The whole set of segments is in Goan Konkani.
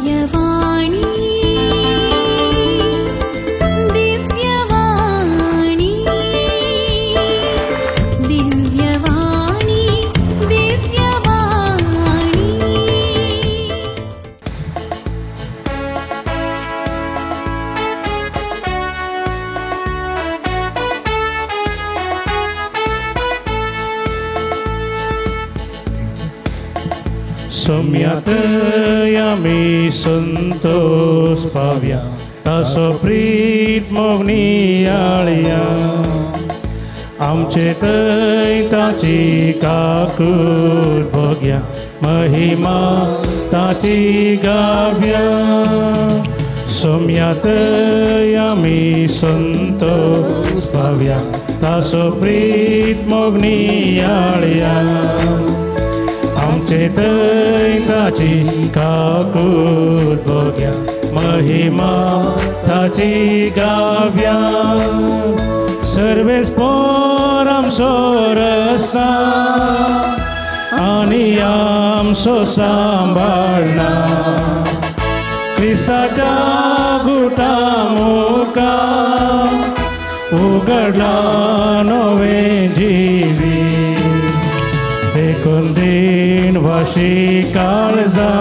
दिव्यवाणी दिव्यवाणी दिव्यवाणी दिव्यवाणी। सोम्यात आमी संतोष पाव्या तासो प्रीत मोगनियाळया आमचे थंय ताची काकूट भोग्या महिमा ताची गाव्या। सोम्यात आमी संतोष पाव्या तासो प्रीत मोगनियाळया आमचे थंय ताची काकूट भोग्या महिमा ताची गाव्या। सर्वेस पोर आमचो रस्ता आनी आमचो सांबाळना क्रिस्ताच्या गुटा मुखार उगडला नवें जिवीत देखून दीन वाशी काळजा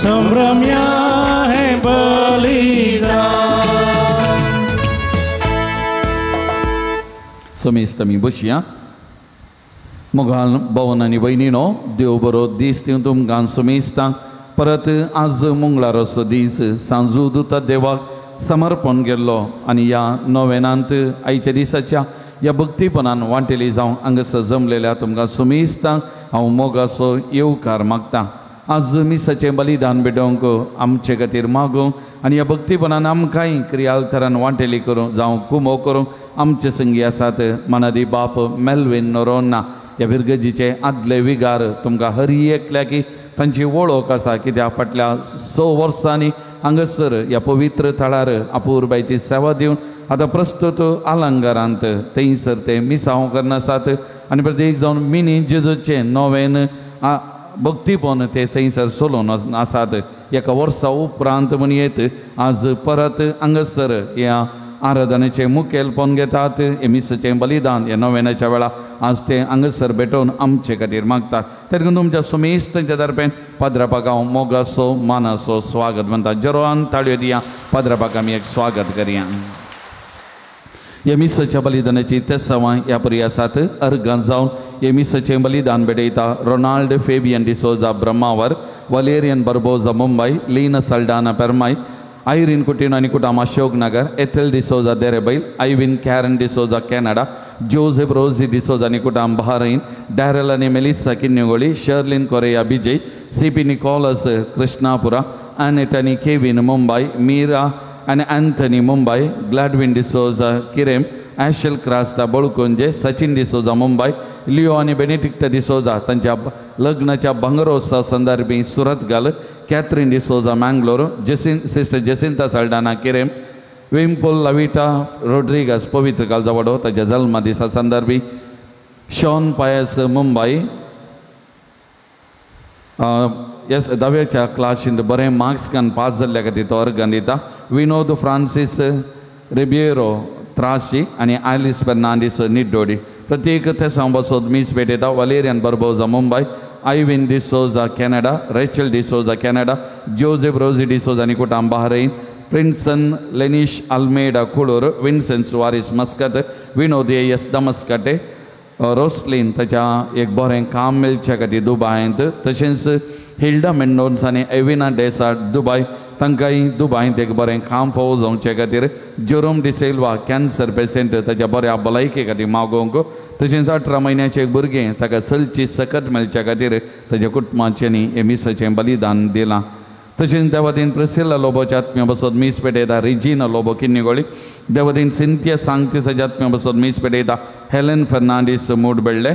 संभ्रम्या हें बलिदान। समेस्त आमी बसया। मोगाल भवन आनी भयणीनो देव बरो दीस दिवन तुमकां समेस्तांक। परत आज मंगळाराचो दीस सांजू दुता देवाक समर्पण केल्लो आनी ह्या नोवेनांत आयच्या दिसाच्या ह्या भक्तीपणान वांटेली जावं हांगासर जमलेल्या तुमकां समेस्तांक हांव मोगाचो येवकार मागता। आज मिसाचें बलिदान भेटोवंक आमचे खातीर मागूंक आनी ह्या भक्तीपणान आमकांय क्रियालथरान वांटेली करूं जावं कुमो करूंक आमचे संगी आसात मानादी बाप मेलवीन नोरोन्ना ह्या बिरगजीचे आदले विगार। तुमकां हरी एकल्याकी तांची वळख आसा कित्याक फाटल्या 6 वर्सांनी हांगासर ह्या पवित्र थळार अपुरबायची सेवा दिवन आतां प्रस्तुत अलंकारांत थंयसर ते मिसांव करनासात आनी प्रत्येक जावन मिनी जेजूचें नवेन भक्तीपण ते थंयसर सोलोवन आसात। एका वर्सा उपरांत म्हणयेत आज परत हांगासर ह्या आराधनेचें मुखेलपण घेतात। हे मिसाचें बलिदान ह्या नोवेनाच्या वेळार आज ते हांगासर भेटोवन आमचे खातीर मागतात। तरी तुमच्या सुमेस्तांच्या दरम्यान पाद्रापाक हांव मोगाचो मानाचो स्वागत म्हणटा। जरोआन ताळयो दिया पाद्रापाक आमी एक स्वागत करया। ह्या मिसाच्या बलिदानाची तेसावां ह्या परी आसात। अर्गां जावन हे मिसाचें बलिदान भेटयता Ronald Fabian D'Souza Brahmavar, Valerian Barbosa Mumbai, Leena Saldanha Permai, Irene Coutinho आनी कुटाम Ashok Nagar, Ethel D'Souza Derebail, Ivin Karen D'Souza Canada, Joseph Rosy D'Souza आनी कुटाम बहारीन, डॅरल आनी Melissa Kinnigoli, Sherlyn Correa Bijay, C P Nicholas Krishnapura, Annette आनी केवीन मुंबय, मीरा आनी अँथनी मुंबय, ग्लॅडविन डिसोजा किरेम, ॲशल क्रास्ता बळकुंजे, सचिन डिसोजा मुंबय, लिओ आनी बेनेडिक्टा डिसोजा तांच्या लग्नाच्या भांगरोत्सव संदर्भी Surathkal, Catherine D'Souza Mangalore, sister Jacinta Saldanha Querim, Wimpole Lavita Rodrigues पवित्र कालजावाडो ताच्या जल्मदिसा संदर्भी, शॉन पायस मुंबय, एस धाव्याच्या क्लासींत बरें मार्क्स घालून पास जाल्ल्या खातीर तो अर्गां दिता, विनोद फ्रांसीस रिबिएरो त्राशी आनी आयलीस फेर्नांडीस निड्डोडी। प्रत्येक थेसांव बसोद मीस भेटयता Valerian Barbosa Mumbai, Ivin D'Souza Canada, Rachel D'Souza Canada, Joseph Rosy D'Souza आनी कुटाम Bahrain, Prinson Lenish Almeida Kulur, Vincent Soares Muscat, Vinod A S Damaskate, Roslin ताच्या एक बरें काम मेळच्या खातीर दुबायंत, तशेंच हिल्डा मेंडोन्स आनी एविना डेसा दुबाय तांकांय दुबायंत एक बरें काम फावो जावचे खातीर, जेरोम डिसिल्वा कॅन्सर पेशंट ताच्या बऱ्या भलायके खातीर मागोवंक, तशेंच 18 म्हयन्याचें एक भुरगें ताका सलची सकत मेळच्या खातीर ताच्या कुटुंबाच्यांनी हे मिसाचें बलिदान दिलां। तशेंच देवादीन प्रिसिला लोबोच्या आत्म्या बसोत मीस पेटयता रिजिना लोबो किन्निगोळी, देवादीन सिंथिया सांगतीसाच्या आत्म्या बसोत मीस पेटयता हेलन फर्नांडीस मूडबेल्ले।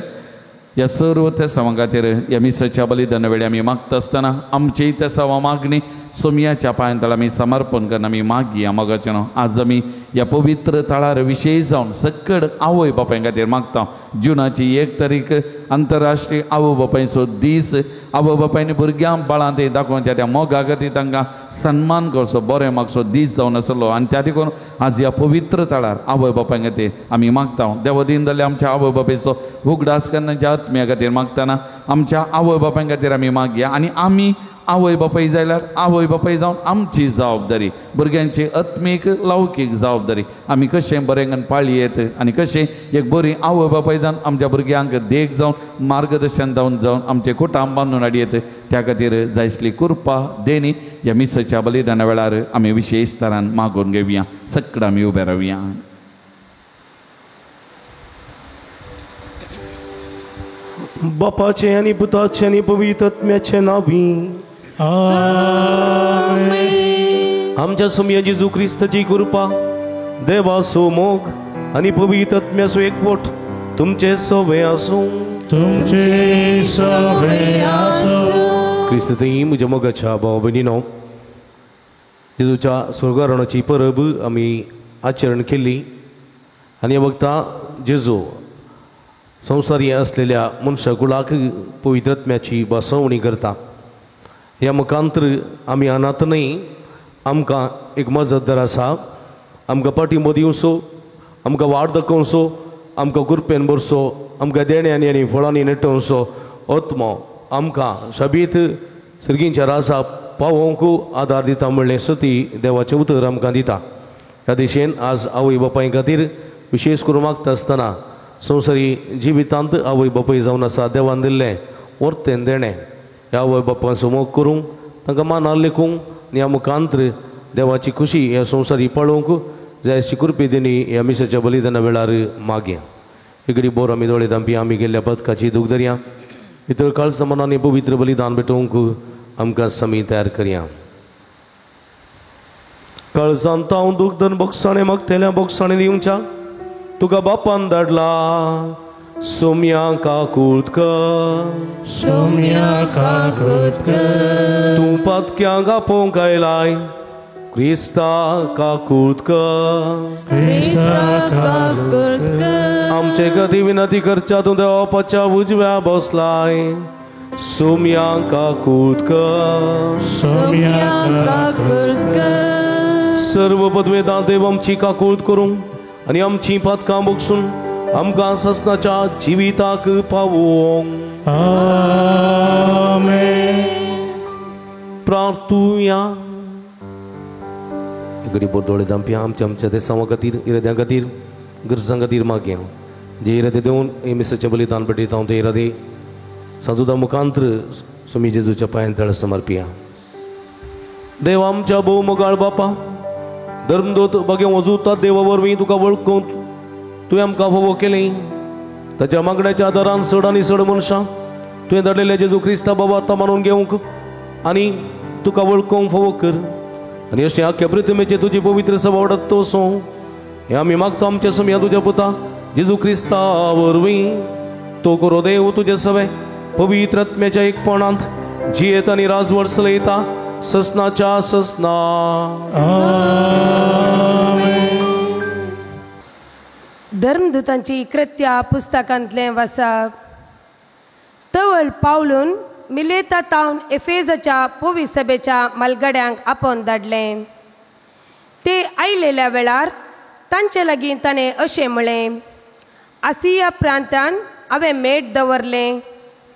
ह्या सर्व तेसांवां खातीर ह्या मिसाच्या बलिदाना वेळी आमी मागता आसतना आमची तेसांवां मागणी सोमयाच्या पांयांतळ आमी समर्पण करून आमी मागया मोगाचें। आज आमी ह्या पवित्र थळार विशेश जावन सकड आवय बापाय खातीर मागता. जुनाची 1 तारीख आंतरराष्ट्रीय आवय बापायचो दीस. आवय बापायनी भुरग्यांक बाळां ते दाखोवच्या त्या मोगा खातीर तांकां सन्मान करचो, बरें मागचो दीस जावन आसलो. आनी त्या देखून आज ह्या पवित्र थळार आवय बापाय खातीर आमी मागता. देव दीन जाल्यार आमच्या आवय बापायचो उगडास करून तांच्या आत्म्या खातीर मागतना आमच्या आवय बापाय खातीर आमी मागया. आनी आमी आवय बापाय जाल्यार आवय बापाय जावन आमची जबाबदारी, भुरग्यांची आत्मीक लौकीक जबाबदारी आमी कशें बरें पाळी येत आनी कशें एक बरी आवय बापाय जावन आमच्या भुरग्यांक देख जावन मार्गदर्शन जावन जावन आमचें कुटाम बांदून हाडयेत. त्या खातीर जायसली कृपा देणी ह्या मिसाच्या बलिदाना वेळार आमी विशेश तरान मागून घेवया. सगळं आमी उबे रावया. बापाचे आनी पुताचे आनी पवित्र आत्म्याचे नांवी आमेन. आमच्या सोमया जेजू क्रिस्ताची कृपा, देवाचो मोग आनी पवित्र आत्म्याचो एकवट तुमचे सवे आसूं. तुमचे सवे आसूं. क्रिस्त थंय म्हज्या मोगाच्या भाव भयणीनो, जेजूच्या स्वर्गारोहणाची परब आमी आचरण केली आनी ह्या वखता जेजू संवसारी असलेल्या मनशाकुळाक पवित्र आत्म्याची बसवणी करता. ह्या मुखांतर आमी अनाथ न्हय, आमकां एक मजतदार आसा. आमकां पाठिंबो दिवचो, आमकां वाट दाखोवचो, आमकां कृपेन भरचो, आमकां देण्यांनी आनी फळांनी नेटोवचो आत्मो आमकां शबीत सर्गींच्या राजा पावोवंक आदार दिता म्हणलें सती देवाचें उतर आमकां दिता. ह्या दिशेन आज आवय बापाय खातीर विशेश करून मागता आसतना संवसारी जिवितांत आवय बापूय जावन आसा देवान दिल्लें वर्तेन देणें ह्या आवय बापांचो मोग करूंक, तांकां मानार लेखूंक आनी ह्या मुखांतर देवाची खुशी ह्या संवसारी पळोवंक जाय अशी कृपे दिनी ह्या मिसाच्या बलिदाना वेळार मागया. इकडे बोर आमी दोळे धांपी आमी गेल्ल्या पदकाची दूख धरया. भितर काळसा मनांनी पवित्र बलिदान भेटोवंक आमकां समी तयार करया. काळजांत हांव दूख धरून बोगसाणें मागतेल्या बोगसाणें दिवच्या तुका बापान धाडला. सोम्या काकूत कर, सोम्या काकूत कर. तूं पातक्यांक आपोवंक आयलाय, क्रिस्ता काकूत कर, क्रिस्ता काकूत कर. आमचे गती विनंती करच्या तूं देवाच्या उजव्या बसलाय. सोम्या काकूत कर, सोम्या काकूत कर. सर्व पदवेदां देव आमची काकूत करूंक आनी आमची पातकां बगसून आमकां ससनाच्या जिविताक पावोवंक. आमेन. प्रार्थुया. गरीब दोळे धांपया. आमच्या आमच्या देसांवा खातीर, इराद्यां खातीर, गरजां खातीर मागया. जे इरादे देवन हे मिसाचें बलिदान पेटयता ते इरादे साजुदा मुखांतर स्वामी जेजूच्या पांयां तळ समर्पिया. देव आमच्या भोव मोगाळ बापा, धर्मदूत बगे वजुता देवा वरवीं तुका वळखून तुवें आमकां फावो केलें. ताच्या मागण्याच्या आदारान चड आनी चड मनशां तुवें धाडलेल्या जेजू क्रिस्ता बाबा आतां मानून घेवंक आनी तुका वळखूंक फावो कर. आनी अशें आख्या पृथ्वीचेर तुजी पवित्र सभा वाडत वचूं हें आमी मागता आमच्या समया तुज्या पुता जेजू क्रिस्ता वरवीं. तो करो देव तुजे सवे पवित्र आत्म्याच्या एकपणांत जियेत आनी राजवट चलयता ससनाच्या ससना. धर्मदूतांची कृत्या पुस्तकांतलें वाचप. तवळ पावलून मिलेता तावन एफेजाच्या पोवी सभेच्या मालगड्यांक आपोवन धाडलें. ते आयलेल्या वेळार तांचे लागीं ताणें अशें म्हळें, आसिया प्रांतान हांवें मेट दवरलें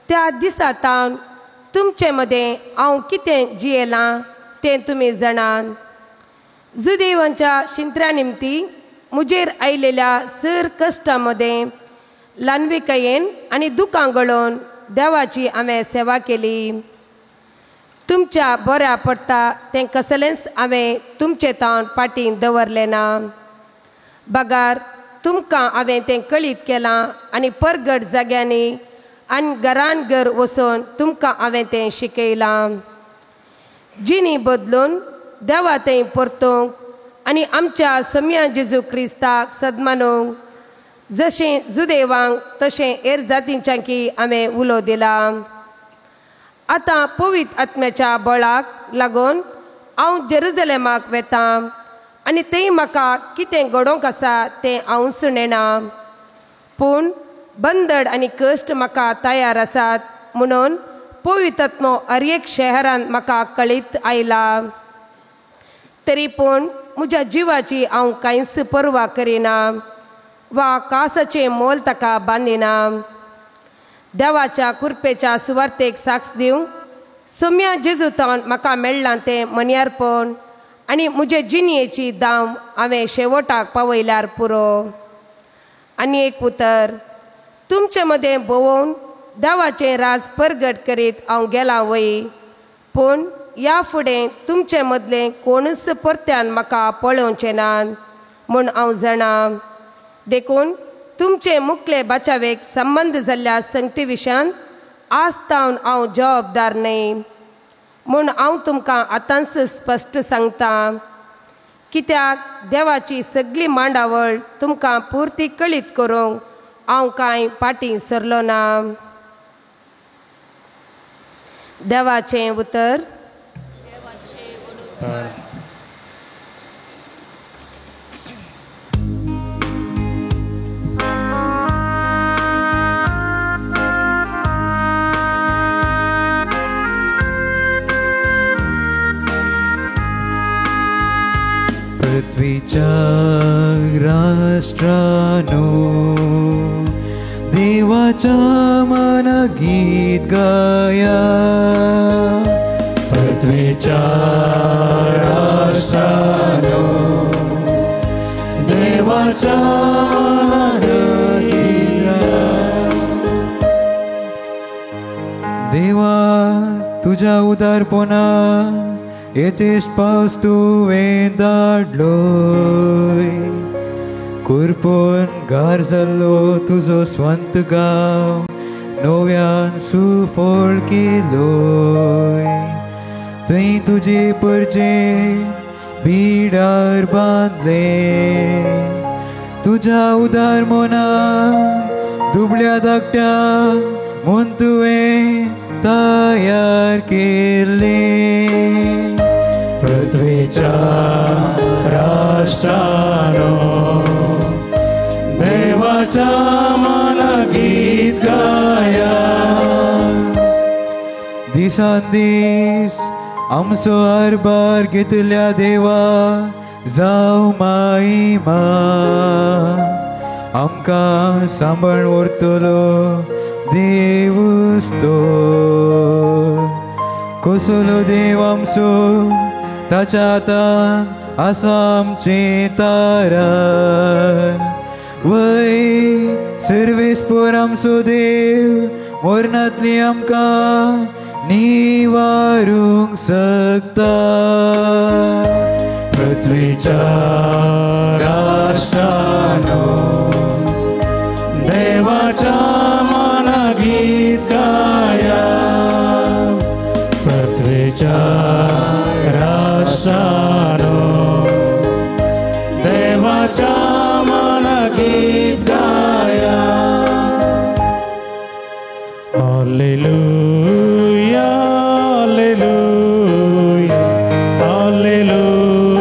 त्या दिसा तावन तुमचे मदें हांव कितें जियेलां तें तुमी जाणात. जुदेवांच्या शिंत्र्या निमती म्हजेर आयलेल्या सर कश्टां मदें ल्हानविकायेन आनी दुकां गळोवन देवाची हांवें सेवा केली. तुमच्या बऱ्या पडटा तें कसलेंच हांवें तुमचे तावन फाटीं दवरलें ना, बगार तुमकां हांवें तें कळीत केलां आनी परगट जाग्यांनी आनी घरान घर वचून तुमकां हांवें तें शिकयलां. जिणी बदलून देवा थंय परतूंक आनी आमच्या सोम्या जेजू क्रिस्ताक सदमानूंक जशें जुदेवांक तशें हेर जातींच्यांकी हांवें उलो दिला. आतां पवित्र आत्म्याच्या बळाक लागून हांव जेरुजलेमाक वेतां आनी थंय म्हाका कितें घडोवंक आसा तें हांवूच नेणा. पूण बंदड आनी कश्ट म्हाका तयार आसात म्हणून पवित्रात्मो हर एक शहरान म्हाका कळीत आयला. तरी पूण म्हज्या जिवाची हांव कांयच पर्वा करिना वा कासाचें मोल ताका बांदिना. देवाच्या कृपेच्या सुवार्तेक साक्ष दिवंक सोम्या जेजूतान म्हाका मेळ्ळां तें मन्यारपण आनी म्हजे जिणयेची दाम हांवें शेवटाक पावयल्यार पुरो. आनी एक उतर, तुमचे मदें भोंवून देवाचें राज परगट करीत हांव गेलां वय, पूण ह्या फुडें तुमचे मदलें कोणूच परत्यान म्हाका पळोवचें ना म्हूण हांव जाणा. देखून तुमचे मुखले बाचावेक संबंद जाल्ल्या संगती विशयान आज तावन हांव जबाबदार न्हय म्हूण हांव तुमकां आतांच स्पश्ट सांगता. कित्याक देवाची सगळी मांडावळ तुमकां पुर्ती कळीत करूंक हांव कांय फाटीं सरलो ना. देवाचें उतर. पृथ्वीच्या राष्ट्रानो देवाच्या मन गीत गाया. पृथ्वीच्या राष्ट्रानो देवाच्या मन गीत गाया. देवा तुझ्या उदारपणा येतेश पावस तुवें धाडलोय, कुरपोन गार जाल्लो तुजो स्वंत गांव नव्यान सुफळ केलोय. थंय तुजे परजे बिडार बांदले, तुज्या उदार मना दुबळ्या धाकट्यांक म्हूण तुवें तयार केले. पृथ्वीच्या राष्ट्रानो देवाच्या मन गीत गाया. दिसान दीस आमचो आरबार घेतल्या देवा जावं महिमा, आमकां सांबाळ व्हरतलो देवूच तो. कसलो देव आमचो ताच्या हातान आसा आमचें तारण, वय सर्वेस्पोर आमचो देव मोरनांतली आमकां निवारूंक शकता. पृथ्वीच्या राष्ट्रानो देवाच्या मन गीत गाया. पृथ्वीच्या राष्ट्रानो देवाच्या मन गीत गाया. Hallelujah, hallelujah, hallelujah,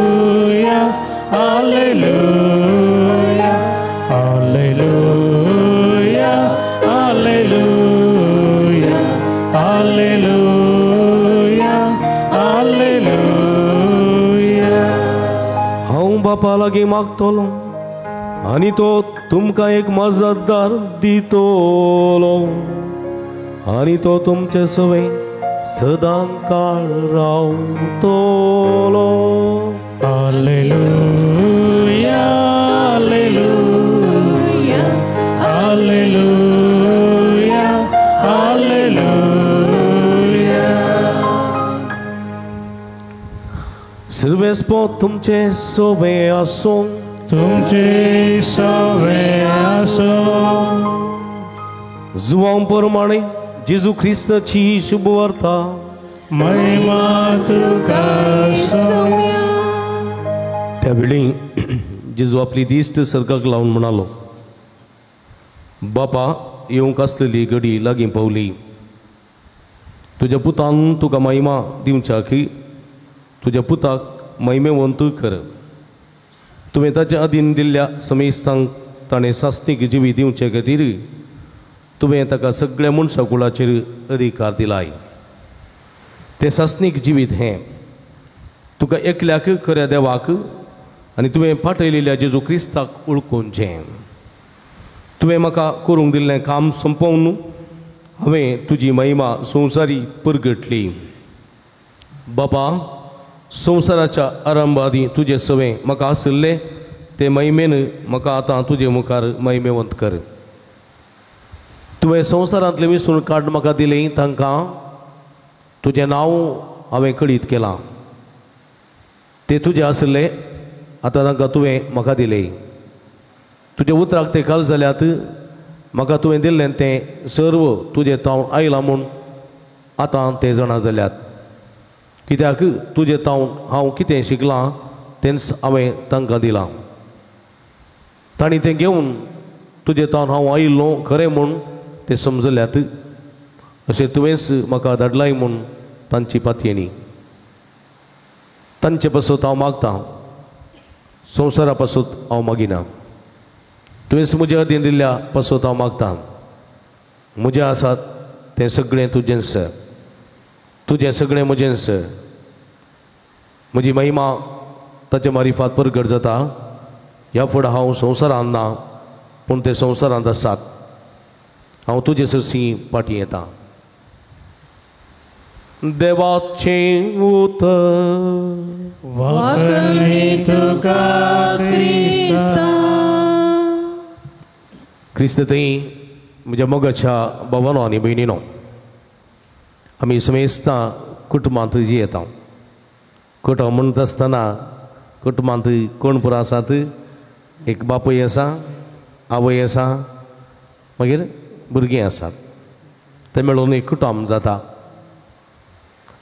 hallelujah, hallelujah, hallelujah, hallelujah, hallelujah. हांव बापा लागीं मागतलो आनी तो तुमकां एक मजतदार दितलो आनी तो तुमचे सवय सदां काळ रावतलो. Hallelujah, hallelujah, hallelujah, hallelujah. सर्वेस्पो तुमचे सवे आसूं, तुमचे सवे आसूं. जुवां प्रमाणे जेजू ख्रिस्ताची शुभवार्ता. महिमा तुका सोम्या. त्या वेळी जेजू आपली दिश्ट सर्गाक लावन म्हणालो, बापा येवंक आसलेली घडी लागीं पावली. तुज्या पुतान तुका महिमा दिवच्या की तुज्या पुताक महिमेवंत कर. तुवें ताच्या अधीन दिल्ल्या समेस्तांक ताणें सास्तीक जिवीत दिवचे खातीर तुवें ताका सगळ्या मनशा कुळाचेर अधिकार दिलाय. तें सासणीक जिवीत हें तुका एकल्याक खऱ्या देवाक आनी तुवें पाठयलेल्या जेजू क्रिस्ताक वळखुचें. तुवें म्हाका करूंक दिल्लें काम सोंपोवन हांवें तुजी महिमा संवसारी परगटली. बापा, संवसाराच्या आरंभा आदीं तुजें सवें म्हाका आशिल्लें ते महिमेन म्हाका आतां तुजे मुखार महिमेवंत कर. तुवें संवसारांतलें विसरून काड म्हाका दिलें तांकां तुजें नांव हांवें कळीत केलां. ते तुजें आशिल्ले, आतां तांकां तुवें म्हाका दिलें. तुज्या उतराक ते काल जाल्यात. म्हाका तुवें दिल्लें तें सर्व तुजें तावन आयलां म्हूण आतां ते जाणा जाल्यात. कित्याक तुजें तावन हांव कितें शिकलां तेंच हांवें तांकां दिलां. तांणी तें घेवन तुजें तावन हांव आयिल्लो खरें म्हूण ते समजल्यात. अशें तुवेंच म्हाका धाडलाय म्हूण तांची पातयेनी. तांचे पासत हांव मागतां, संवसारा पासत हांव मागिना. तुवेंच म्हज्या अधीन दिल्ल्या पासत हांव मागतां. म्हजें आसात तें सगळें तुजेंच, तुजें सगळें म्हजेंच. म्हजी महिमा ताचे मारिफात परगट जाता. ह्या फुडें हांव संवसारांत ना, पूण ते संवसारांत आसात. हांव तुजे सरशीं फाटीं येता. देवाचें उतर. वाकणी तुका क्रिस्ता. क्रिस्त थंय म्हज्या मोगाच्या भावानो आनी भयणीनो, आमी समेस्तां कुटुंबांत जियेता. कुटुंब म्हणटा आसतना कुटुंबांत कोण पुरो आसात? एक बापूय आसा, आवय आसा, मागीर भुरगीं आसात. ते मेळून एक कुटुंब जाता.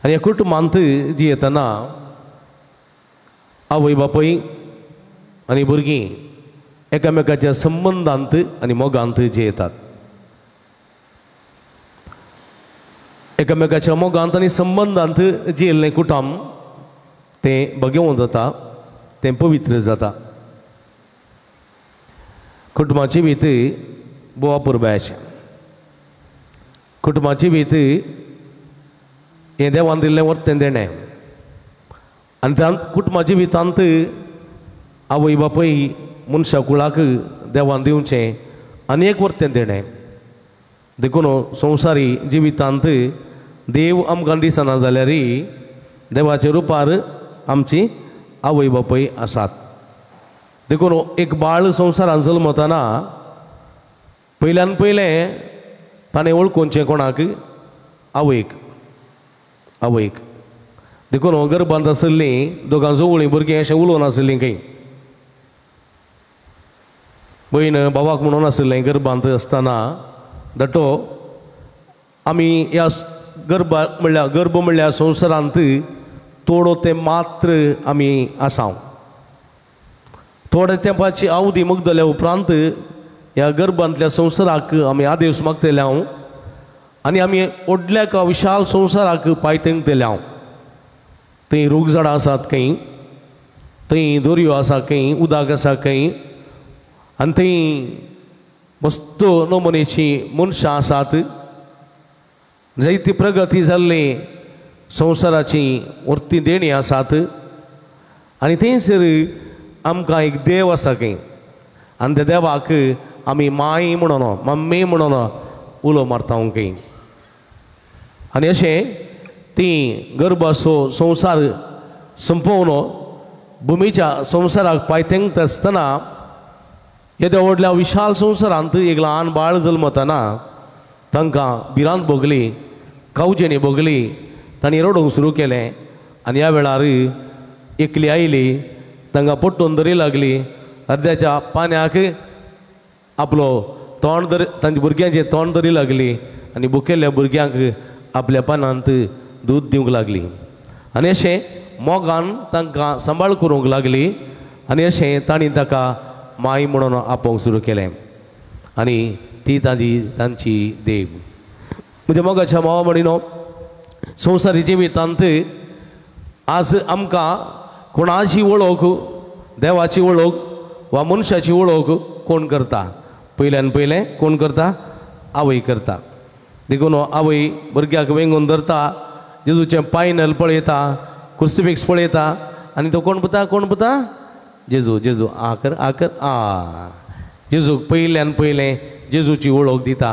आनी ह्या कुटुंबांत जियेतना आवय बापूय आनी भुरगीं एकामेकाच्या संबंदांत आनी मोगांत जियेतात. एकामेकाच्या मोगांत आनी संबंदांत जियेल्लें कुटुंब तें भगेवन जाता, तें पवित्र जाता. कुटुंबाची भीत भोव अपुरबायेचें. कुटुंबाची भीत हें देवान दिल्लें वर्तें देणें. आनी त्या कुटुंबाच्या जिवितांत आवय बापूय मनशा कुळाक देवान दिवचें आनी एक वर्तें देणें. देखून संवसारी जिवितांत देव आमकां दिसना जाल्यार देवाच्या रुपार आमची आवय बापूय आसात. देखून एक बाळ संवसारांत जल्मतना पयल्यान पयलें ताणें वळखुचें कोणाक? आवयक. आवयक. देखून गर्भांत आशिल्लीं दोगां जुंवळीं भुरगीं अशें उलोवन आशिल्लीं खंय, भयण भावाक म्हणून आशिल्लें गर्भांत आसतना धाटो आमी ह्या गर्भ म्हणल्यार गर्भ म्हणल्यार संवसारांत थोडो ते मात्र आमी आसा. थोड्या तेंपाची अवधी मुगदल्या उपरांत ह्या गर्भांतल्या संवसाराक आमी आदेश मागतले हांव आनी आमी व्हडल्या एका विशाल संवसाराक पांय तेंकतले हांव. थंय रूख झाडां आसात खंय, थंय दोरयो आसा खंय, उदक आसा खंय, आनी थंय मस्त नमुनेची मनशां आसात. जायती प्रगती जाल्ली संवसाराची व्हरती देणी आसात. आनी थंयसर आमकां एक देव आसा खंय, आनी त्या देवाक आमी माय म्हणून मम्मी म्हणून उलो मारता खंय. आनी अशें ती गर्भाचो संवसार संपोवन भुमीच्या संवसाराक पांय तेंकता आसतना येद्या व्हडल्या विशाल संवसारांत एक ल्हान बाळ जल्मतना तांकां भिरांत भोगली, कावजेणी भोगली, तांणी रडूंक सुरू केलें. आनी ह्या वेळार एकली आयली, तांकां पट्टून धरी लागली, अर्द्याच्या पान्याक आपलो तोंड धर तांच्या भुरग्यांचें तोंड धरी लागली आनी भुकेल्ल्या भुरग्यांक आपल्या पानांत दूद दिवंक लागली. आनी अशें मोगान तांकां सांबाळ करूंक लागली. आनी अशें तांणी ताका माय म्हणून आपोवंक सुरू केलें. आनी ती ताजी तांची देव. म्हज्या मोगाच्या मावा म्हणिनो, संवसारी जिवितांत आज आमकां कोणाची वळख, देवाची वळख वा मनशाची वळख कोण करता? पयल्यान पयलें कोण करता? आवय करता. देखून आवय भुरग्याक वेंगून धरता, जेजूचें पायनल पळयता, क्रुसिफिक्स पळयता आनी तो कोण पुता, कोण पुता? जेजू. जेजू आ कर, आ कर, आ. जेजूक पयल्यान पयलें जेजूची वळख दिता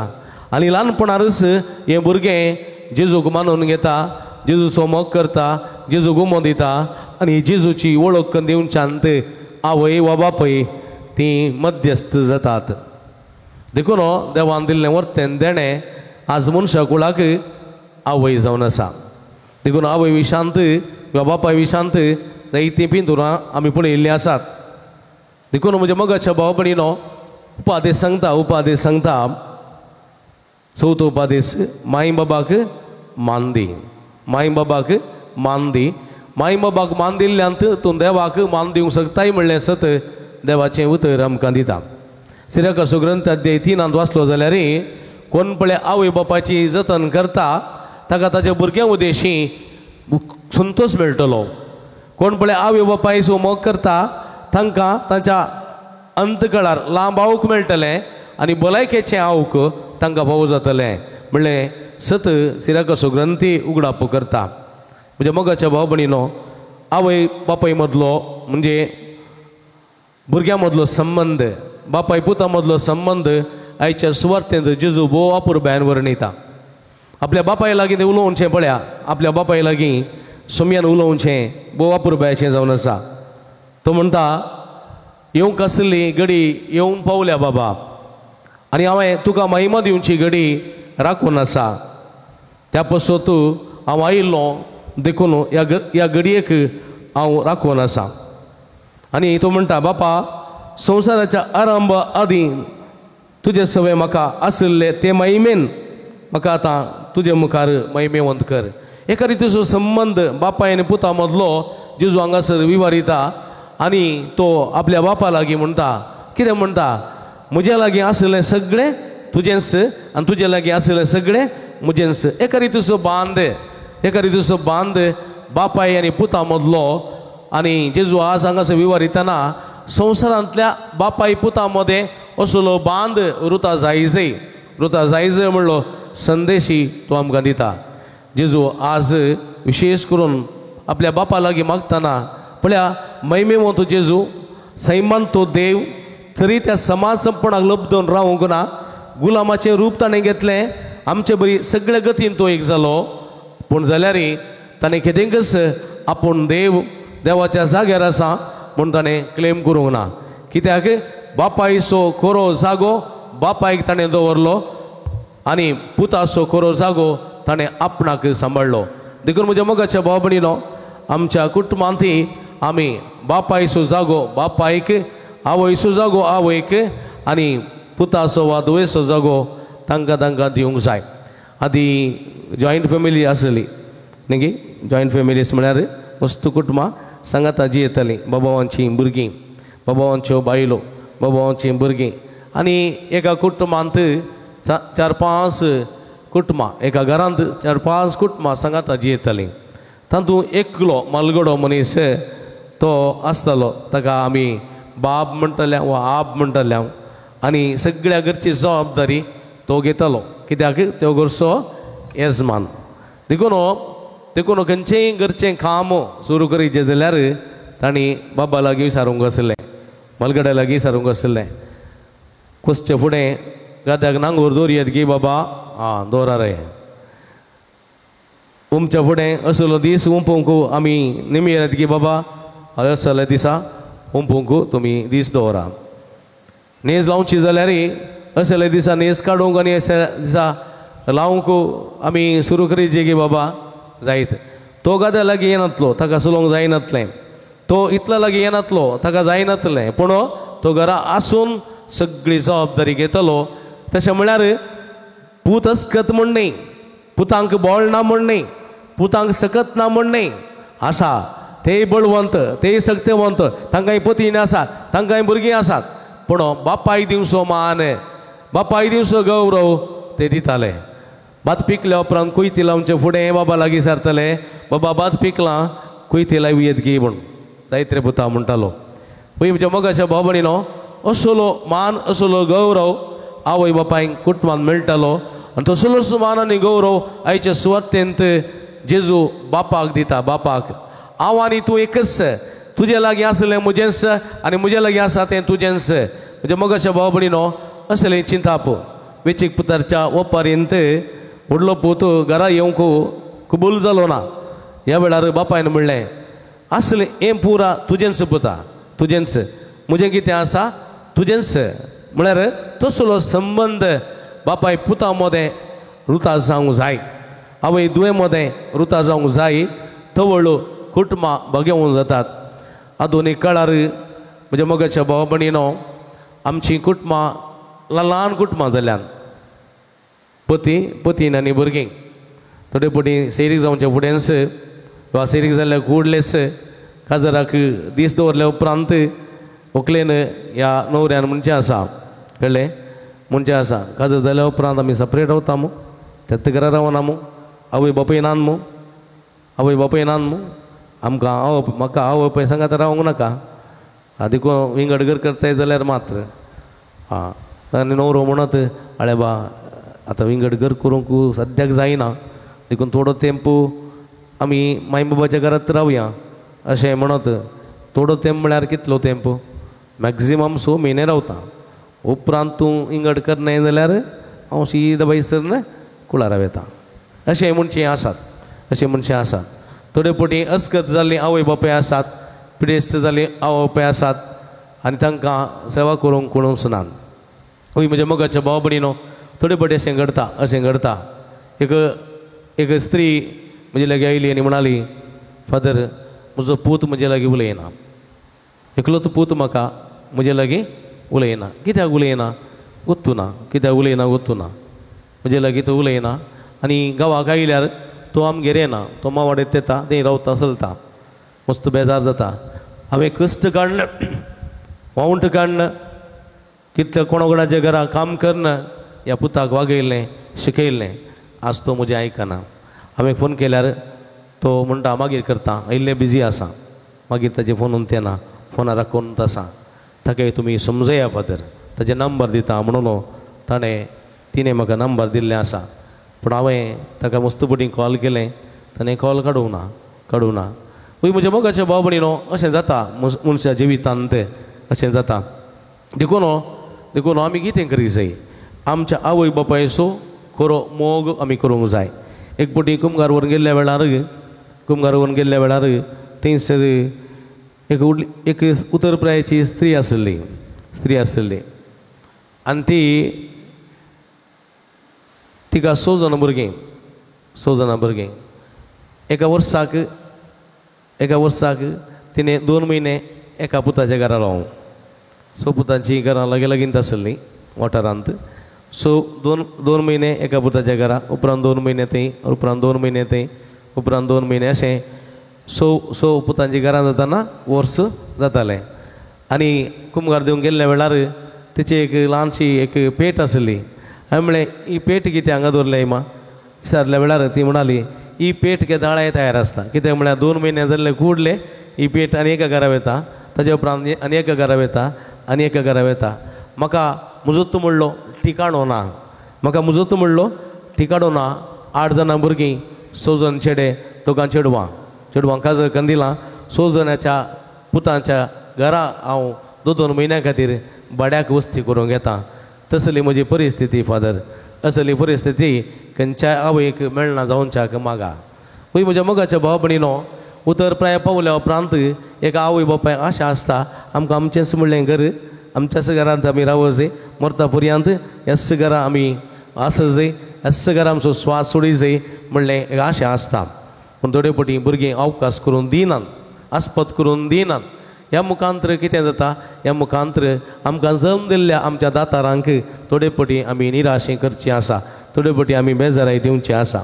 आनी ल्हानपणारच हें भुरगें जेजूक मानून घेता, जेजूचो मोग करता, जेजूक उमो दिता आनी जेजूची वळख करून दिवच्यान आवय वा बापूय तीं मध्यस्थ जातात. देखून देवान दिल्लें वर्तेन देणें आज मनशा कुळाक आवय जावन आसा. देखून आवय विशांत वा बापाय विशांत जायतीं पिंतुरां आमी पळयिल्लीं आसात. देखून म्हज्या मोगाच्या भाव भयणीनो, उपादेश सांगता, उपादेश सांगता, चवथो उपादेश, माय बाबाक मान दी, माय बाबाक मान दी. माय बाबाक मान दिल्ल्यान तूं देवाक मान दिवंक शकताय म्हणलें सत देवाचें उतर आमकां दिता. सिराकाचो ग्रंथ अध्याय 3 वाचलो जाल्यार कोण पळय आवय बापाची जतन करता ताका ताच्या भुरग्यां उदेशी संतोश मेळटलो. कोण पळय आवय बापायचो मोग करता तांकां तांच्या अंतकळार लांब आवक मेळटलें आनी भलायकेचें आवक तांकां फावो जातलें म्हणलें सत सिराकाचो ग्रंथी उगडाप करता. म्हणजे मोगाच्या भाव भयणीनो, आवय बापाय मदलो म्हणजे भुरग्यां मदलो संबंद, बापाय पुता मदलो संबंद आयच्या सुवार्थेंत जेजू भोव अपुरबायेन वर्णिता. आपल्या बापाय लागीं तें उलोवचें पळया, आपल्या बापाय लागीं सोम्यान उलोवचें भोव अपुरबायेचें जावन आसा. तो म्हणटा, येवंक आसली घडी येवन पावल्या बाबा आनी हांवें तुका महिमा दिवची घडी राखून आसा. त्या पासत हांव आयिल्लो देखून ह्या घडयेक हांव राखून आसा. आनी तो म्हणटा, बापा संवसाराच्या आरंभ आदीं तुजे सवय म्हाका आशिल्ले ते महिमेन म्हाका आतां तुजे मुखार महिमेवंत कर. एका रितीचो संबंद बापाय आनी पुता मदलो जेजू हांगासर विवारिता आनी तो आपल्या बापा लागीं म्हणटा, कितें म्हणटा? म्हज्या लागीं आशिल्लें सगळें तुजेंच आनी तुजे लागीं आशिल्लें सगळें म्हजेंच. एका रितीचो बांद, एका रितीचो बांद बापाय आनी पुता मदलो. आनी जेजू आज हांगासर विवारितना संवसारांतल्या बापाय पुता मदें असलो बांद रुता जायजय, रुता जायजय म्हणलो संदेशी तो आमकां दिता. जेजू आज विशेश करून आपल्या बापा लागीं मागतना पळया, महिमेवंत जेजू, सैमान तो देव, तरी त्या समाज संपणाक लब्दून रावूंक ना. गुलामाचें रूप ताणें घेतलें, आमचे बरी सगळे गतीन तो एक जालो. पूण जाल्यार ताणें कितेंकच आपूण देव, देवाच्या जाग्यार आसा म्हूण ताणें क्लेम करूंक ना. कित्याक बापायचो खरो जागो बापायक ताणें दवरलो आनी पुताचो खरो जागो ताणें आपणाक सांबाळ्ळो. देखून म्हज्या मोगाच्या भाव भयणीनो, आमच्या कुटुंबांत आमी बापायचो जागो बापायक, आवयचो जागो आवयक आनी पुताचो वा धुवेचो जागो तांकां तांकां दिवंक जाय. आदीं जॉयंट फॅमिली आसली न्ही, जॉयंट फॅमिलीज म्हळ्यार मस्त कुटुंबां सांगाता जी येतालीं, बाबावांचीं भुरगीं, बाबावांच्यो बायलो, बाबावांचीं भुरगीं आनी एका कुटुंबांत 4-5 कुटुंबां, एका घरांत 4-5 कुटुंबां सांगाता जी येतालीं. तातूंत एकलो मालगडो मनीस तो आसतालो, ताका आमी बाब म्हणटले वा आब म्हणटले आनी सगळ्या घरची जबाबदारी तो घेतालो. कित्याक तो घरचो येजमान. देखून देखून खंयचेंय घरचें काम सुरू करीचें जाल्यार तांणी बाबा लागीं सारूंक आसलें, मालगड्या लागीं सारूंक आसलें. कुसचे फुडें गाद्याक नांगोर दोरयेत गी बाबा, आं दवरा रे. उमच्या फुडें असलो दीस उंपूंक आमी निमयेत गी बाबा, हय असल्या दिसा उंपूंक तुमी दीस दवरा. नेज लावची जाल्यार असल्या दिसा नेज काडूंक आनी असल्या दिसा लावंक आमी सुरू करीचे गी बाबा जायत. तो गाद्या लागीं येनातलो, ताका चलोवंक जायनातलें, तो इतलो लागीं येनातलो, ताका जायनातलें, पूण तो घरा आसून सगळी जबाबदारी घेतलो. तशें म्हळ्यार पूत अस्कत म्हूण न्ही, पुतांक बळ ना म्हूण न्ही, पुतांक सकत ना म्हूण न्ही, आसा तेय बळवंत, तेय सक्तेवंत, तांकांय पतीण आसात, तांकांय भुरगीं आसात, पूण बापाय दिवचो मान, बापाय दिवचो गौरव ते दिताले. भात पिकल्या उपरांत कुयती लावचे फुडें बाबा लागीं सारतले, बाबा भात पिकलां कुयती लावयेत गी म्हूण जायत रे पुता म्हणटालो. पळय म्हज्या मोगाच्या भाव भयणीनो, असलो मान असलो गौरव आवय बापायक कुटुंबान मेळटालो आनी तसलोच मान आनी गौरव आयच्या सुवातेंत जेजू बापाक दिता. बापाक हांव आनी तूं एकच, तुजे लागीं आसलें म्हजेंच आनी म्हजे लागीं आसा तें तुजेंच. म्हज्या मोगाच्या भाव भयणीनो, असलें चिंताप वेचीक पुतारच्या ओपारींत व्हडलो पूत घरा येवंक कबूल जालो ना. ह्या वेळार बापायन म्हणलें, आसलें हें पुरा तुजेंच पुता, तुजेंच, म्हजें कितें आसा तुजेंच. म्हळ्यार तसलो संबंद बापाय पुता मदें रुता जावंक जाय, आवय दुये मदें रुता जावंक जाय, तवळ कुटुंबां भगेवन जातात. आधुनीक काळार म्हज्या मोगाच्या भाव भयणीनो, आमचीं कुटुंबां ल्हान कुटुंबां जाल्यान, पती पतीन आनी भुरगीं. थोडे पटी सैरीक जावचे फुडेंच वा सैरीक जाल्ल्या कुडलेच काजाराक दीस दवरल्या उपरांत व्हंकलेन ह्या न्हवऱ्यान म्हणचें आसा, कळ्ळें, म्हणचें आसा काजार जाल्या उपरांत आमी सपरेट रावता मू, तेत्त घरा रावना मू, आवय बापूय नान मू, आवय बापूय नान मू, आमकां आवय म्हाका आवय बापूय सांगात रावंक नाका, देखून विंगड घर करताय जाल्यार मात्र. आं, आनी न्हवरो म्हणत, आळे बा आतां विंगड घर करूंक सद्याक जायना, देखून थोडो तेंप आमी माय बाबाच्या घरांत रावया अशें म्हणत. थोडो तेंप म्हळ्यार कितलो तेंप? मॅक्झिमम 6 म्हयने रावता, उपरांत तूं इंगड करनाय जाल्यार हांव सीद बायसर कुळारा वेता. अशें मनशां आसात, अशें मनशां आसात. थोडे पटी अस्कत जाल्लीं आवय बापूय आसात, पिडेस्त जाल्लीं आवय बापूय आसात आनी तांकां सेवा करूंक कोणूच नात. हय म्हज्या मोगाच्या भाव भयणीनो, थोडे पटी अशें घडता, अशें घडता. एक एक स्त्री म्हजे लागीं आयली आनी म्हणाली, फादर म्हजो पूत म्हजे लागीं उलयना, एकलोच पूत म्हाका म्हजे लागीं उलयना. कित्याक उलयना? गोत्तू ना. कित्याक उलयना? गोत्तू ना. म्हजे लागीं तो उलयना आनी गांवाक आयल्यार तो आमगेर येना, तो मावाडेत येता, थंय रावता चलता, मस्त बेजार जाता. हांवें कश्ट काडन वावंट काडन कितल्या कोणा कोणाच्या घरा काम करन ह्या पुताक वागयल्लें शिकयल्लें, आज तो म्हजें आयकना. हांवें फोन केल्यार तो म्हणटा मागीर करता, इल्लें बिजी आसा, मागीर ताजें फोनून येना, फोनार राखून आसा, ताका तुमी समजया फादर, ताजें नंबर दिता म्हणून ताणें तिणें म्हाका नंबर दिल्लें आसा. पूण हांवें ताका मस्त पटी कॉल केलें, ताणें कॉल काडूंक ना, काडूंक ना. हय म्हज्या मोगाच्या भाव भयणीनो, अशें जाता मनशा जिवितांत, अशें जाता. देखून देखून आमी कितें करींक जाय, आमच्या आवय बापायचो खरो मोग आमी करूंक जाय. एक पटी कुमगार व्हरून गेल्ल्या वेळार, कुमगार व्हरून गेल्ल्या वेळार थंयसर एक एक उतर प्रायची स्त्री आसली, स्त्री आसली आनी ती तिका 6 जाणां भुरगीं, 6 जाणां भुरगीं. एका वर्साक, एका वर्साक तिणें 2 म्हयने एका पुताच्या घरा रावूं. 6 पुतांचीं घरां लागीं लागींच आसलीं वाठारांत. सो 2 म्हयने एका पुताच्या घरा, उपरांत 2 म्हयने थंय, उपरांत 2 म्हयने थंय, उपरांत 2 म्हयने, अशें 6 पुतांची घरां जाताना वर्स जातालें. आनी कुमगार दिवंक गेल्ल्या वेळार तिची एक ल्हानशी एक पेट आसली. हांवें म्हणलें, ही पेट कितें हांगा दवरल्या मा? विचारल्या वेळार ती म्हणाली, ही पेट केदाळाय तयार आसता, कित्याक म्हळ्यार 2 म्हयने जाल्ले कुडले ही पेट आनी एका घरा वता, ताज्या उपरांत आनी एका घरा वता, आनी एका घरा वता. म्हाका मुजोत म्हणलो ठिकाणो ना, म्हाका मुजोत म्हणलो ठिकाणो ना. 8 जाणां भुरगीं, 6 जाण चेडे, दोगां चेडवां, चेडवां काजर कंदिलां. 6 जाणाच्या पुतांच्या घरा हांव 2-2 म्हयन्या खातीर भाड्याक वस्ती करूंक येता. तसली म्हजी परिस्थिती फादर, असली परिस्थिती खंयच्याय आवयक मेळना जावच्याक मागा. हय म्हज्या मोगाच्या भाव भयणीनो, उतर प्राय पावल्या उपरांत एक आवय बापाय आशा आसता, आमकां आमचेंच म्हणलें घर, आमच्याच घरांत आमी रावं जाय, मरता पर्यंत ह्याच घरा आमी आस जाय, ह्याच घरा आमचो स्वास सोडी जाय म्हणलें एक आशा आसता. पूण थोडे पटी भुरगीं अवकाश करून दिनात, आस्पत करून दिनात. ह्या मुखांतर कितें जाता, ह्या मुखांतर आमकां जल्म दिल्ल्या आमच्या दातारांक थोडे पटी आमी निराशे करची आसा, थोडे पटी आमी बेजाराय दिवची आसा.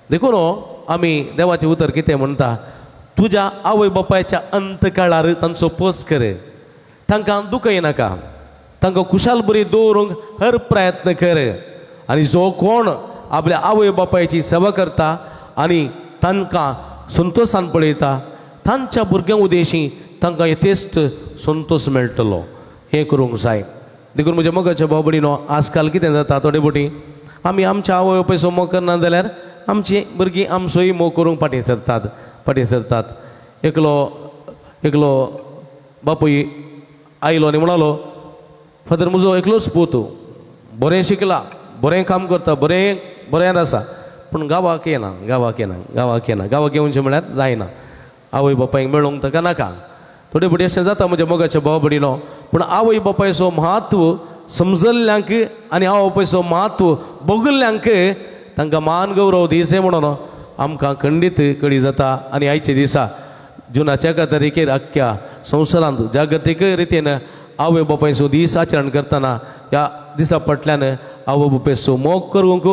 देखून आमी देवाचें उतर कितें म्हणटा, तुज्या आवय बापायच्या अंत काळार तांचो पोस कर, तांकां दुखयनाका, तांकां खुशाल बरी दवरूंक हर प्रयत्न कर. आनी जो कोण आपल्या आवय बापायची सेवा करता आनी तांकां संतोशान पळयता, तांच्या भुरग्यां उदेशी तांकां यथेश्ट संतोश मेळटलो. हें करूंक जाय. देखून म्हज्या मोगाच्या भाव भयणीनो, आजकाल कितें जाता, थोडे फावटी आमी आमच्या आवय बापायचो मोग करना जाल्यार आमची भुरगीं आमचोय मोग करूंक फाटीं सरतात, फाटीं सरतात. एकलो एकलो बापूय आयलो आनी म्हणालो, फादर म्हजो एकलोच पूत बरें शिकला, बरें काम करता, बरें बरें आसा, पूण गांवाक येना, गांवाक येना, गांवाक येना. गांवाक येवचें म्हळ्यार जायना, आवय बापायक मेळोंक ताका नाका. थोडे फावटी अशें जाता म्हज्या मोगाच्या भाव भयणीनो. पूण आवय बापायचो म्हत्व समजल्ल्यांक आनी आवय बापायचो म्हत्व बगल्ल्यांक तांकां मान गौरव दिवचें म्हणून आमकां खंडीत कळी जाता. आनी आयच्या दिसा जुनाच्या 1 तारखेर आख्ख्या संवसारांत जागतीक रितीन आवय बापायचो दीस आचरण करतना ह्या दिसा फाटल्यान आवय बापायचो मोग करूंक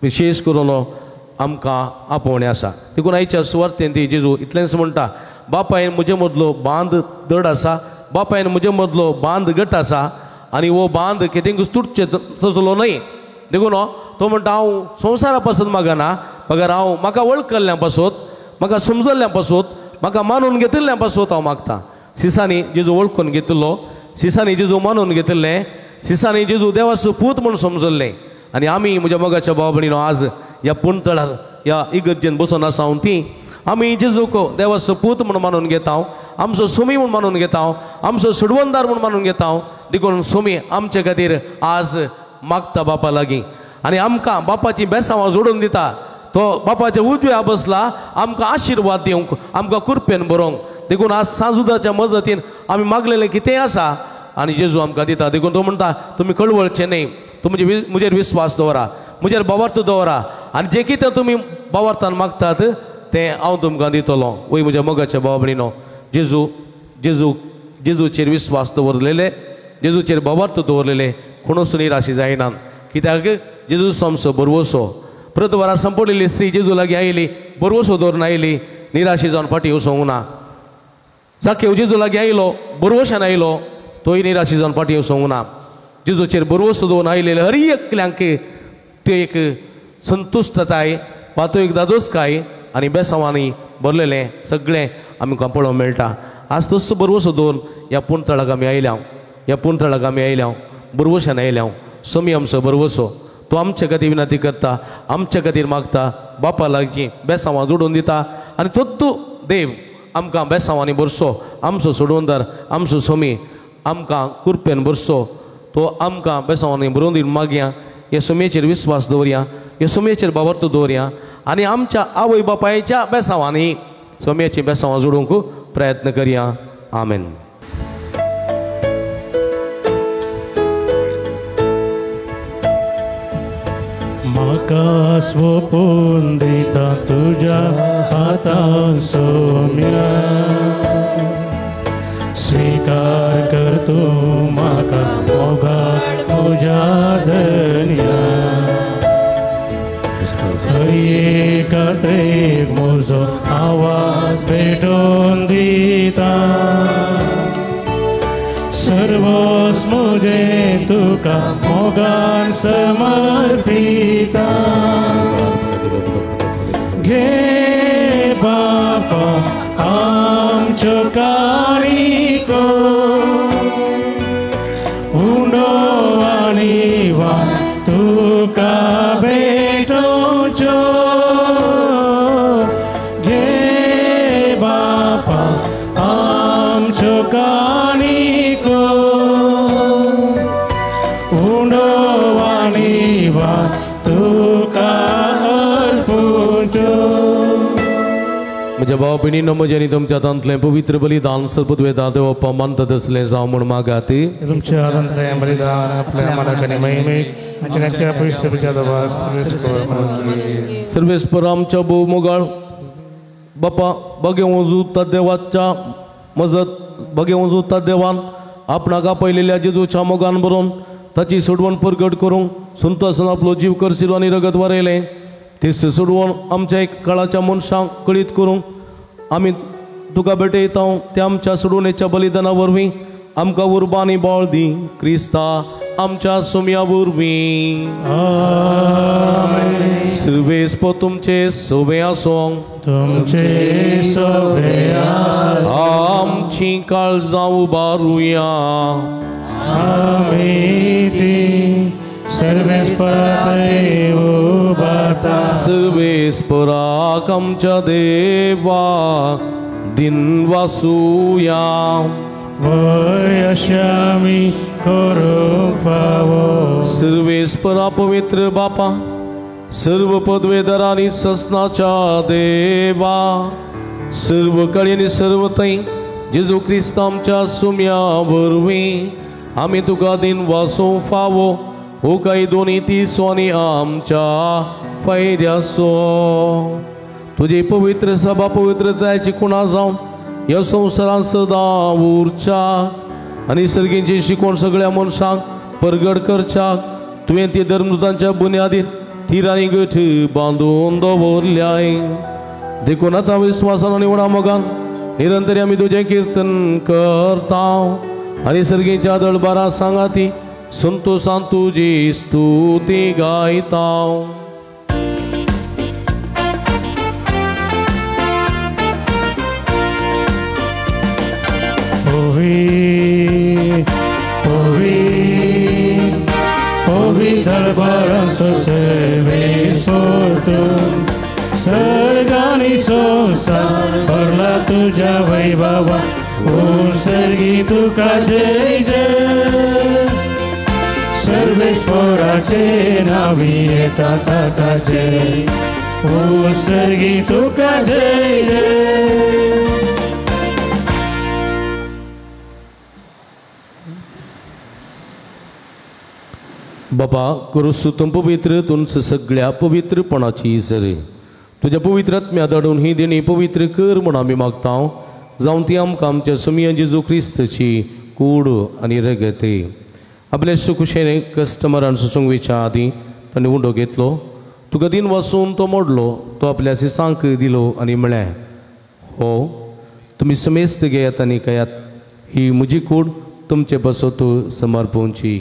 विशेश करून आमकां आपोवणें आसा. देखून आयच्या सुवार्तेन ती जेजू इतलेंच म्हणटा, बापायन म्हजे मदलो बांद दड आसा, बापायन म्हजे मदलो बांद घट आसा आनी हो बांद कितेंकूच तुटचे तसलो न्हय. देखून तो म्हणटा, हांव संवसारा पासून मागना, बगर हांव म्हाका वळखल्ल्या पासत, म्हाका समजल्ल्या पासत, म्हाका मानून घेतिल्ल्या पासत हांव मागता. सिसांनी जेजू वळखून घेतिल्लो, सिसांनी जेजू मानून घेतिल्लें, सिसांनी जेजू देवाचो पूत म्हूण समजल्लें. आनी आमी म्हज्या मोगाच्या भाव भयणीनो आज ह्या पुणतळार ह्या इगर्जेन बसून आसा ती आमी जेजूक देवाचो पूत म्हूण मानून घेता, आमचो सुमी म्हूण मानून घेता, आमचो सुडवणदार म्हूण मानून घेता. देखून सुमी आमचे खातीर आज मागता बापा लागीं आनी आमकां बापाची बेसांवां जोडून दिता. तो बापाच्या उजव्या बसला आमकां आशिर्वाद दिवंक, आमकां कृपेन बरोवंक. देखून आज सांजुदाच्या मजतीन आमी मागलेलें कितेंय आसा आनी जेजू आमकां दिता. देखून तो म्हणटा, तुमी कळवळचे न्हय, तुमी म्हजेर विस्वास दवरा, म्हजेर भावार्थ दवरा आनी जें कितें तुमी भावार्थान मागतात तें हांव तुमकां दितलो. वय म्हज्या मोगाच्या भाव भयणीनो, जेजू जेजू जेजूचेर विस्वास दवरलेले, जेजूचेर भावार्थ दवरलेले कोणूच निराशी जायना. कित्याक जेजू आमचो बरवसो. परत संपडलेली स्त्री जेजू लागीं आयली, बरवसो दवरून आयली, निराशी जावन फाटीं वचूंक ना. जाकेव जेजू लागीं आयलो, बरवशान आयलो, तोय निराशी जावन फाटीं वचूंक ना. जेजूचेर बरवसो दवरून आयलेले हर एकल्यांक ते एक संतुश्टताय वा तो एक दादोसकाय आनी बेसांवांनी भरलेलें सगळें आमकां पळोवंक मेळटा. आज तसो बरवसो दवरून ह्या पुणतळाक आमी आयल्या, ह्या पुणतळाक आमी आयल्या, बरवशान आयल्या. सोमी आमचो बरवसो, तो आमचे खातीर विनंती करता, आमचे खातीर मागता, बापा लागीं बेसांवां जोडून दिता आनी तोच देव आमकां बेसांवांनी भरसो, आमचो सोडवणदार, आमचो सोमी आमकां कृपेन भरसो. तो आमकां बेसांवांनी भरोवन दिवन मागया, ह्या सोमयेचेर विस्वास दवरया, ह्या सोमयेचेर भावार्थ दवरया आनी आमच्या आवय बापायच्या बेसांवांनी सोमयेची बेसांवां जोडूंक प्रयत्न करया. आमेन. म्हाका स्वपून दिता तुज्या हातान सोम्या, स्वीकार कर तूं म्हाका मोगाळ म्हज्या धन्या. हर एक म्हजो आवाज भेटोवन दिता, सर्वोस म्हजें तुका मोगान समर्पिता. घे बापा आमच्यो कारिको, उंडो आनी वा तुका भेटोवच्यो. घे बापा आमच्यो कारिको, उंडो आनी वा तुका अर्पुच्यो. म्हज्या भाव भयणीनो, म्हजें आनी तुमच्या हातांतलें पवित्र बलिदान सर्वद्वेदा देवप्पा मानता तसलें जावं म्हूण मागात. तुमच्या हातांतलें बलिदान आपल्या मानाक आनी महिमेक आनी ताच्या पवित्र सर्वेस्पर आमच्या भोव मोगाळ बापा, बगे वजूता देवाच्या मजत बगे वजूता देवान आपणाक आपयलेल्या जेजूच्या मोगान बरोवन ताची सोडवण परगट करूंक संतोसान आपलो जीव करसिलो आनी रगत वारयलें. तीच सोडवण आमच्या काळाच्या मनशांक कळीत करूंक आमी तुका भेटयता. त्या आमच्या सोडवणेच्या बलिदाना वरवीं आमकां उर्बा आनी बळ दी, क्रिस्ता आमच्या सोम्या वरवीं. सर्वेस्पर तुमचे सोबे आसूं, तुमचे सोबे आसूं. आमची आमी काळजां उबारुया. आमी ती सर्वेस्पराक उबारता. सर्वेस्पराक आमच्या देवा दिनवासुया. वय अशें आमी करूंक फावो. सर्वेस्परा पवित्र बापा, सर्व पदवेदार आनी ससनाच्या देवा, सर्व कळी आनी सर्व थंय जेजू क्रिस्त आमच्या सुम्या वरवीं आमी तुका दिनवासूंक फावो. हो काय दोनी तिसो आनी आमच्या फायद्याचो. तुजी पवित्र सभा पवित्रतायेची खुणा जावन ह्या संवसारांत सदां उरच्याक आनी सर्गींची शिकवण सगळ्या मनशांक परगट करच्याक तुवें ती धर्मदूतांच्या बुन्यादीर थीर आनी गठ बांदून दवरल्याय. देखून आतां विस्वासान आनी व्हडा मोगान निरंतर आमी तुजें किर्तन करता आनी सर्गीच्या दळबारा सांगाती संतोषान तुजी स्तुती गायता. ओवी ओवी ओवी दरबारांचो सर्वेस्पर तूं, सर्ग आनी संवसार भरला तुज्या वैभवा, उत्सर्गी तुका जय जय. सर्वेस्पराचे नावी येता ताका जय, उत्सर्गी तुका जय जय. बाबा करुसू तूं पवित्र, तुमच सगळ्या पवित्रपणाची सर तुज्या पवित्र आत्म्या धाडून ही देणी पवित्र कर म्हूण आमी मागता. जावन ती आमकां आमच्या सुमया जेजू क्रिस्तची कूड आनी रगत. आपल्या सुखुशेने कस्टमरान सुसंगवेच्या आदीं ताणें उंडो घेतलो, तुका दिन वासून तो मोडलो, तो आपल्या सिसांक दिलो आनी म्हळें, हो तुमी समेस्त घेयात आनी खायात, ही म्हजी कूड तुमचे पासत समर्पणची.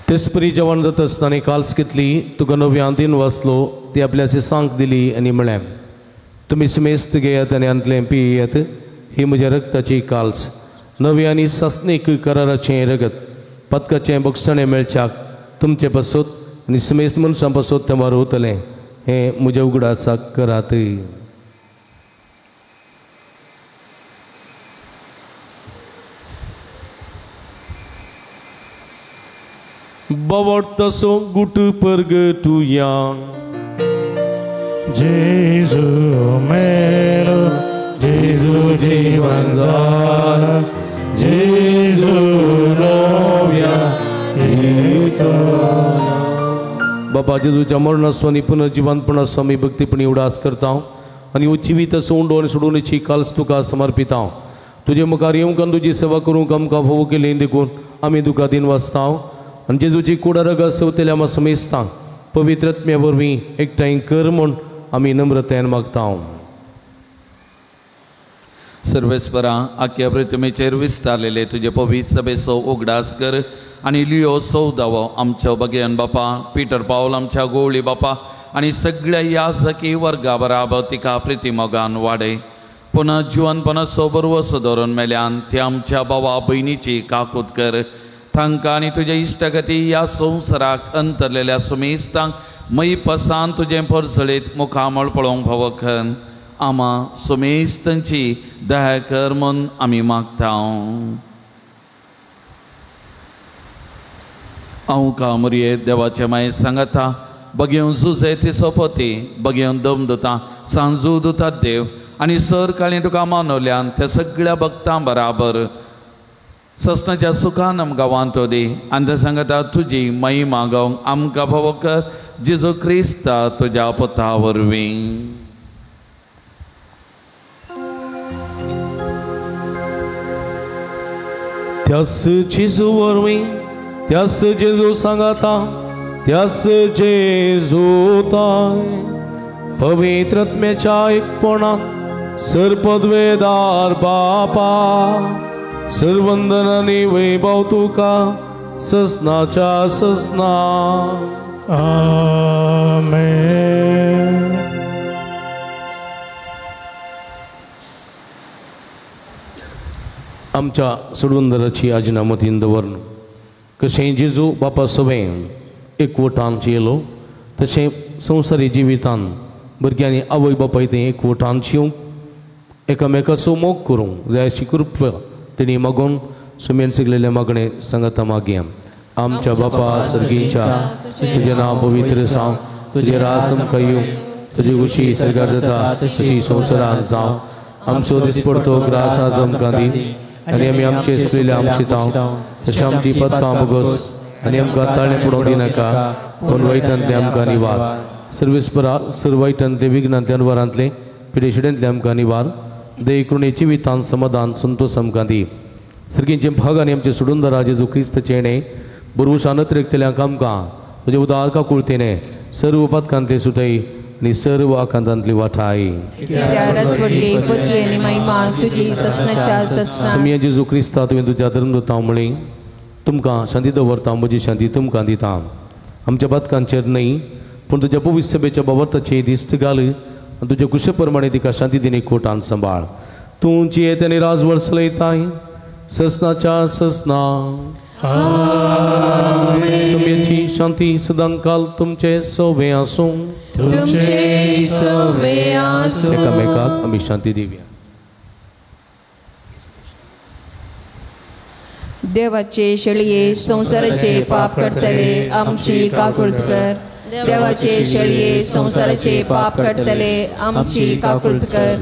तेसपरी जेवण जाता आसतना काल्स घेतली, तुका नव्यान दिन वाचलो, ती आपल्या सिसांक दिली आनी म्हळें, तुमी समेस्त घेयात आनी आंतलें पियेयात, ही म्हज्या रक्ताची काल्स, नवी आनी सासणीक कराराचें रगत, पदकाचें बक्षणें मेळच्याक तुमचे पासत आनी समेस्त मनशां पासत तें वारवतलें, हें म्हज्या उगडासाक करात. बावडतासो गुट परगटुया. जेजू मेलो, जेजू जीवन जाला, जेजू नव्या येतो. बाबा जेजूच्या मरणाचो आनी पुनर्जिवनपणाचो आमी भक्तीपणी उडास करता आनी जिवीत उंडो आनी सोडोवणेची काल्स तुका समर्पिता. तुजे मुखार येवंक आनी तुजी सेवा करूंक आमकां फावो केली देखून आमी तुका दिन वाचता. आनी जेजूची कूड रगत सेवतल्या आमकां समेस्तांक पवित्र आत्म्या वरवीं एकठांय कर म्हूण आमी नम्रतायेन मागता. सर्वेस्परा आख्या प्रतिमेचेर विस्तारलेले तुजे पवित्र सभेचो उगडास कर आनी लियो सौदावो आमच्या बगेन बापा, पिटर पावल आमच्या गोवळी बापा आनी सगळ्या याजकी वर्गा बराबर तिका प्रितीमोगान वाडय. पुनः जिवनपणाचो बरवसो दवरून मेल्यान ते आमच्या बाबा भयणीची काकूत कर. तांकां आनी तुज्या इश्टागती ह्या संवसाराक अंतरलेल्या सुमेस्तांक मयपसान तुजें परसळीत मुखामळ पळोवंक फावो. आमा सुमेस्तांची दया कर म्हूण आमी मागता. हांव कामरये देवाचे माये सांगता, बगेवन जुजे ती सोपती, बगेवन दम दिता, सांजू दिता देव आनी सर काळी तुका मानवल्यान त्या सगळ्या भक्तां बराबर ससनाच्या सुखान आमकां वांटो दी आनी ते सांगता तुजी महिमा गावंक आमकां फावो कर, जेजू क्रिस्ता तुज्या पुता वरवीं. त्यास जेजू वरवीं, त्यास जेजू सांगाता, त्यास जेजू ताय पवित्र आत्म्याच्या एकपणात सर्पद्वेदार बापा, सर्वंदन आनी वैभव तुका ससनाच्या ससना. आमेन. आमच्या सोडवंदराची आजना मतीन दवरून कशें जेजू बापा सवें एकवटान येयलो तशें संवसारी जिवितान भुरग्यांनी आवय बापाय तें एकवटान शिवंक एकामेकाचो मोग करूंक जाय अशी कृपा तेणी मागून सुमेन शिकलेले मागणें सांगता मागया. आमच्या बापा सर्गीच्या तुजें नांव पवित्र जावं, तुजें राज आमकां येवं, तुजी खुशी सरकार जाता तशी संवसारांत जावं. आमचो दिसपडतो ग्रास आज आमकां दी आनी आमी आमचे सुकलेले आमचे तांव तशें आमची पदकां बोगस आनी आमकां ताळें पडोवंक दिनाका पूण वायटांतलें आमकां निवार. सर्वेस्परा सर्व वायटांतलें विघ्नांतलें अनवरांतलें पिडेशिडेंतलें आमकां निवार. दये करुणे जिवितान समाधान संतोष आमकां दी. सर्गींचे भाग आनी आमचे सोडूनदारा जेजू क्रिस्ताचें येणें बरवशान अतिरिक्तल्यांक आमकां तुजे उदार काकुळतेने सर्व पातकांतले सुटय आनी सर्व आकांतांतली वाठाय. समिया जेजू क्रिस्ता तुवें तुज्या धर्मदूतां म्हळी तुमकां शांती दवरता, म्हजी शांती तुमकां दिता. आमच्या पातकांचेर न्हय पूण तुज्या पवित्र सभेच्या बाबताची दिस्त घाल आनी तुज्या कुशे प्रमाणे तिका शांती दिनी कोटान सांबाळ. तूं जियेत आनी राजवळ चलयताय ससनाच्या ससना. समेची शांती सदांकाल तुमचे सवे आसूं. एकामेकाक आमी शांती दिवया. देवाचे शेळये संवसाराचे पाप करतले आमची काकुळट कर. देवाचे शेळये संवसाराचे पाप करतले आमची काकुळट कर.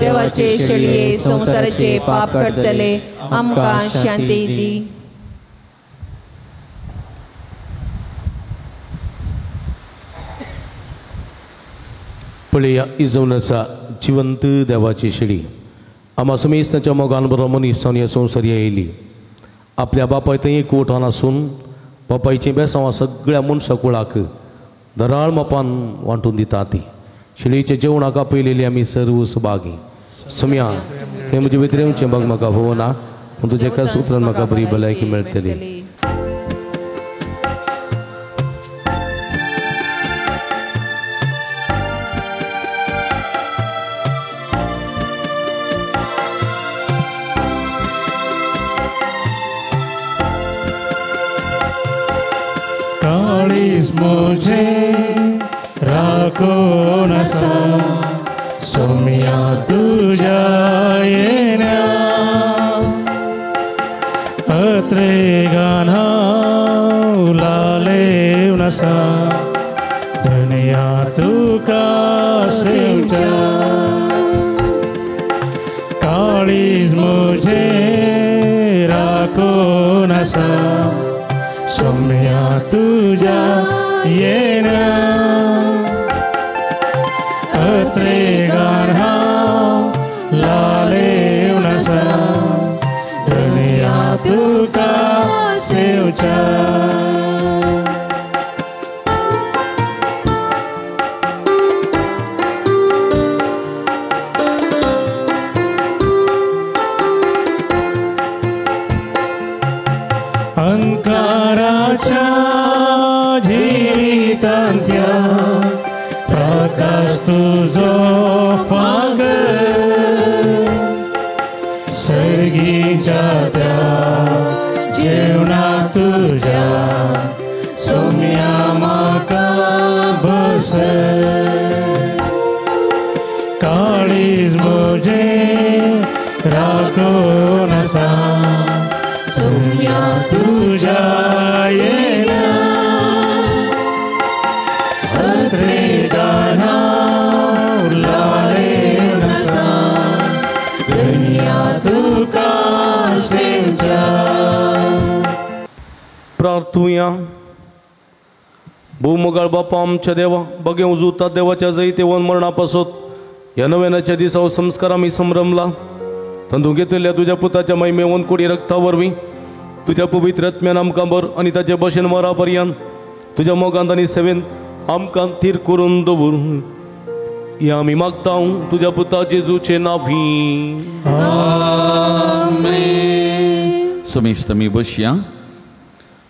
देवाचे शेळये संवसाराचे पाप करतले आमकां शांती दी. पळया इजोवन आसा जिवंत देवाची शेळी. आमा समेस्ताच्या मोगान बरो मनीस जावन ह्या संवसार येयली. आपल्या बापाय थंय एकवटान आसून बापायचीं बेसांवां सगळ्या मनशा कुळाक दराळ मापान वांटून दिता. ती शेळीच्या जेवणाक आपयलेली आमी सर्व सुभागी. सम्या हें म्हजें व्यतिरेवचें बाग म्हाका फोवना पूण तुज्या एकाच उतरान म्हाका बरी भलायकी मेळटली. मुझे राखो नसा सोम्या तुझ्या येण्या अत्रे गाना उलाले नसा धन्या तुका सेवच्या. काळीज मुझे राखो नसा सोम्या तुझ्या येण्या अत्रे गान्हा लालेव नसा धन्या तुका सेवच्या. अंकाराच्या जिवितांत्या प्रकाश तुझो फाग सर्गीच्या त्या जेवणा तुझ्या सोम्या म्हाका बस. काळीज म्हजें राखून आसा सोम्या तुझ्या येण्या अत्रे गाना उरलाले नसा धन्या तुका सेवच्या. प्रार्थुया. भोवमोगाळ बापा आमच्या देवा बगे उजुता देवाच्या जैतेवन मरणा पासत ह्या नव्यानाच्या दिसा संस्कार आमी संभ्रमला. तंदू घेतिल्ल्या तुज्या पुताच्या महिमेवन कुडी रक्ता वरवीं तुज्या पवित्र आत्म्यान आमकां बर आनी ताचे भशेन मरा पर्यंत तुज्या मोगांत आनी सेवेन आमकां थीर करून दवर. ह्या आमी मागता तुज्या पुता जेजूचे नांवी. समेस्त आमी बसया.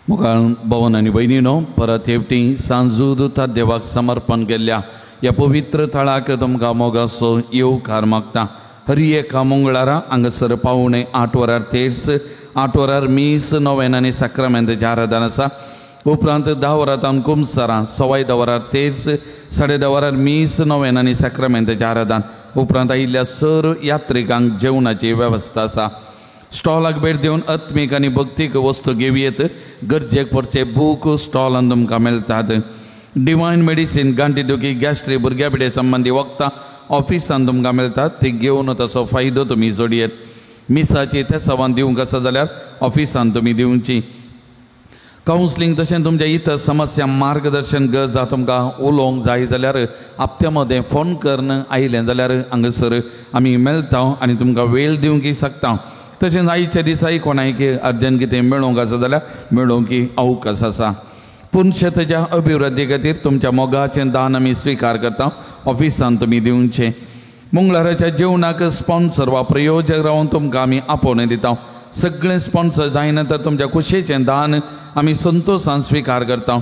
मुखार भवन आनी भयणीनो परत एकटी सांजूद देवाक समर्पण केल्ल्या ह्या पवित्र थळाक तुमकां मोगाचो येवकार मागता. हर एका मंगळारा हांगासर 7:45 वरार तेर्स, 8 वरार मीस, नोवेन आनी साक्रामेंताचें आराधन आसा. उपरांत 10 वरां तावन कुमसरां, 10:15 वरार तेर्स, 10:30 वरार मीस, नोवेन आनी साक्रामेंताचें आराधन. उपरांत आयिल्ल्या सर यात्रिकांक जेवणाची वेवस्था आसा. स्टॉलाक भेट दिवन आत्मीक आनी भक्तीक वस्तू घेवयेत. गरजेक पडचे बूक स्टॉलान तुमकां मेळटात. डिवायन मेडिसीन, गांठी दुखी, गॅस्ट्री, भुरग्या पिडे संबंदी वखदां ऑफिसान तुमकां मेळटात, ती घेवन ताचो फायदो तुमी जोडयेत. मिसाची तेसावान दिवंक आसा जाल्यार ऑफिसान तुमी दिवची. कावन्सिलींग तशें तुमच्या इतर समस्या मार्गदर्शन गरज तुमकां उलोवंक जाय जाल्यार आपत्या मदें फोन करून आयलें जाल्यार हांगासर आमी मेळटा आनी तुमकां वेळ दिवंक शकता. तशेंच आयच्या दिसाय कोणायक अर्जंट कितें मेळोवंक आसा जाल्यार मेळोवंक अवकाश आसा. पूण शेताच्या अभिवृद्धी खातीर तुमच्या मोगाचें दान आमी स्विकार करता. ऑफिसान तुमी दिवचें. मंगळाराच्या जेवणाक स्पॉन्सर वा प्रयोजक रावन तुमकां आमी आपोवणें दिता. सगळें स्पॉन्सर जायना तर तुमच्या खुशयेचें दान आमी संतोशान स्विकार करता.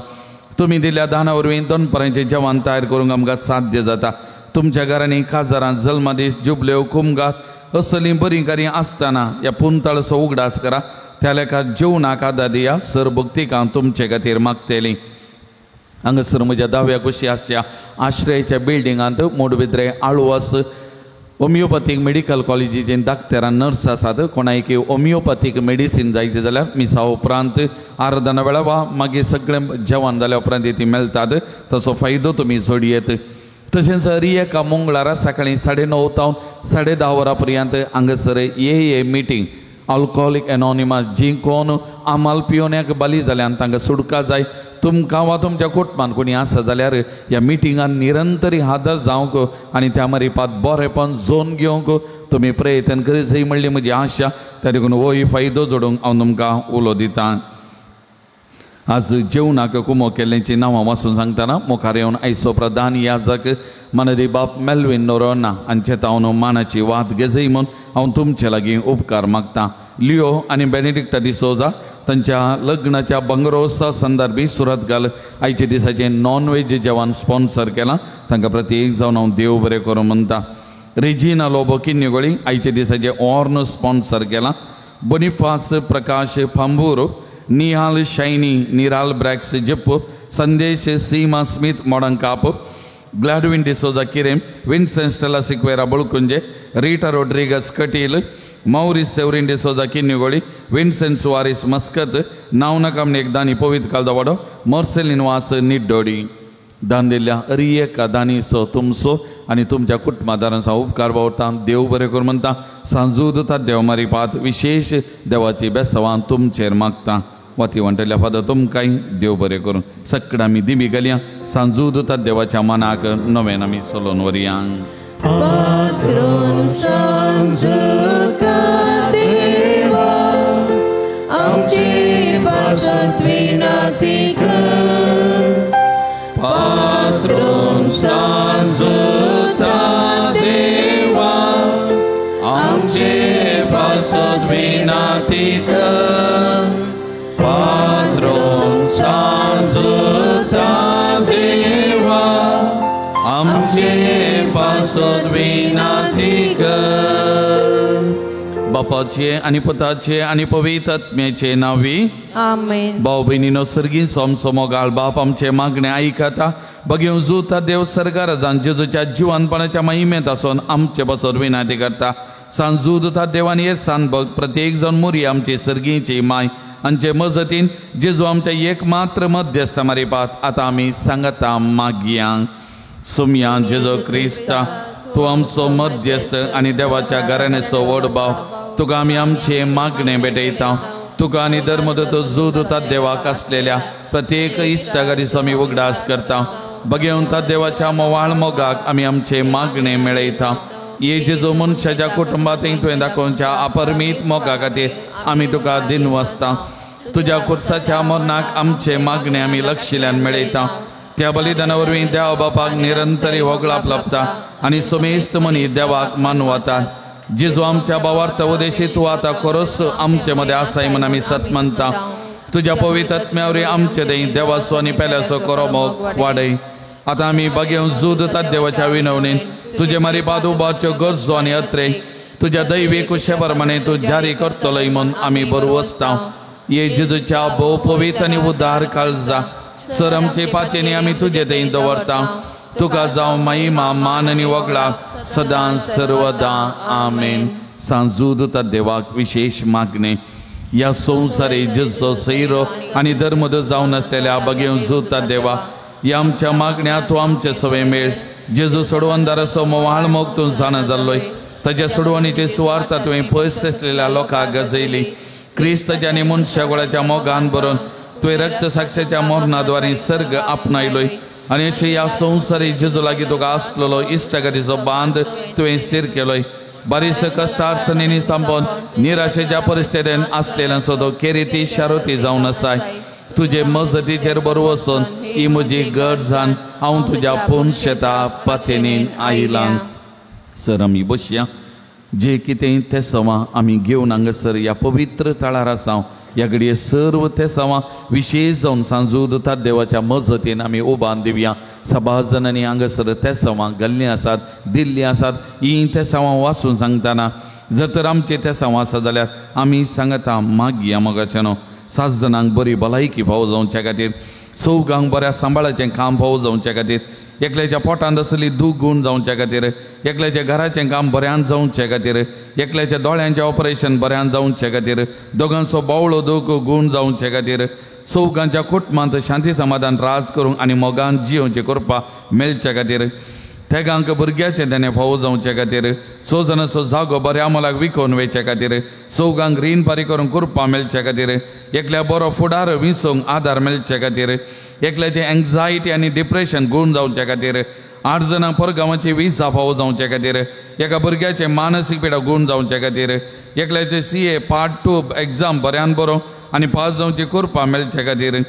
तुमी दिल्ल्या दाना वरवीं दनपरांचें जेवण तयार करूंक आमकां साध्य जाता. तुमच्या घरांनी काजारां, जल्मदीस, जुबल्यो, कुमगार असलीं बरीं कार्यां आसतना ह्या पुंताळचो उगडास करा. त्या लेखा जेवणाक आदार दिया. सर भक्तिकां तुमचे खातीर मागतली. हांगासर म्हज्या दाव्या कुशी आसच्या आश्रयाच्या बिल्डिंगांत मोडबिद्रे आळवास होमियोपॅथीक मेडिकल कॉलेजीचे डाक्टरां नर्स आसात. कोणायक होमियोपॅथीक मेडिसीन जायचें जाल्यार मिसा उपरांत आराधना वेळार वा मागीर सगळें जेवण जाल्या उपरांत ती मेळटात. तसो फायदो तुमी जोडयेत. तशेंच हर एका मंगळारा सकाळीं 9:30 तावन 10:30 वरां पर्यंत हांगासर ए ए मिटींग अल्कोहोलीक एनॉनिमस, जी कोण आमाल पियोन्याक बली जाल्यान तांकां सुटका जाय, तुमकां वा तुमच्या कुटुंबान कोणी आसा जाल्यार ह्या मिटिंगान निरंतरी हाजर जावंक आनी त्या मारिपात बरेपण झोन घेवंक तुमी प्रयत्न करीत जाय म्हणली म्हजी आशा. त्या देखून होय फायदो जोडूंक हांव तुमकां उलो दितां. आज जेवणाक कुमो केल्ल्याची नांवां वाचून सांगतना मुखार येवन आयचो प्रधान याजक मनदी बाप मेल्विन नोरोना हांचे तावन मानाची वाद घेजय म्हूण हांव तुमचे लागीं उपकार मागतां. लिओ आनी बेनेडिक्टा डिसोजा तांच्या लग्नाच्या बंगरोसा संदर्भी सुरतगाल आयच्या दिसाचें नॉन वेज जेवण स्पॉन्सर केलां. तांकां प्रत्येक जावन हांव देव बरें करूं म्हणटा. रेजिना लोबो किन्नीगोळी आयच्या दिसाचें ऑर्न स्पॉन्सर केलां. बोनिफास प्रकाश फांबूर, निहाल शायनी, निराल ब्रॅक्स जेप्पो, संदेश सीमा Smith मोडंकाप, Gladwin D'Souza Kirem, Vincent Stella Sequeira Balkunje, Rita Rodrigues Kateel, Maurice Severin D'Souza Kinnigoli, Vincent Soares Muscat, नावनकामने एक दानी पवित कालदावाडो, मर्सेलिन वास निड्डोडी. दान दिल्ल्या हर एका दानीचो तुमचो आनी तुमच्या कुटुंबादारांचो उपकार बावता. देव बरें करूं म्हणटा. सांजूद देव मारिपात विशेश देवाची बेसवां तुमचेर मागता. वाती म्हणटल्या फादर तुमकांय देव बरें करूं. सगळ्या आमी दिमी घालया. सांजूद देवाच्या मनाक नवेन आमी चलोवन व्हरया. पात्रून सांजुता देवा आमचे पासत विनंती कर. पात्रून सांजुता देवा आमचे पासत विनंती कर. पात्रून सांजुता देवा आमचे पासत विनंती कर. बापाचे आनी पुताचे आनी पवित्र आत्म्याचे नांवी आमेन. भाव भयणीनो सर्गी सोमसोमोगाळ बाप आमचे मागणे आयकता. बगेवन जुता देव सरकार जावन जेजूच्या जिवनपणाच्या महिमेंत आसून आमचे पासत विनंती करता. सांजूद देवान हे सान भक्त प्रत्येक जावन मोरी आमची सर्गीची माय आमचे मजतीन जेजू आमच्या एक मात्र मध्यस्थ मारिपात आतां आमी सांगता मागया. सुमया जेजू क्रिस्ता तूं आमचो मध्यस्थ आनी देवाच्या घराण्याचो व्हड भाव, तुका आमी आमचे मागणे भेटयता. तुका आनी धर्मदत्त जुदता देवाक आसलेल्या प्रत्येक इश्टागतीचो आमी उगडास करता. बगेवन देवाच्या मोवाळ मोगाक आमी आमचे मागणे मेळयता. ये जेजू मनशाच्या कुटुंबात तुवें दाखोवच्या अपरमीत मोगा खातीर आमी तुका दिनवासता. तुज्या कुर्साच्या मरणाक आमचे मागणे आमी लक्षिल्यान मेळयता. त्या बलिदाना वरवीं देव बापाक निरंतरी वगळाप लाभता आनी सुमेस्त मनी देवाक मानवता. जेजू आमच्या भावार्थ उदेशी तूं आतां खरोच आमचे मदें आसाय म्हूण आमी सत मानता. तुज्या पवित्र आत्म्यावरी आमचे थंय देवाचो आनी पेल्याचो करो मोग वाडय. आतां आमी बागेवन झूद देवाच्या विनवणीन तुजे मारी बाद उबारच्यो गरजो आनी अत्रे तुज्या दैवी कुशे प्रमाणे तूं जारी करतलोय म्हूण आमी बरो वसता. ये जेजूच्या भोव पवित्र आनी उदार काळजा सर आमचे पातयेनी आमी तुजे थंय दवरता. तुका जावं महिमा मान आनी वगळा सदां सर्वदां. आमेन. सांजूद देवाक विशेष मागणे. ह्या संवसारी जेजो सैरो आनी धर्मद जावन आसलेल्या बगेवन जुता देवा, ह्या आमच्या मागण्या तूं आमचे सवय मेळ. जेजू सोडवणदाराचो मोवाळ मोग तूं जाणा जाल्लोय. ताज्या सोडवणीची सुवार्ता तुवें पयस आसलेल्या लोकांक गजयली. क्रिस्ताच्या आनी मनशा गोळाच्या मोगान भरून तुवें रक्त साक्षाच्या मरणाद्वारे सर्ग आपणायलोय आनी अशें ह्या संवसारी जेजू लागीं तुका आसलेलो इश्टागतीचो बांद तुवें स्थीर केलोय. बारीस कश्ट अडचणींनी सांपोवन निराशेच्या परिस्थितीन आसलेल्यांचो तो केरिती शारोती जावन आसाय. तुजे मजतीचेर बरो वचून ही म्हजी गरजान हांव तुज्या पूर्ण शेता पातेनीन आयलां. सर आमी बसया. जे कितें तेसांवां आमी घेवन हांगासर ह्या पवित्र थळार आसा ह्या घडये सर्व तेसांवां विशेष जावन सांजूद देवाच्या मजतीन आमी उबान दिवया. सभा जाणांनी हांगासर तेसांवां घाल्लीं आसात, दिल्लीं आसात. हीं तेसांवां वाचून सांगतना जर तर आमचें तेसांवां आसा जाल्यार आमी सांगता मागया मोगाचें न्हू. 7 जाणांक बरी भलायकी फावो जावच्या खातीर, चौगांक बऱ्या सांबाळाचें काम फावो जावच्या खातीर, एकल्याच्या पोटांत आसली दूख गूण जावच्या खातीर, एकल्याच्या घराचें काम बऱ्यान जावचे खातीर, एकल्याच्या दोळ्यांचें ऑपरेशन बऱ्यान जावचे खातीर, दोगांचो बावळो दूख गूण जावचे खातीर, चौगांच्या कुटुंबांत शांती समाधान राज करूंक आनी मोगान जियोवचें करपा मेळचे खातीर, तेगांक भुरग्याचें तेणें फावो जावचे खातीर, 6 जाणांचो जागो बऱ्या मोलाक विकोवन वयचे खातीर, चौगांक रीण फारीक करूंक कृपा मेळचे खातीर, एकल्या बरो फुडार विसोवंक आदार मेळचे खातीर, एकल्याचें एन्जायटी आनी डिप्रेशन गूण जावचे खातीर, 8 जाणांक परगांवाची विजा फावो जावचे खातीर, एका भुरग्याचें मानसीक पिडा गूण जावचे खातीर, एकल्याचें CA Part 2 exam बऱ्यान बरो आनी पास जावची कृपा मेळचे खातीर,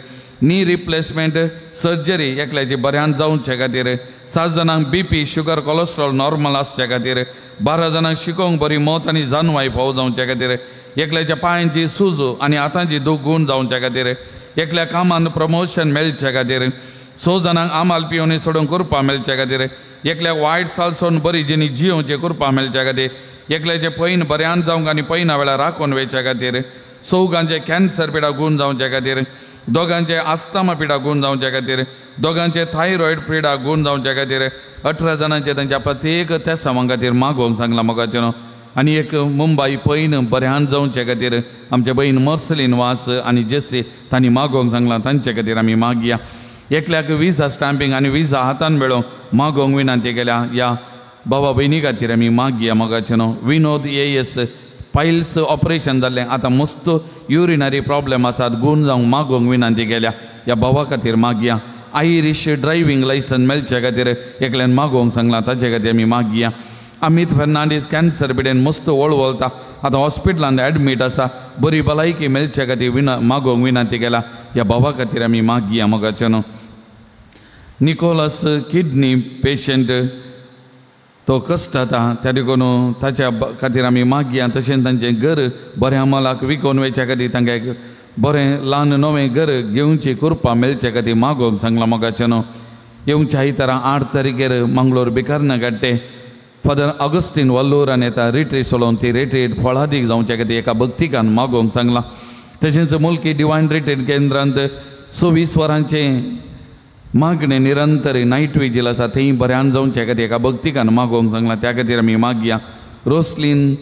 नी रिप्लेसमेंट सर्जरी एकल्याची बऱ्यान जावचे खातीर, 7 जाणांक BP sugar cholesterol normal आसचे खातीर, 12 जाणांक शिकोवंक बरी मत आनी जानवाय फावो जावचे खातीर, एकल्याच्या पांयांची सुजू आनी हातांची दूख गूण जावचे खातीर, एकल्या कामान प्रमोशन मेळचे खातीर, 6 जाणांक आमाल पिवणी सोडून कृपा मेळचे खातीर, एकल्याक वायट साल सोडून बरी जिणी जियोवची कृपा मेळचे खातीर, एकल्याचे पैन बऱ्यान जावंक आनी पैना वेळार राखून वयचे खातीर, चौगांचे कॅन्सर पिडा गूण जावचे खातीर, दोगांचे आस्थमा पिडा गूण जावचे खातीर, दोगांचे थायरॉयड पिडा गूण जावचे खातीर, 18 जाणांचे तांच्या प्रत्येक तेसांवां खातीर मागोवंक सांगलां मोगाचें न्हू. आनी एक मुंबय पैन बऱ्यान जावचे खातीर आमचे भयण मर्सलीन वास आनी जेसी तांणी मागोवंक सांगलां तांचे खातीर आमी मागया. एकल्याक विजा स्टॅम्पींग आनी विजा हातान मेळोवंक मागोवंक विनंती केल्या ह्या बाबा भयणी खातीर आमी मागया मोगाचें न्हू. विनोद AS piles operation जाल्लें आतां मस्त युरिनरी प्रॉब्लेम आसात गूण जावंक मागोवंक विनंती केल्या ह्या बाबा खातीर मागया. आयरीश ड्रायव्हींग लायसन्स मेळचे खातीर एकल्यान मागोवंक सांगलां ताचे खातीर आमी मागया. अमित फेर्नांडीस कॅन्सर पिडेन मस्त वळवळता आतां हॉस्पिटलांत एडमीट आसा बरी भलायकी मेळचे खातीर मागोवंक विनंती केल्या ह्या बाबा खातीर आमी मागया मोगाचें न्हू. निकोलस किडनी पेशंट तो कश्ट जाता त्या देखून ताच्या खातीर आमी मागया. तशेंच तांचें घर बऱ्या मोलाक विकोवन वयच्या खातीर तांकां एक बरें ल्हान नवें घर घेवची कृपा मेळचे खातीर मागोवंक सांगलां मोगाचें न्हू. येवच्या आयतारा 8 तारखेर मंगळूर बिकारना गाड्डे फादर ऑगस्टीन वल्लोरान येता रिट्रीट सोडोवन ती रिट्रीट फळादीक जावच्या खातीर एका भक्तिकान मागोवंक सांगलां. तशेंच मुल्की डिवायन रिट्रीट केंद्रांत 24 वरांचें मागणें निरंतर नायट विजील आसा थंय बऱ्यान जावच्या खातीर एका भक्तिकान मागोवंक सांगलां त्या खातीर आमी मागया. रोसलीन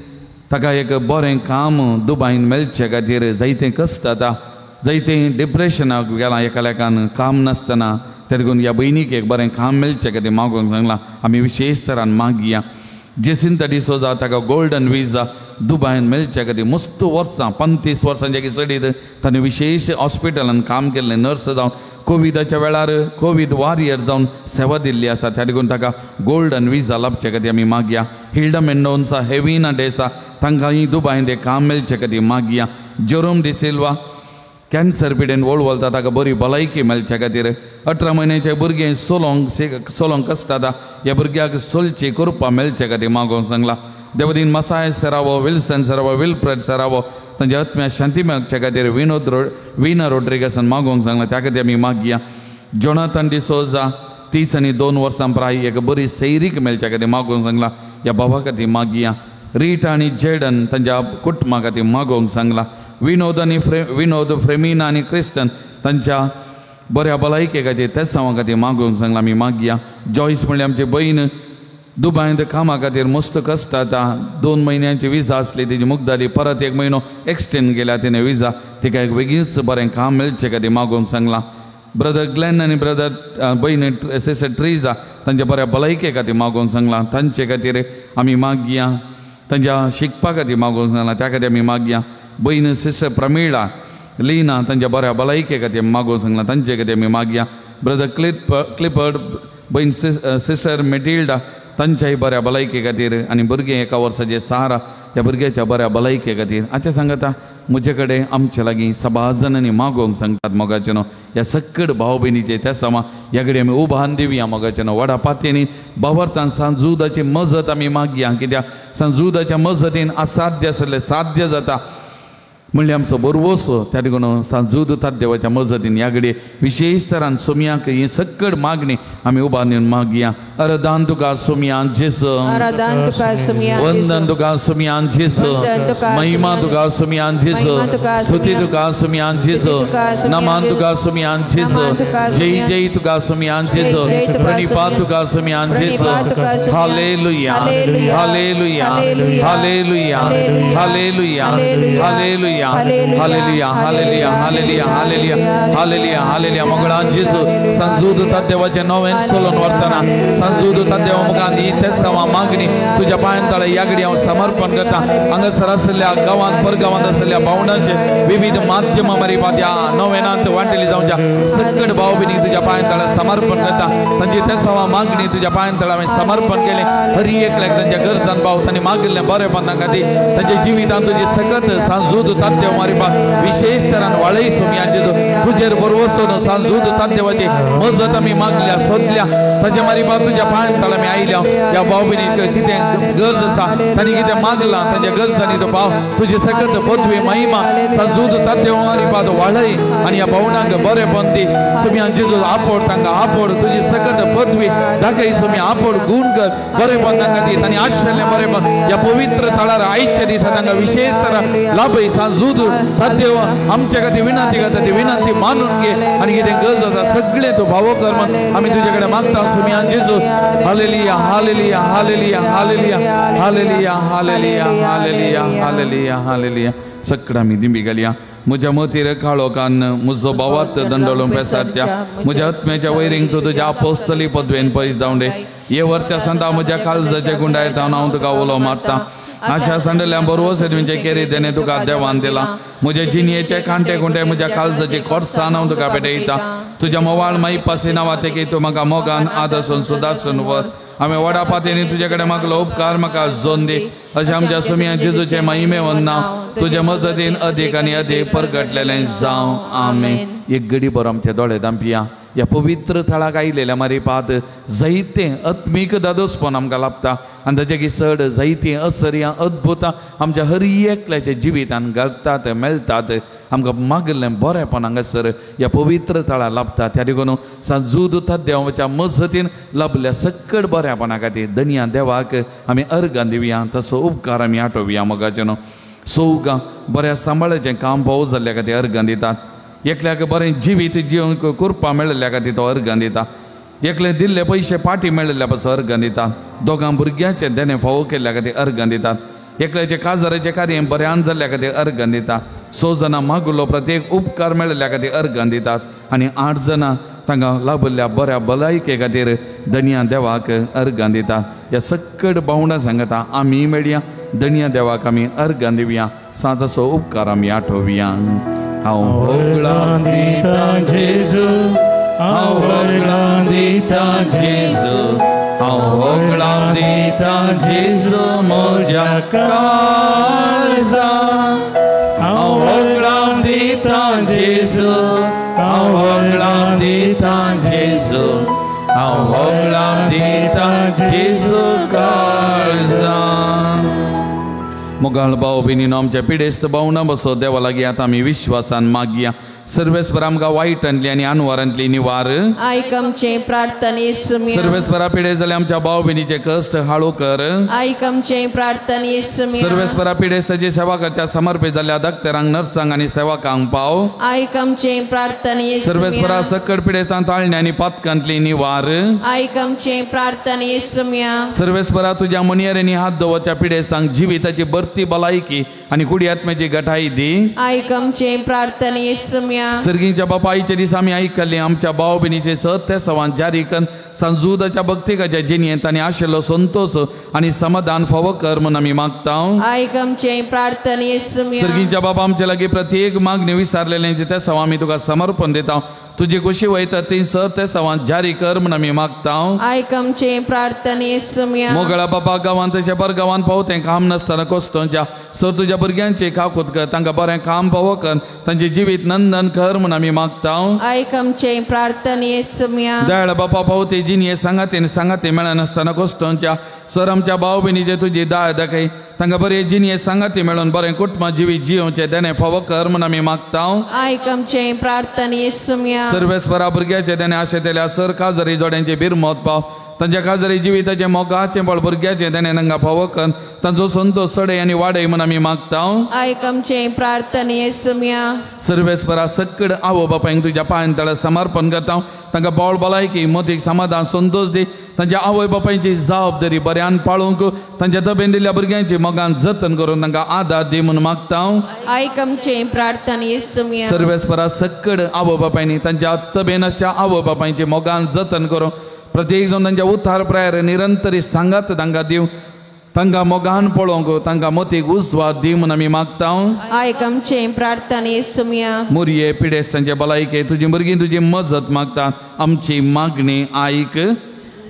ताका एक बरें काम दुबायन मेळचे खातीर जायतें कश्ट जाता जायतें डिप्रेशनाक गेलां एका लेखान काम नासतना त्या देखून ह्या भयणीक एक बरें काम मेळचें खातीर मागोवंक सांगलां आमी विशेष तरान मागया. जेसिंता डिसोजा ताका गोल्डन विजा दुबायन मेळचे खातीर मस्त वर्सां 35 वर्सांच्या चडीत ताणें विशेष हॉस्पिटलान काम केल्लें नर्स जावन कोविडाच्या वेळार कोवीड वॉरियर जावन सेवा दिल्ली आसा त्या देखून ताका गोल्डन विजा लाभचे खातीर आमी मागया. हिल्डा मेंडोन्सा हेविना डेसा तांकां दुबायन एक काम मेळचे खातीर मागया. जेरोम डिसिल्वा कॅन्सर पिडेन वळवळता ताका बरी भलायकी मेळचे खातीर 18 म्हयन्याचे भुरगें सोलोंक कश्ट जाता ह्या भुरग्याक सोलची कृपा मेळचे खातीर मागोवंक सांगलां. देवदीन मसाय सरावो, विल्सन सरावो, विल्फ्रेड सरावो तांच्या आत्म्या शांती मेळच्या खातीर विनोद विना रोड्रिगसान मागोवंक सांगलां, त्या खातीर आमी मागया. जोनाथन डिसोजा 32 वर्सां प्राय एक बरी सैरीक मेळच्या खातीर मागोवंक सांगलां, ह्या बाबा खातीर मागया. रिटा आनी जेडन तांच्या कुटुंबा खातीर मागोवंक सांगलां. विनोद आनी विनोद फ्रेमिना आनी क्रिस्टन तांच्या बऱ्या भलायके खातीर तेसांवा खातीर मागोवंक सांगलां, आमी मागया. जॉयस म्हणल्यार आमची भयण दुबायंत कामा खातीर मस्त कश्ट जाता, 2 म्हयन्यांची विजा आसली तेजी मुगदाली, परत 1 म्हयनो एक्सटेंड केल्या तिणें विजा, तिका एक बेगीनच बरें काम मेळचें खातीर मागोवंक सांगलां. ब्रदर ग्लॅन आनी ब्रदर भयण सिस्टर ट्रिजा तांच्या बऱ्या भलायके खातीर मागोवंक सांगलां, तांचे खातीर आमी मागया. तांच्या शिकपा खातीर मागोवंक सांगलां, त्या खातीर आमी मागया. भयण सिस्टर प्रमिळा लीना तांच्या बऱ्या भलायके खातीर मागोवंक सांगलां, तांचे खातीर आमी मागया. ब्रदर क्लिपर्ड भयण सिस्टर मेटिल्डा तांच्याय बऱ्या भलायके खातीर आनी भुरगें 1 वर्साचें सारा ह्या भुरग्याच्या बऱ्या भलायके खातीर. आचें सांगता म्हजे कडेन आमचे लागीं सभा जाणांनी मागोवंक सांगतात मोगाचें न्हू, ह्या सकड भाव भयणीचे त्या समा ह्या कडेन आमी उबान दिवया मोगाचें न्हू. वडा पातयेनी बावरतान सांजुदाची मजत आमी मागया, कित्याक सांजुदाच्या मजतीन असाध्य आसलें साध्य जाता म्हणल्यार आमचो बरवसो. त्या देखून सांजूद देवाच्या मजतीन ह्या घडये विशेश तरान सोम्याक ही सकड मागणी आमी उबान येवन मागया. अरदान तुका सोम्या जेजू, वंदन तुका सोम्या जेजू, महिमा तुका सोम्या जेजू, स्तुती तुका सोम्या जेजू, नमन तुका सोम्या जेजू, जय जय तुका सोम्या जेजू, प्रणिपात तुका सोम्या जेजू. Hallelujah, hallelujah, hallelujah, hallelujah, hallelujah, hallelujah, hallelujah, hallelujah, hallelujah, hallelujah, hallelujah. मंगळान जेजू सांजूद देवाचें नवें सोलून व्हरतना सांजूद देवा मुखार ही तेसांवा मागणी तुज्या पांयां तळे ह्या घडी हांव समर्पण करता. हांगासर आशिल्ल्या गांवांत परगांवांत आशिल्ल्या भावंडांचे विविध माध्यमां मारिफात ह्या नवेनांत वांटेली जावच्या सकट भाव भयणीक तुज्या पांयां तळे समर्पण करता. तांची तेसांवा मागणी तुज्या पांयां तळे हांवें समर्पण केलें. हरी एकल्याक तांच्या गरजान भाव तांणी मागिल्लें बरेपणा खातीर तांच्या जिवितांत तुजी सकत सांजूद देव मारिफात विशेष तरान वाळय सोम्या जेजू तुजेर बरवसो सांजूद देवाची मजत आमी मागल्या सोदल्या. ताजे मारिफात तुज्या पांयां तळे आमी आयल्या. ह्या भाव भयणीक कितें गरज आसा तांणी कितें मागलां तांच्या गरजांनी तो भाव तुजी सकत पदवी महिमा सांजूद देव मारिफात वाळय आनी ह्या भावणांक बरेपण दी सोम्या जेजू. आपोड तांकां आपोड तुजी सकत पदवी दाखय सोम्या, आपोड गुण कर बरेपण तांकां दी. तांणी आशिल्लें बरेपण ह्या पवित्र थळार आयच्या दिसा तांकां विशेष तरा लाभय. सांजूद देव आमच्या खातीर विनंती करता ती विनंती मानून घे आनी कितें गरज आसा सगळें तूं भावो कर म्हण आमी तुजे कडेन मागता सोम्या जेजू. Hallelujah, hallelujah, hallelujah, hallelujah, hallelujah, hallelujah, hallelujah, hallelujah, hallelujah. सगळं आमी दिंबी घालया. म्हज्या मतीर काळोखान म्हजो भावात दंडळून पेसारच्या म्हज्या आत्म्याच्या वैरींक तूं तुज्या आपोस्तली पदवेन पयस धांवडे. हे वर्त्या संदा म्हज्या काळजाचे गुंडायता हांव तुका उलो मारता. आशा सांडल्या बरवस तुमचे केरी देणे तुका देवान दिला. म्हजे जिणयेचे कांटे कुंटे म्हज्या काळजाची खोटसान हांव तुका पेटयता. तुज्या मोवाळ माई पासिना वातेकी तूं म्हाका मोगान आदसून सुदासून व्हर. आमी वडा पातयेनी तुजे कडेन मागलो उपकार म्हाका जोन दी. अशें आमच्या सुमया जेजूचे महिमे वन्ना तुजे मजतीन अदीक आनी अदीक परगटलेलें जावं. आमेन. एक घडी बरो आमचे दोळे दांपया. ह्या पवित्र थळाक आयिल्ल्या मारिफात जायतें आत्मीक दादोसपण आमकां लाभता आनी ताचे चड जायतीं असर्यां अद्भुतां आमच्या हर एकल्याच्या जिवितान घडटात मेळटात. आमकां मागिल्लें बरेंपण हांगासर ह्या पवित्र थळार लाभता. त्या देखून सांजूद देवाच्या मजतीन लाभल्या सकट बऱ्यापणा खातीर दनया देवाक आमी अर्गां दिवया, तसो उपकार आमी आठोवया. मोगाचें न्हू सौगां बऱ्या सांबाळाचें काम पावो जाल्ल्या खातीर अर्गां दितात. एकल्याक बरें जिवीत जिवंक कृपा मेळिल्ल्या खातीर तो अर्गां दिता. एकले दिल्ले पयशे पाटी मेळिल्ल्या पासून अर्गां दितात. दोगां भुरग्याचें देणें फावो केल्ल्या खातीर अर्गां दितात. एकल्याचें काजाराचें कार्य बऱ्यान जाल्ल्या खातीर अर्गां दिता. 6 जाणां मागुल्लो प्रत्येक उपकार मेळिल्ल्या खातीर अर्गां दितात आनी 8 जाणां तांकां लाभिल्ल्या बऱ्या भलायके खातीर दनया देवाक अर्गां दितात. ह्या सकट भावंडां सांगता आमी मेळया दनया देवाक आमी अर्गां दिवया, सातसो उपकार आमी आठोवया. हांव होगळां दिता जेजू, हांव होगळां दिता जेजू, हांव होगळां दिता जेजू म्हज्या काळजा. हांव होगळां दिता जेजू, हांव होगळां दिता जेजू, हांव होगळां दिता जेजू काळजा. मोगाळ भाव भयणीनो आमच्या पिडेस्त भावना बसो देवा लागीं आतां आमी विश्वासान मागया. सर्वेस्पर आमकां वायटांतली आनी अनवारांतली निवार. आयक आमचे प्रार्थने सुम्या. सर्वेस्परा पिडेस्त जाल्या आमच्या भाव भयणीचे कश्ट हाळू कर. आयक आमचे प्रार्थने सुम्या. सर्वेस्परा पिडेस्ताची सेवा करच्या समर्पित जाल्या डॉक्टरांक, नर्सांक आनी सेवकांक पाव. आयक आमचे प्रार्थने. सर्वेस्परा सकट पिडेस्तांक ताळणे आनी पातकांतली निवार. आयक आमचे प्रार्थने सुम्या. सर्वेस्परा तुज्या मनियारेंनी हात दवरच्या पिडेस्तांक जिविताची बरती भलायकी आनी कुडी आत्म्याची गठाई दी. आयक आमचे प्रार्थने सुम्या. सर्गीच्या बापाईच्या दिसा आमी आयकल्ले आमच्या भाव भयणीचे सत्य सवान जारी करून सांजुदाच्या भक्तिकाच्या जिणेंत आनी आशिल्लो संतोष आनी समाधान फावो कर म्हूण आमी मागता. आयक आमचे प्रार्थने सुम्या. सर्गीच्या बाबा आमचे लागीं प्रत्येक मागणी विसारलेल्यांचे ते सवा आमी तुका समर्पण दिता. तुजी खुशी वयता ती सर ते सवान जारी कर म्हूण आमी मागता. आयक आमचे प्रार्थने सुम्या. मोगळा बाबा गांवांत तशें पर गांवांत पावतें काम नासतना कोस्तोंच्या सर तुज्या भुरग्यांचे काकूत कर, तांकां बरें काम पावो कर, तांचें जिवीत नंदन कर म्हूण आमी मागता. आयक आमचे प्रार्थने सुम्या. दयाळ बापा पावते जिणये सांगाते सांगाते मेळनासतना कोस्तोंच्या सर आमच्या भाव भयणीचे तुजी दाय दाखय, तांकां बरें जिणये सांगाते मेळून बरें कुटुंब जिवीत जियोवचें देणें फावो कर म्हूण आमी मागता. आयक आमचे प्रार्थने सुम्या. सर्वेस्परा भुरग्याचे देणें आशेतल्या सर काजरी जोड्यांचे बिरमत पाव, तांच्या काजरी जिविताचें मोगाचें बळ भुरग्याचें देणें तांकां फावो कर, तांचो संतोष सडय आनी वाडय म्हूण आमी मागता. आयक आमचे प्रार्थने सुम्या. सर्वेस्परा सक्कड आवय बापायंक तुज्या पांयां तळा समर्पण करता, तांकां बावळ भलायकी मतीक समाधान संतोष दी, तांच्या आवय बापायची जबाबदारी बऱ्यान पाळूंक, तांच्या तबेन दिल्ल्या भुरग्यांची मोगान जतन करून तांकां आदार दी म्हूण मागता. आयक आमचे प्रार्थने सुम्या. सर्वेस्परा सक्कड आवय बापायनी तांच्या तबेन आसच्या आवय बापायची मोगान जतन करून प्रत्येक जावन तांच्या उतार प्रायर निरंतरी सांगात तांकां दिवं, तांकां मोगान पळोवंक, तांकां मतीक उजवाड दी म्हूण आमी मागता. आयक आमचे प्रार्थने सुम्या. मुरये पिडेस्तांचे भलायके तुजी भुरगीं तुजी मजत मागता, आमची मागणी आयक.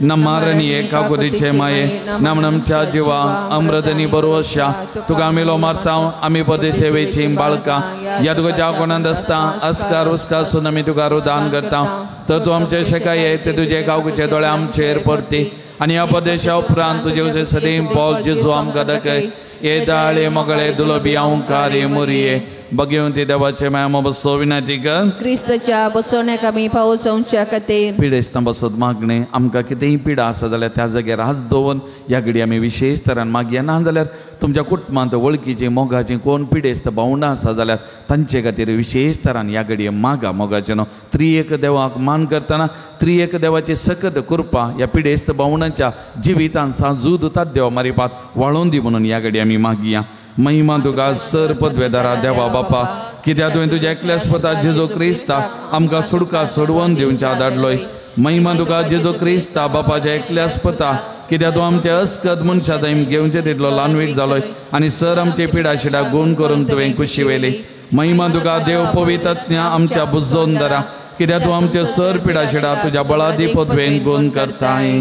नमारणी काकुतीचे माये नामणमच्या जिवा अमृतनी बरोवशा तुका आमी लो मारता, आमी परदेशेवेची बाळकां ह्या तुका ज्या कोणांत आसता अस्कार उस्कार सून आमी तुका रुदान करता. तर तूं आमचे शेकाये ते तुजे काकुचे दोळे आमचेर परती आनी ह्या परदेशा उपरांत तुजे उसे सदीं बोल जेजू आमकां दाखय. ये दाळे मोगळे दुलोबी अंकारे मुरये बघेवन ती देवाचे माया बसो विनंती कर. क्रिस्ताच्या बसवण्याक आमी पावस जावच्या खातीर पिडेस्तां बसत मागणें आमकां कितेंय पिडा आसा जाल्यार त्या जाग्यार हात दवरून ह्या घडी आमी विशेश तरान मागया. ना जाल्यार तुमच्या कुटुंबांत वळखीची मोगाची कोण पिडेस्त भावंडां आसा जाल्यार तांचे खातीर विशेश तरान ह्या घडये मागा. मोगाचें न्हू त्रिएक देवाक मान करतना त्रिएक देवाची सकत कृपा ह्या पिडेस्त भावंडांच्या जिवितान साजूद देवा मारिपात वाळोवन दी म्हणून ह्या घडये आमी मागया. महिमा तुका सर पदवेदारा देवा बापा, कित्याक तुवें तुज्या एकल्याच पुता जेजू क्रिस्ता आमकां सुडका सोडवून दिवच्या धाडलोय. महिमा तुका जेजू क्रिस्ता बापाच्या एकल्याच पुता, कित्याक तूं आमचे अस्कत मनशा दैम घेवचे तितलो ल्हानवीक जालोय आनी सर आमचे पिडा शिडा गुण करूंक तुवें खुशी वेली. महिमा तुका देव पवित्रज्ञा आमच्या बुजोन दरा, कित्याक तूं आमचे सर पिडा शिडा तुज्या बळादी पदवेन गुण करताय.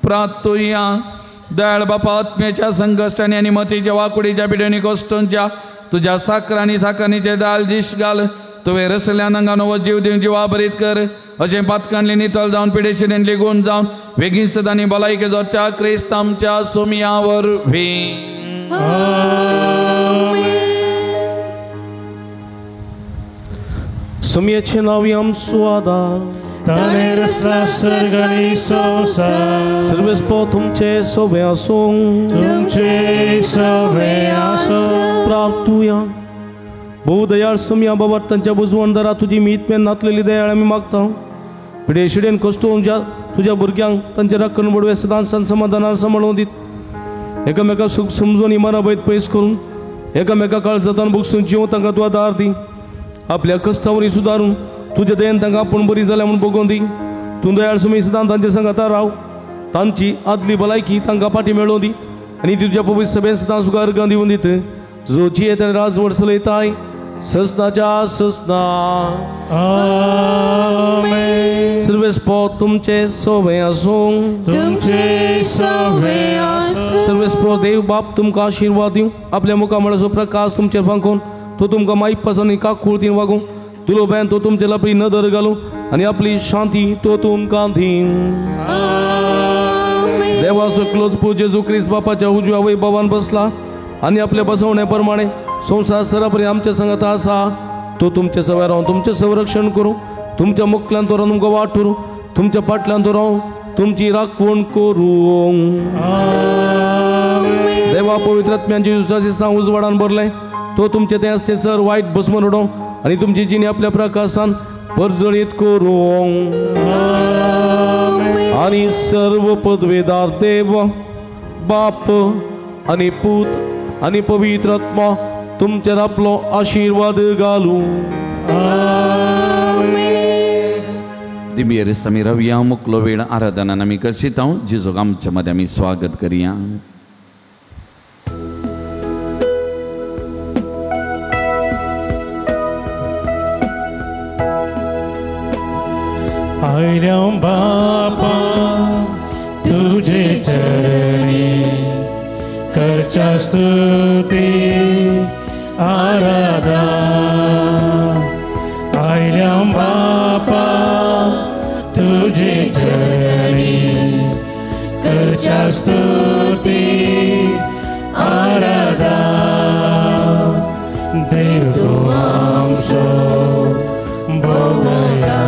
प्रार्थुया. दयाळ बापा आत्म्याच्या संकश्टांनी आनी मतीच्या वाकुडीच्या पिड्यांनी कश्टांच्या तुज्या साकरांनी साकरणीचे दाल दीश घाल. तुवें रसल्या नंगा नवो जीव दिवन जिवा भरीत कर, अशें पातकांतली नितळ जावन पिडेशिडेंतली गुण जावन वेगीं सदांनी भलायके जोडच्या क्रिस्त आमच्या सोमया वरवीं. सोमयाचें नांव आमचो आदार, ताणें रचला सर्ग आनी संवसार. सर्वेस्पर तुमचे सोबे आसूं, तुमचे सोबे आसूं. प्रार्थुया. भोव दयाळ सोमया बाबा तांच्या बुजवण दरा तुजी मीत मेन नातलेली दयाळ आमी मागता. पिडेशिडेन कश्ट तुज्या भुरग्यांक तांचे राखण बडवे सदांच समाधानान सांबाळून दीत, एकामेका सूख समजून इमाना बैत पयस करून एकामेका काळजातान बगसून जीव तांकां तूं आदार दी. आपल्या कश्टावरी सुदारून तुज्या दयेन तांकां आपूण बरी जाल्या म्हूण बगोवन दी. तूं दयाळ सुमी सदां तांचे सांगाता राव, तांची आदली भलायकी तांकां फाटी मेळोवन दी आनी तुज्या पवित्र सभेन सदां तुका अर्गां दिवन दित, जो जियेत आनी राजवट चलयताय ससनाच्या ससना. आमेन. सर्वेस्पर तुमचे सोबे आसूं, तुमचे सोबे आसूं. सर्वेस्पर देव बाप तुमकां आशिर्वाद दिवं, आपल्या मुखामळाचो प्रकाश तुमचेर फांकोवन तो तुमकां मायपास आनी काकुळतीन वागूं. दुलोब्यान तो तुमचे आपली नदर घालूं आनी आपली शांती तो तुमकां दीं. देवाचो क्लोज पू जेजू क्रिस्त बापाच्या उजव्या वैभवान बसला, आनी आपल्या बसवण्या प्रमाणे संवसार सरापरी आमच्या संगत आसा. तो तुमच्या सव्या रावन तुमचें संरक्षण करूं, तुमच्या मुखल्यान तो रावन तुमकां वाट करूं, तुमच्या फाटल्यान तो रावन तुमची राखवण करूं. देवा पवित्र आत्म्यांच्या दिवसाचे सांग उजवाडान भरलें तो तुमचे ते आसते सर वायट भस्म उडोवं आनी तुमची जिणी आपल्या प्रकाशान परजळीत करूं. आनी सर्व पदवेदार देव बाप आनी पूत आनी पवित्र आत्मा तुमचेर आपलो आशिर्वाद घालूं. दिंबेर आमी रवया मुकलो वेळ आराधनान आमी करशीत. जेजूक आमच्या मदें आमी स्वागत करया. आयल्या बापा तुझे चरणी करच्या स्तुती आराधा. आयल्या बापा तुझे चरणी करच्या स्तुती आराधा. देव तूं आमचो भोगया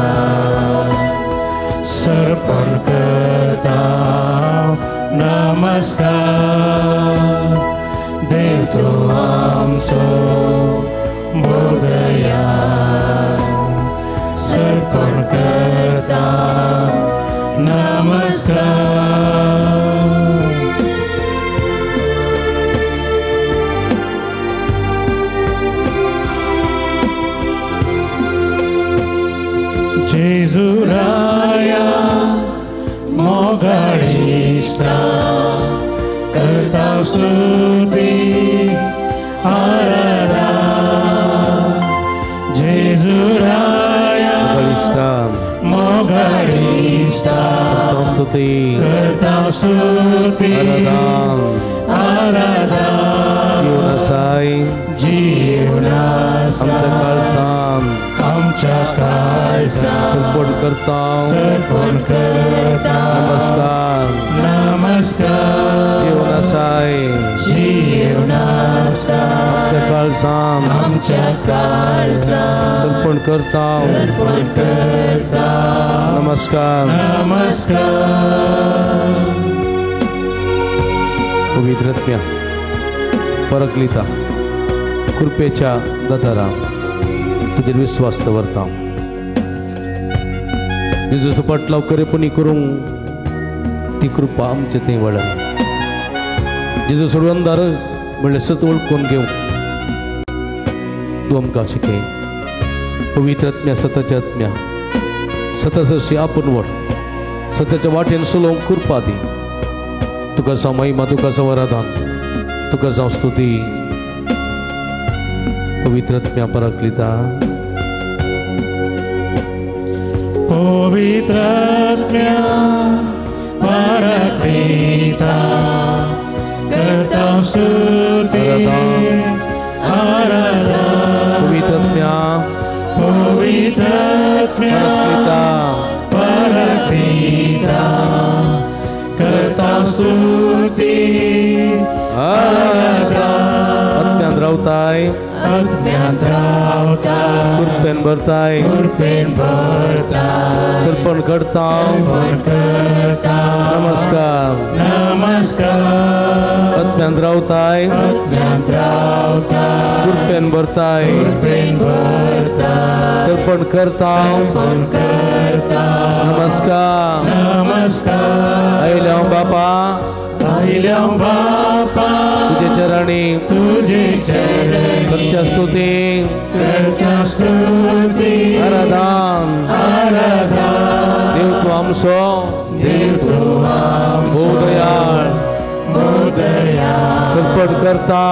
सर्पण करता नमस्कार. देव तूं आमचो बोधया सर्पण करता नमस्कार. जेजुराया मोगाळिश्टा करता स्तुती आराधा. जेजुराया मोगाळिश्टा करता स्तुती आराधा. जीवनासाय जीवनासाय आमच्या काळजान सर्पण करता सर्पण करता नमस्कार नमस्कार. जीवनासाय जीवनासाय आमच्या काळजान आमच्या काळजान सर्पण करता सर्पण करता नमस्कार नमस्कार. पवित्र आत्म्या परकलिता कृपेच्या दातारा तुजेर विस्वास दवरता. जेजूचो पाटलाव खरेपणी करूंक ती कृपा आमचे थंय वाडत. जेजू सोडवणदार म्हणल्यार सत वळखून घेवंक तूं आमकां शिकय. पवित्र आत्म्या सताच्या आत्म्या सताशी आपूण व्हर, सताच्या वाटेन चलोवंक कृपा दी. तुका जावं महिमा, तुका जावं आराधन, तुका जावं स्तुती. पवित्र आत्म्या पराकलिता पवित्र आत्म्या पराकलिता करता स्तुती आराधना. पवित्र आत्म्या पवित्र आत्म्या पराकलिता करता स्तुती आराधना. आत्म्यान रावताय आत्म्यान रावताय कृपेन भरताय कृपेन भरताय सर्पण करता सर्पण करता नमस्कार नमस्कार. आत्म्यान रावताय आत्म्यान रावताय कृपेन भरताय कृपेन भरताय सर्पण करता सर्पण करता नमस्कार नमस्कार. आयल्या बापा आयल्या बापा तुझे चरणी तुझे चरणी करच्या स्तुती करच्या स्तुती आराधन आराधन. देव तूं आमचो देव तूं आमचो भोव दयाळ भोव दयाळ सर्पण करता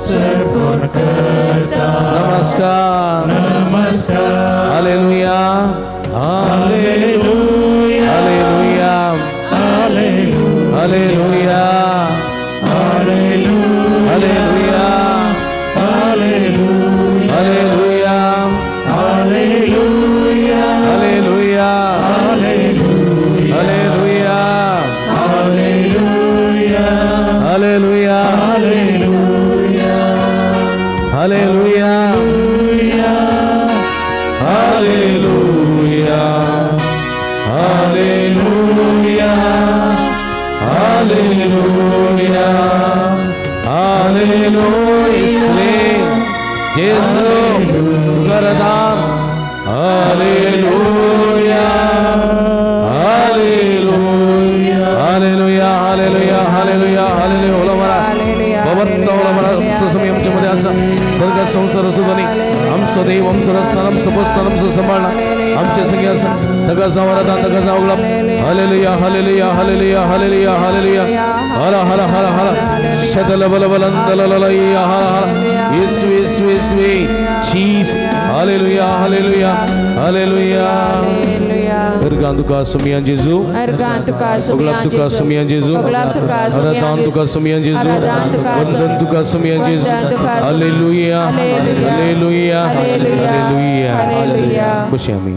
सर्पण करता नमस्कार नमस्कार. Hallelujah hallelujah hallelujah hallelujah hallelujah hallelujah hallelujah hallelujah hallelujah hallelujah hallelujah hallelujah hallelujah hallelujah. Hallelujah, hallelujah, hallelujah. Jesu गरदान hallelujah, hallelujah, hallelujah, hallelujah, hallelujah, hallelujah. भवंत समय आमच्यामध्ये असा स्वर्ग संसार असू दे, आमचं देव आमचं रस्ता आमचं बसतान आमचं सांभाळणं आमच्या संगी असा तगा संवारात तगा Jawla. Hallelujah, hallelujah, hallelujah, hallelujah, hallelujah. हर हर हर हर शतल बल बलंदलललया हर हर येसू येसू येसू चीज. Hallelujah, hallelujah, hallelujah. अर्गान तुका सुमियान जेजू, अर्गान तुका सुमियान जेजू, आराधन तुका सुमियान जेजू, वंदन तुका सुमियान जेजू. Hallelujah, hallelujah, hallelujah, hallelujah. बशी आमी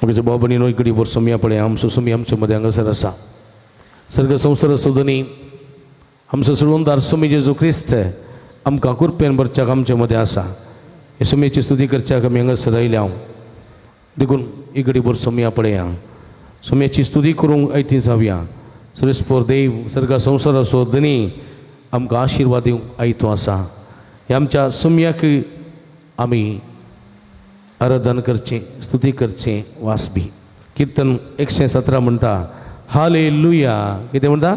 म्हज्या भाव भयणीनो इकडे भर सुमया पळय आमचो सुमी आमचे मदें हांगासर आसा. सर्ग संवसार सोदनी आमचो सोडूनदार सुमी जेजू क्रिस्त आमकां कृपेन भरच्याक आमचे मदें आसा. हे सुमयेची स्तुती करच्याक आमी हांगासर आयल्या हांव देखून इकडे भर सुमया पळया सुमयेची स्तुती करूंक आयती जावया. सर्वेस्पोर देव सर्ग संवसाराचो धनी आमकां आशिर्वाद दिवंक आयतो आसा. हे आमच्या सुमयाक आमी आराधन करचें, स्तुती करचें वासबी. कीर्तन 117 म्हणटा हालेलुया. कितें म्हणटा?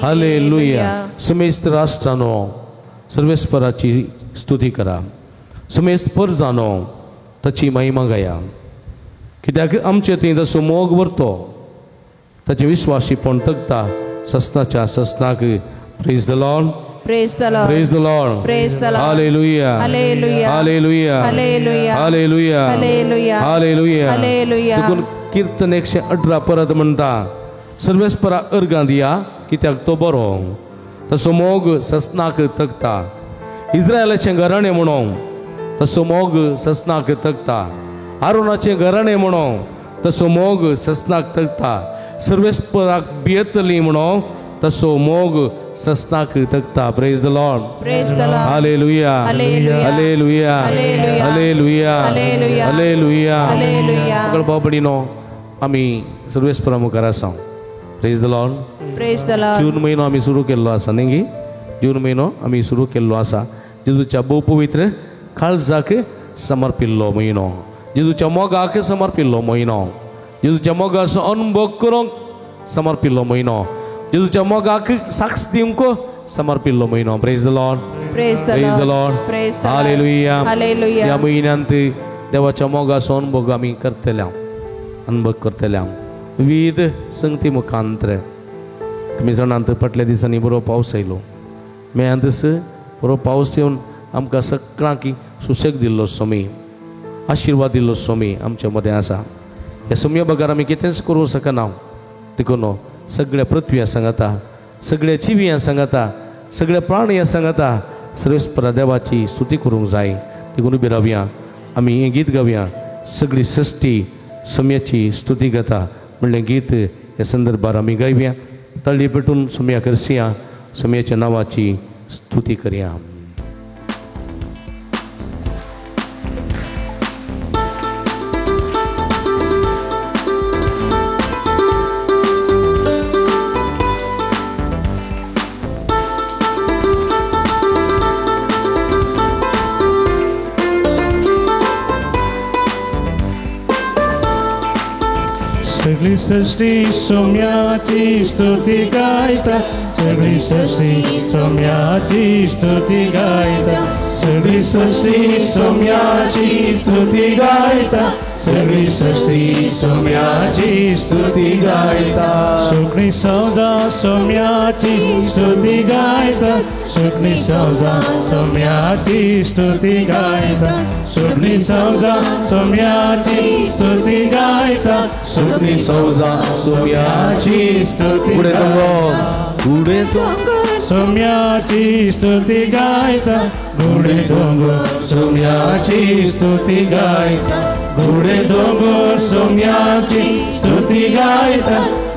हालेलुया. समेस्त राष्ट्रानो सर्वेस्पराची स्तुती करा, समेस्त परजानो ताची महिमा गाया. कित्याक आमचे थंय तसो मोग व्हरतो ताचे विश्वासीपण तगता ससनाच्या ससनाक. Praise the Lord, Praise the Lord. Praise the Lord. Praise the Lord. Hallelujah. Hallelujah. Hallelujah. Hallelujah. Hallelujah. Hallelujah. Hallelujah. Hallelujah. देखून कीर्तन 118 परत म्हणटा सर्वेस्परा अर्गां दिया कित्याक तो बरो तसो मोग ससनाक तगता. इस्रायलाचें घराणें म्हणून तसो मोग ससनाक तगता. आरोनाचें घराणें म्हणून तसो मोग ससनाक तगता. सर्वेस्पराक भियेतली म्हणून तसो मोग ससनाक तगता. Praise the Lord, praise the Lord. Hallelujah, hallelujah, hallelujah, hallelujah, hallelujah, hallelujah. सगळ भाव भयणीनो आमी सर्वेस्परा मुखार आसा. Praise the Lord, praise the Lord. जून म्हयनो आमी सुरू केल्लो आसा न्ही गी? जून म्हयनो आमी सुरू केल्लो आसा जेजूच्या भोव पवित्र काळजाक समर्पिल्लो म्हयनो, जेजूच्या मोगाक समर्पिल्लो म्हयनो, जेजूच्या मोगाचो अनुभव करूंक समर्पिल्लो म्हयनो, जेजूच्या मोगाक साक्ष दिवंक समर्पिल्लो म्हयनो. Praise the Lord, praise the Lord. Praise the Lord. Hallelujah. Hallelujah. ह्या म्हयन्यांत देवाच्या मोगाचो अनुभव आमी करतले, अनुभव करतले विविध संगती मुखांतर. तुमी जाणांत फाटल्या दिसांनी बरो पावस आयलो, मेयांतच बरो पावस येवन आमकां सगळ्यांक सुशेग दिल्लो स्वामी, आशिर्वाद दिल्लो स्वामी आमच्या मदें आसा. ह्या सम्या बगर आमी कितेंच करूंक शकना. देखून सगळ्या पृथ्व्या सांगता, सगळ्या जिव्यां सांगता, सगळ्या प्राणयां सांगता सर्वेस्परा देवाची स्तुती करूंक जाय. देखून उबी रावया आमी हें गीत गावया. सगळी सृश्टी सम्याची स्तुती करता म्हणलें गीत ह्या संदर्भार आमी गावया. तळी पेटून सम्या करसया, सम्याच्या नांवाची स्तुती करया. सगळी सृष्टी सौम्याची स्तुती गायता, सगळी सृष्टी सौम्याची स्तुती गायता, सगळी सृष्टी सौम्याची स्तुती गायता, सगळी सृष्टी सौम्याची स्तुती गायता. सुखणी सौदा सौम्याची स्तुती गायता, सुखणी सौदा सौम्याची स्तुती गायता, सुखणी सौदा सौम्याची स्तुती गायता, सुखणी सौदा सौम्याची स्तुती गायता. सौम्याची स्तुती गायता, गुडे दोंगर सौम्याची स्तुती गायता, गुडे दोंगर सौम्याची स्तुती गायता,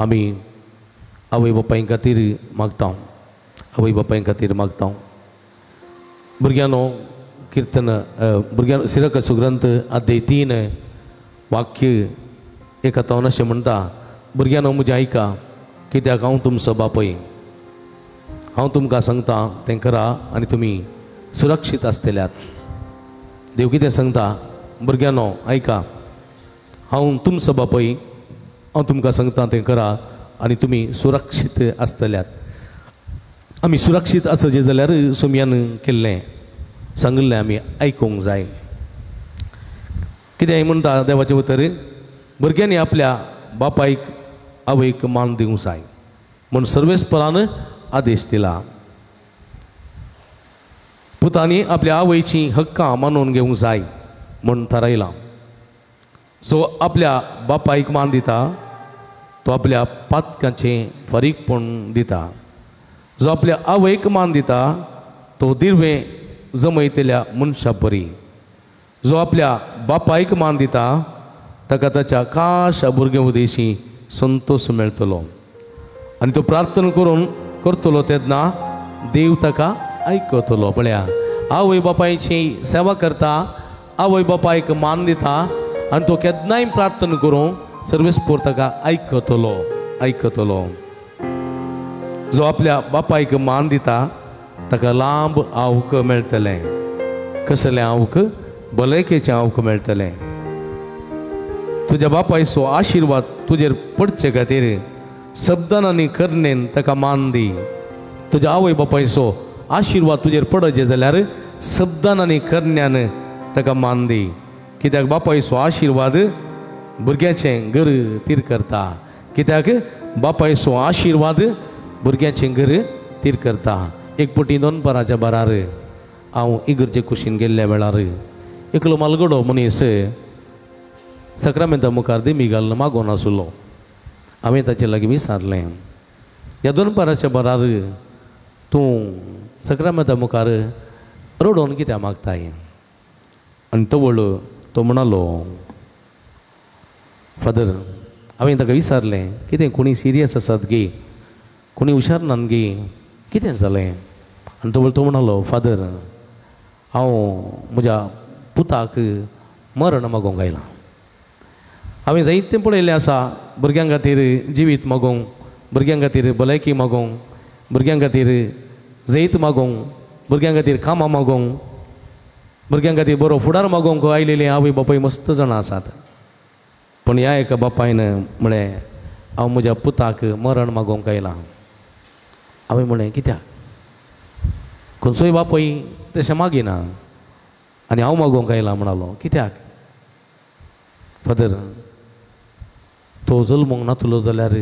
आमी आवय बापाय खातीर मागता, आवय बापाय खातीर मागता. भुरग्यांनो किर्तन भुरग्यां सिरकाचो ग्रंथ अध्याय 3 वाक्य 51 अशें म्हणटा, भुरग्यांनो म्हजें आयका, कित्याक हांव तुमचो बापूय, हांव तुमकां सांगता तें करा आनी तुमी सुरक्षीत आसतल्यात. देव कितें सांगता, भुरग्यांनो आयका, हांव तुमचो बापूय, हांव तुमकां सांगता तें करा आनी तुमी सुरक्षीत आसतल्यात. आमी सुरक्षीत आसचें जाल्यार सोमयान केल्लें सांगिल्लें आमी आयकूंक जाय. कितें म्हणटा देवाचें उतर, भुरग्यांनी आपल्या बापायक आवयक मान दिवंक जाय म्हूण सर्वेस्परान आदेश दिला. पुतांनी आपल्या आवयची हक्कां मानून घेवंक जाय म्हूण थारायलां. जो आपल्या बापायक मान दिता तो आपल्या पातकांचें फारीकपण दिता. जो आपल्या आवयक मान दिता तो दिर्वें जमयतल्या मनशा परी. जो आपल्या बापायक मान दिता ताका ताच्या खास भुरग्यां उदेशी संतोश मेळटलो आनी तो प्रार्थना करून करतलो तेन्ना देव ताका आयकतलो. पळया, आवय बापायची सेवा करता, आवय बापायक मान दिता आनी तो केन्नाय प्रार्थना करून सर्वेस्पोर ताका आयकतलो, आयकतलो. जो आपल्या बापायक मान दिता ताका लांब आवक मेळटलें. कसलें आवक? भलायकेचें आवक मेळटलें. तुज्या बापायचो आशिर्वाद तुजेर पडचे खातीर शब्दान आनी करणेन ताका मान दी. तुज्या आवय बापायचो आशिर्वाद तुजेर पडचे जाल्यार शब्दान आनी करण्यान ताका मान दी. कित्याक बापायचो आशिर्वाद भुरग्याचें घर तीर करता. कित्याक बापायचो आशिर्वाद भुरग्याचें घर तीर करता. एक पटी दोनपाराच्या बारार हांव इगर्जे कुशीन गेल्ल्या वेळार एकलो मालगडो मनीस सक्रामेंता मुखार दिमी घालून मागोन आसलो. हांवें ताचे लागीं विचारलें, ह्या दोनपाराच्या बारार तूं सक्रामेंता मुखार रडोवन कित्याक मागताय? आनी तवळ तो म्हणालो, फादर, हांवें ताका विचारलें, कितें कोणी सिरियस आसात गे, कोणी हुशार नात गे, कितें जालें? आनी तवळ तो म्हणालो, फादर, हांव म्हज्या पुताक मरण मागोवंक आयलां. हांवें जायतें पळयल्लें आसा, भुरग्यां खातीर जिवीत मागोवंक, भुरग्यां खातीर भलायकी मागोवंक, भुरग्यां खातीर जैत मागोवंक, भुरग्यां खातीर कामां मागोवंक, भुरग्यां खातीर बरो फुडार मागोवंक आयलेलीं आवय बापूय मस्त जाणां आसात. पूण ह्या एका बापायन म्हळें, हांव म्हज्या पुताक मरण मागोवंक आयलां. हांवें म्हळें, कित्याक? खंयचोय बापूय तशें मागिना आनी हांव मागोवंक आयलां म्हणालो. कित्याक? फादर, तो जल्मूंक नातलो जाल्यार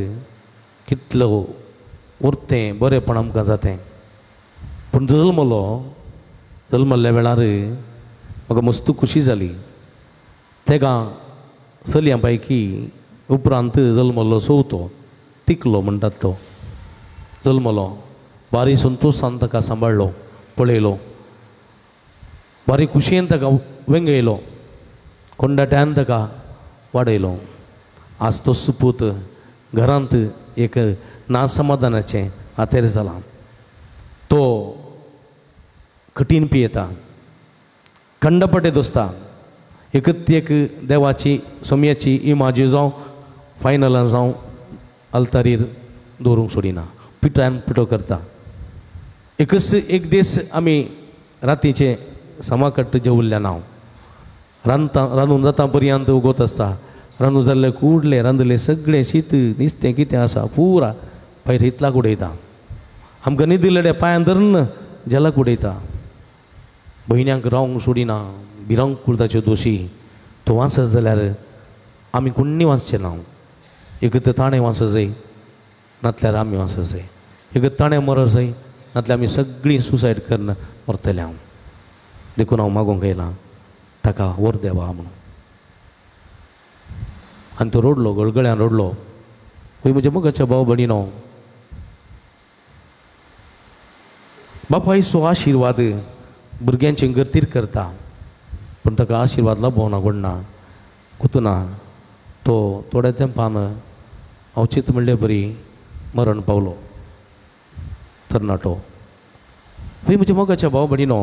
कितलो उरतें बरेंपण आमकां जातें, पूण जल्मलो, जल्मल्ल्या वेळार म्हाका मस्त खुशी जाली. तेगा चलयां पैकी उपरांत जल्मलो चवथो तिकलो म्हणटात तो जल्मलो. बारी संतोशान ताका सांबाळ्ळो, पळयलो, बारी खुशयेन ताका वेंगयलो, कोंडाट्यान ताका वाडयलो. आज तो सुपूत घरांत एक नासमाधानाचें हातेर जालां. तो कठीण पियेता, खंडपटे दोसता, एकत एक देवाची सोमयाची इमाजी जावं फायनलां जावं आल्तारीर दवरूंक सोडिना, पिठान पिठो करता. एकच एक दीस आमी रातीचे समाकट्ट जेवल्ल्या नांव रांदता, रांदून जाता पर्यंत उगोत आसता. रांदून जाल्लें कुडलें रांदलें सगळें शीत नुस्तें कितें आसा पुरा भायर हितलाक उडयता. आमकां न्हिदिल्ल्या पांयान धरून जेलाक उडयता. भयण्यांक रावंक सोडिना, भिरांकूळ ताच्यो दोशी. तो वाचत जाल्यार आमी कोण्णी वाचचें ना. एक तर ताणें वाचत जाय, नातल्यार आमी वाचत जाय. एक ताणें मरत जाय, नातल्यार आमी सगळीं सुसायड करून मरतले हांव. देखून हांव मागोवंक येयलां ताका वर देवा म्हणून. आनी तो रडलो, गळगळ्यान रडलो. हय म्हज्या मोगाच्या भाव भयणीनो, बापायचो आशिर्वाद भुरग्यांचे गर्तीर करता, पूण ताका आशिर्वाद लाबोवना कोणना कुतना. तो थोड्या तेंपान अवचीत म्हणले बरी मरण पावलो तरणाटो. हय म्हज्या मोगाच्या भाव भयणीनो,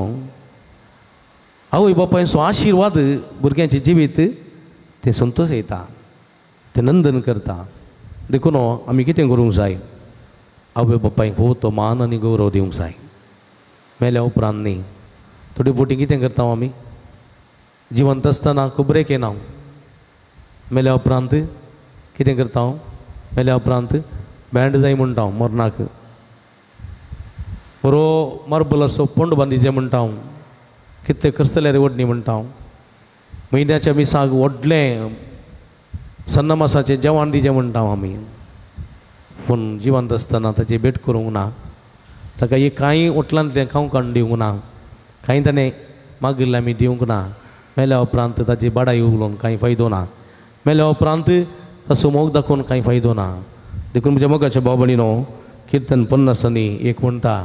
आवय बापायचो आशिर्वाद भुरग्यांचें जिवीत तें संतोश येता, तें नंदन करता. देखून आमी कितें करूंक जाय, आवय बापायक भोव तो मान आनी गौरव दिवंक जाय. मेल्या उपरांत न्ही, थोडी बोटी कितें करता आमी, जिवंत आसतना खबरेक येना, मेल्या उपरांत कितें करता, मेल्या उपरांत बँड जाय म्हणटा मरणाक, बरो मार्बल असो पोंड बांदिचें म्हणटा, कितले खर्चल्यार वडणी म्हणटा, म्हयन्याच्या मिसाक व्हडलें सन्नमासाचें जेवण दिचें म्हणटा आमी. पूण जिवंत आसतना ताची भेट करूंक ना, ताका एक कांय ओटलांतलें खावंक काडून दिवंक ना, कांय ताणें मागिल्लें आमी दिवंक ना. मेल्या उपरांत ताची बाडाय उलोवन कांय फायदो ना, मेल्या उपरांत ताचो मोग दाखोवन कांय फायदो ना. देखून म्हज्या मोगाच्या भाव भयणीनो, किर्तन 50 1 म्हणटा,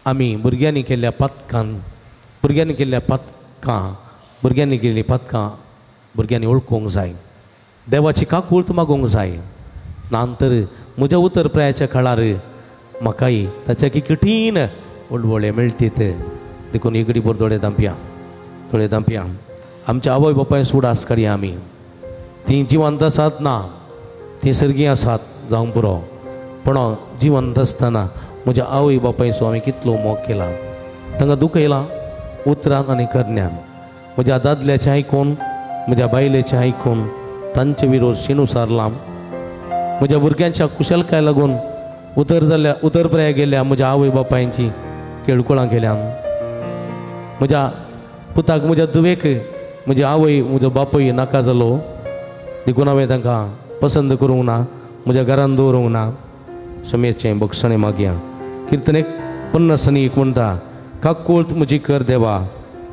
आमी भुरग्यांनी केल्ल्या पातकान, भुरग्यांनी केल्ल्या पातकां, भुरग्यांनी केल्लीं पातकां भुरग्यांनी वळखूंक जाय, देवाची काकूळत मागूंक जाय. ना तर म्हज्या उतर प्रायाच्या काळार म्हाकाय ताच्या की कठीण वळवळे मेळटीत. देखून एक घडी भर दोळे धांपया, दोळे धांपया. आमच्या आवय बापाय उडास काडया आमी, तीं जिवंत आसात ना, तीं सर्गी आसात जावंक पुरो, पूण जिवंत आसतना म्हज्या आवय बापायचो हांवें कितलो मोग केला, तांकां दुखयलां उतरान आनी करण्यान. म्हज्या दादल्याचें आयकून, म्हज्या बायलेचें आयकून तांचे विरोध शिणू सारला. म्हज्या भुरग्यांच्या कुशलकाय लागून उतर जाल्या उतरपर्या गेल्या म्हज्या आवय बापायची केळकुळां केल्यान. म्हज्या पुताक, म्हज्या धुवेक म्हजी आवय म्हजो बापूय नाका जालो, देखून हांवें तांकां पसंद करूंक ना, म्हज्या घरान दवरूंक ना. समेचें बक्षणें मागया. किर्तन 50 1 म्हणटा, काकूळत म्हजी कर देवा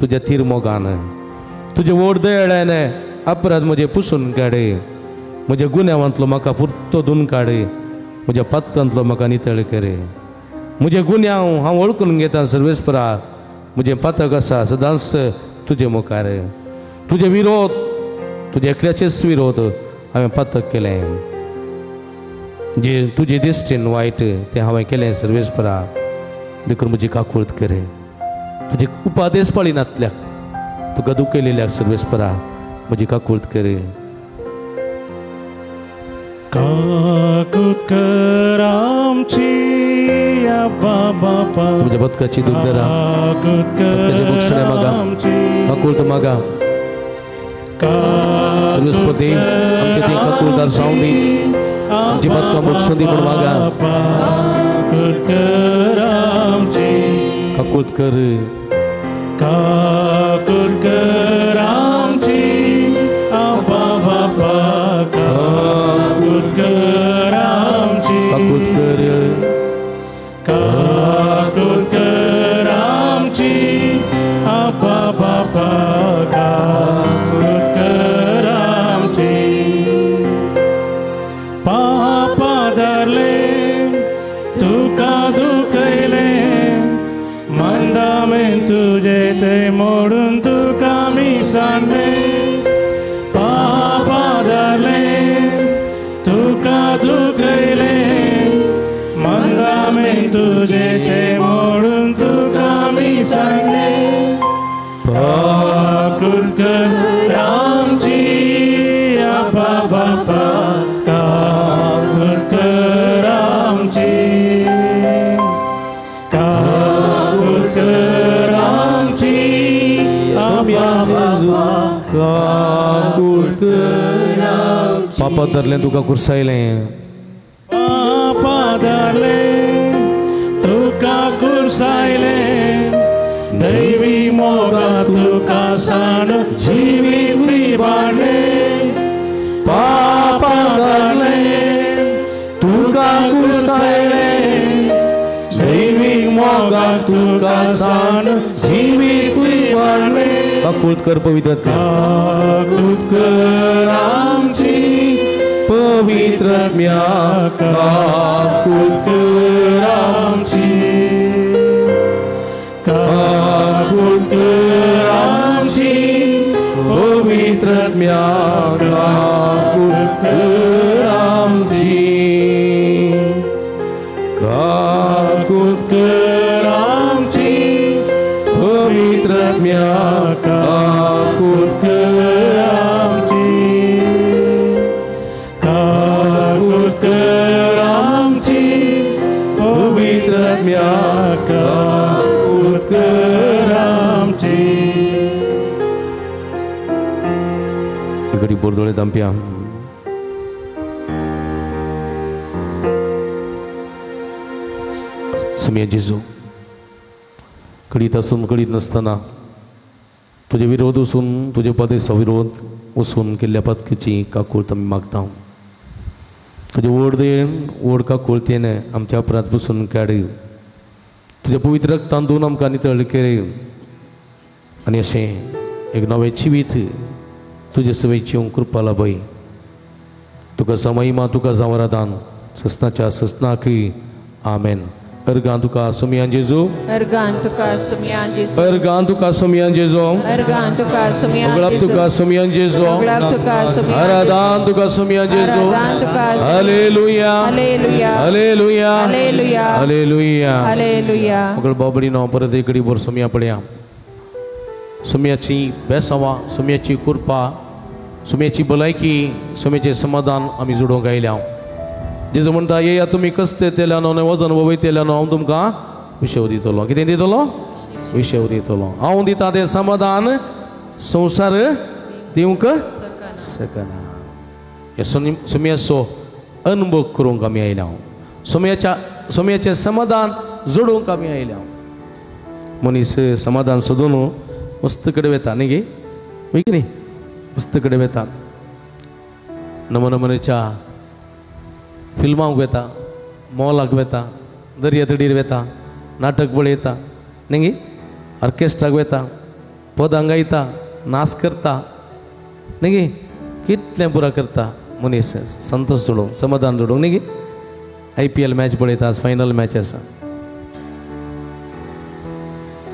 तुज्या तीर मोगान, तुजे व्हड दयाळ्यान अपराध म्हजे पुसून काड, म्हज्या गुन्यांवांतलो म्हाका पुरतो धुवन काड, म्हज्या पात्रांतलो म्हाका नितळ कर. म्हजे गुन्यांव हांव वळखून घेता सर्वेस्परा, म्हजें पातक आसा सदांच तुजे मुखार. तुजे विरोध, तुजे एकल्याचेच विरोध हांवें पातक केलें, जे तुजे दिश्टीन वायट तें हांवें केलें सर्वेस्परा, देखून म्हजी काकूळत कर. तुजे उपादेश पाळिनातल्याक, तुका दुखयलेल्याक सर्वेस्परा म्हजी काकूळत कर. काकूत कर आमची अब्बा बापा, तुमच्या पदकाची दुखदरा, काकूत पदकाचे कर बक्षणे मागा, आमची, काकूळत मागा. सर्वेस्पती आमचे ती काकूळदार जावं दी, आमची पदकां बक्षूं दी म्हूण मागा. काकूत कर आमची, काकूळत कर. काकूत कर आमची अब्बा बापा, काकूत कर आमची, काकूळत कर. काकूत कर आमची अब्बा बापा, काकूत कर आमची. पापा धरले तुका दुखयले, मंदामेन तुजे ते मोडून तुका मी सांडले. पापा धरले तुका दुखयले, मंदामेन तुजे ते मोडून तुका मी सांडले. काकूत कर आमची अब्बा बापा, काकूत कर आमची, काकूत कर आमची अब्बा बापा, काकूळत कर. पापा धरलें तुका कुर्सायलें, पापा धरले तुका कुर्सायले, दैवी मोगा तुका सांड जिवीत बांडले. पापा धरले तुका कुर्सायले, दैवी मोगा तुका सांड जिवीत बांडले. काकूळत कर पवित्र आत्म्या. काकूत कर आमची पवित्र आत्म्या, काकूळत कर आमची, काकूत कर आमची पवित्र आत्म्या, काकूळत कर आमची. म्हणप्या. सुमया जेजू, कळीत आसून कळीत नासतना तुजे विरोध वचून तुजे पदेचो विरोध वचून केल्ल्या पदकेची काकूळत आमी मागता. तुजे व्हड देण व्हड काकूळतेन आमच्या अपराध बसून काड. तुज्या पवित्र रक्तान धुवन आमकां नितळ केले आनी अशें एक नवें जिवीत तुजे सवय जिवंक कृपा लाभय. तुका समयमा तुका जावरादान ससनाच्या ससनाकय आमेन. अर्गां तुका सुमयान जेजू, अर्गां तुका सुमयान जेजू, अर्गां तुका सुमयान जेजू, अर्गां तुका सुमयान उगडाप जेजू, तुका सुमयान जेजू, उगडाप तुका सुमयान, आराधान तुका सुमयान जेजू. Hallelujah, hallelujah, hallelujah, hallelujah, hallelujah, hallelujah. मगळ बाबडीनो परत एक घडी भर सुमया पळया. सुमयाची बेसावा, सुमयाची कृपा, सुमयाची भलायकी, सुमयाचें समाधान आमी जोडूंक आयल्या. जेजू म्हणटा, येया तुमी कसते तेल्यानो वजन वयतेल्यानो, हांव तुमकां विशेव दितलो. कितें दितलो? विशेव दितलो. हांव दिता तें समाधान संवसार दिवंक शकना. हे सुमयाचो अनुभव करूंक आमी आयल्या. सुमयाचें समाधान जोडूंक आमी आयल्या. मनीस समाधान सोदून मस्त कडेन वता न्ही गे, वय की न्ही? मस्त कडेन वता, नमनमनेच्या फिल्मांक वता, मॉलाक वता, दर्या तडीर वता, नाटक पळयता न्ही गे, ऑर्केस्ट्राक वता, पदां गायता, नाच करता न्ही गे, कितलें पुरा करता मनीस संतोश जोडूंक, समाधान जोडूंक न्ही गे. IPL match पळयता, आज फायनल मॅच आसा.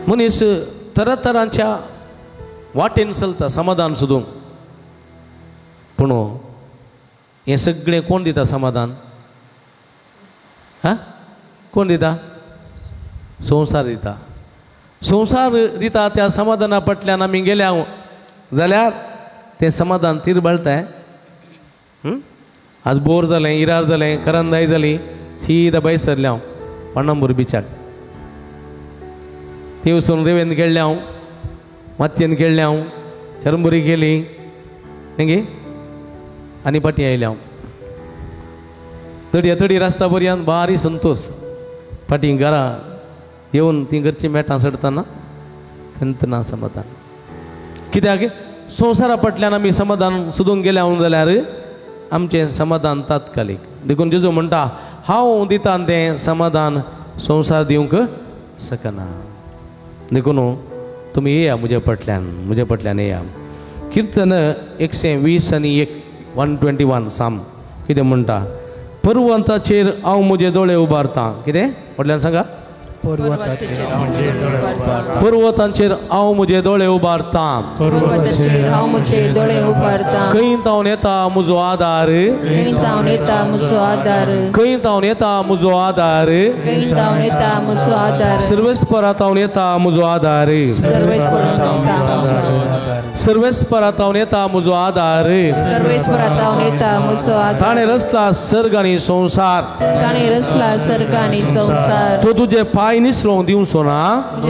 मनीस तरातरांच्या वाटेन चलता समाधान सोदूंक. पूण हें सगळें कोण दिता समाधान? हा, कोण दिता? संवसार दिता. संवसार दिता त्या समाधाना फाटल्यान आमी गेल्या जाल्यार तें समाधान तिरबाळताय. आज बोर जालें, इरार जालें, करंदाय जाली, सीधा भायर सरलें हांव पणंबूर बिचाक. थंय वचून रेवेन खेळ्ळें हांव, मातयेन खेळ्ळें हांव, चरंबुरी केली न्ही गे, आनी फाटीं आयलें हांव. तडी तडी रस्ता पर्यंत भारी संतोश. फाटीं घरा येवन तीं घरचीं मेटां चडटना तेन्ना ना समाधान. कित्याक? संवसारा फाटल्यान आमी समाधान सोदूंक गेल्या जाल्यार आमचें समाधान तात्कालीक. देखून जेजू म्हणटा, हांव दिता तें समाधान संवसार दिवंक शकना. देखून तुमी येया म्हज्या फाटल्यान, म्हज्या फाटल्यान येया. किर्तन 120 आनी 1, 121 साम कितें म्हणटा? पर्वताचेर हांव म्हजे दोळे उबारता. कितें फाटल्यान सांगा? पर्वतांचेर हांव म्हजे दोळे उबारता. खंय तावन येता म्हजो आदार, खंय तावन येता म्हजो आदार, सर्वेस्परा तावन येता म्हजो आदार, सर्वेस्परा तावन येता म्हजो आदार. ताणें रचला सर्ग आनी संवसार, ताणें रचला सर्ग आनी संवसार. तो तुजे पांय निसरोवंक दिवचो ना, तो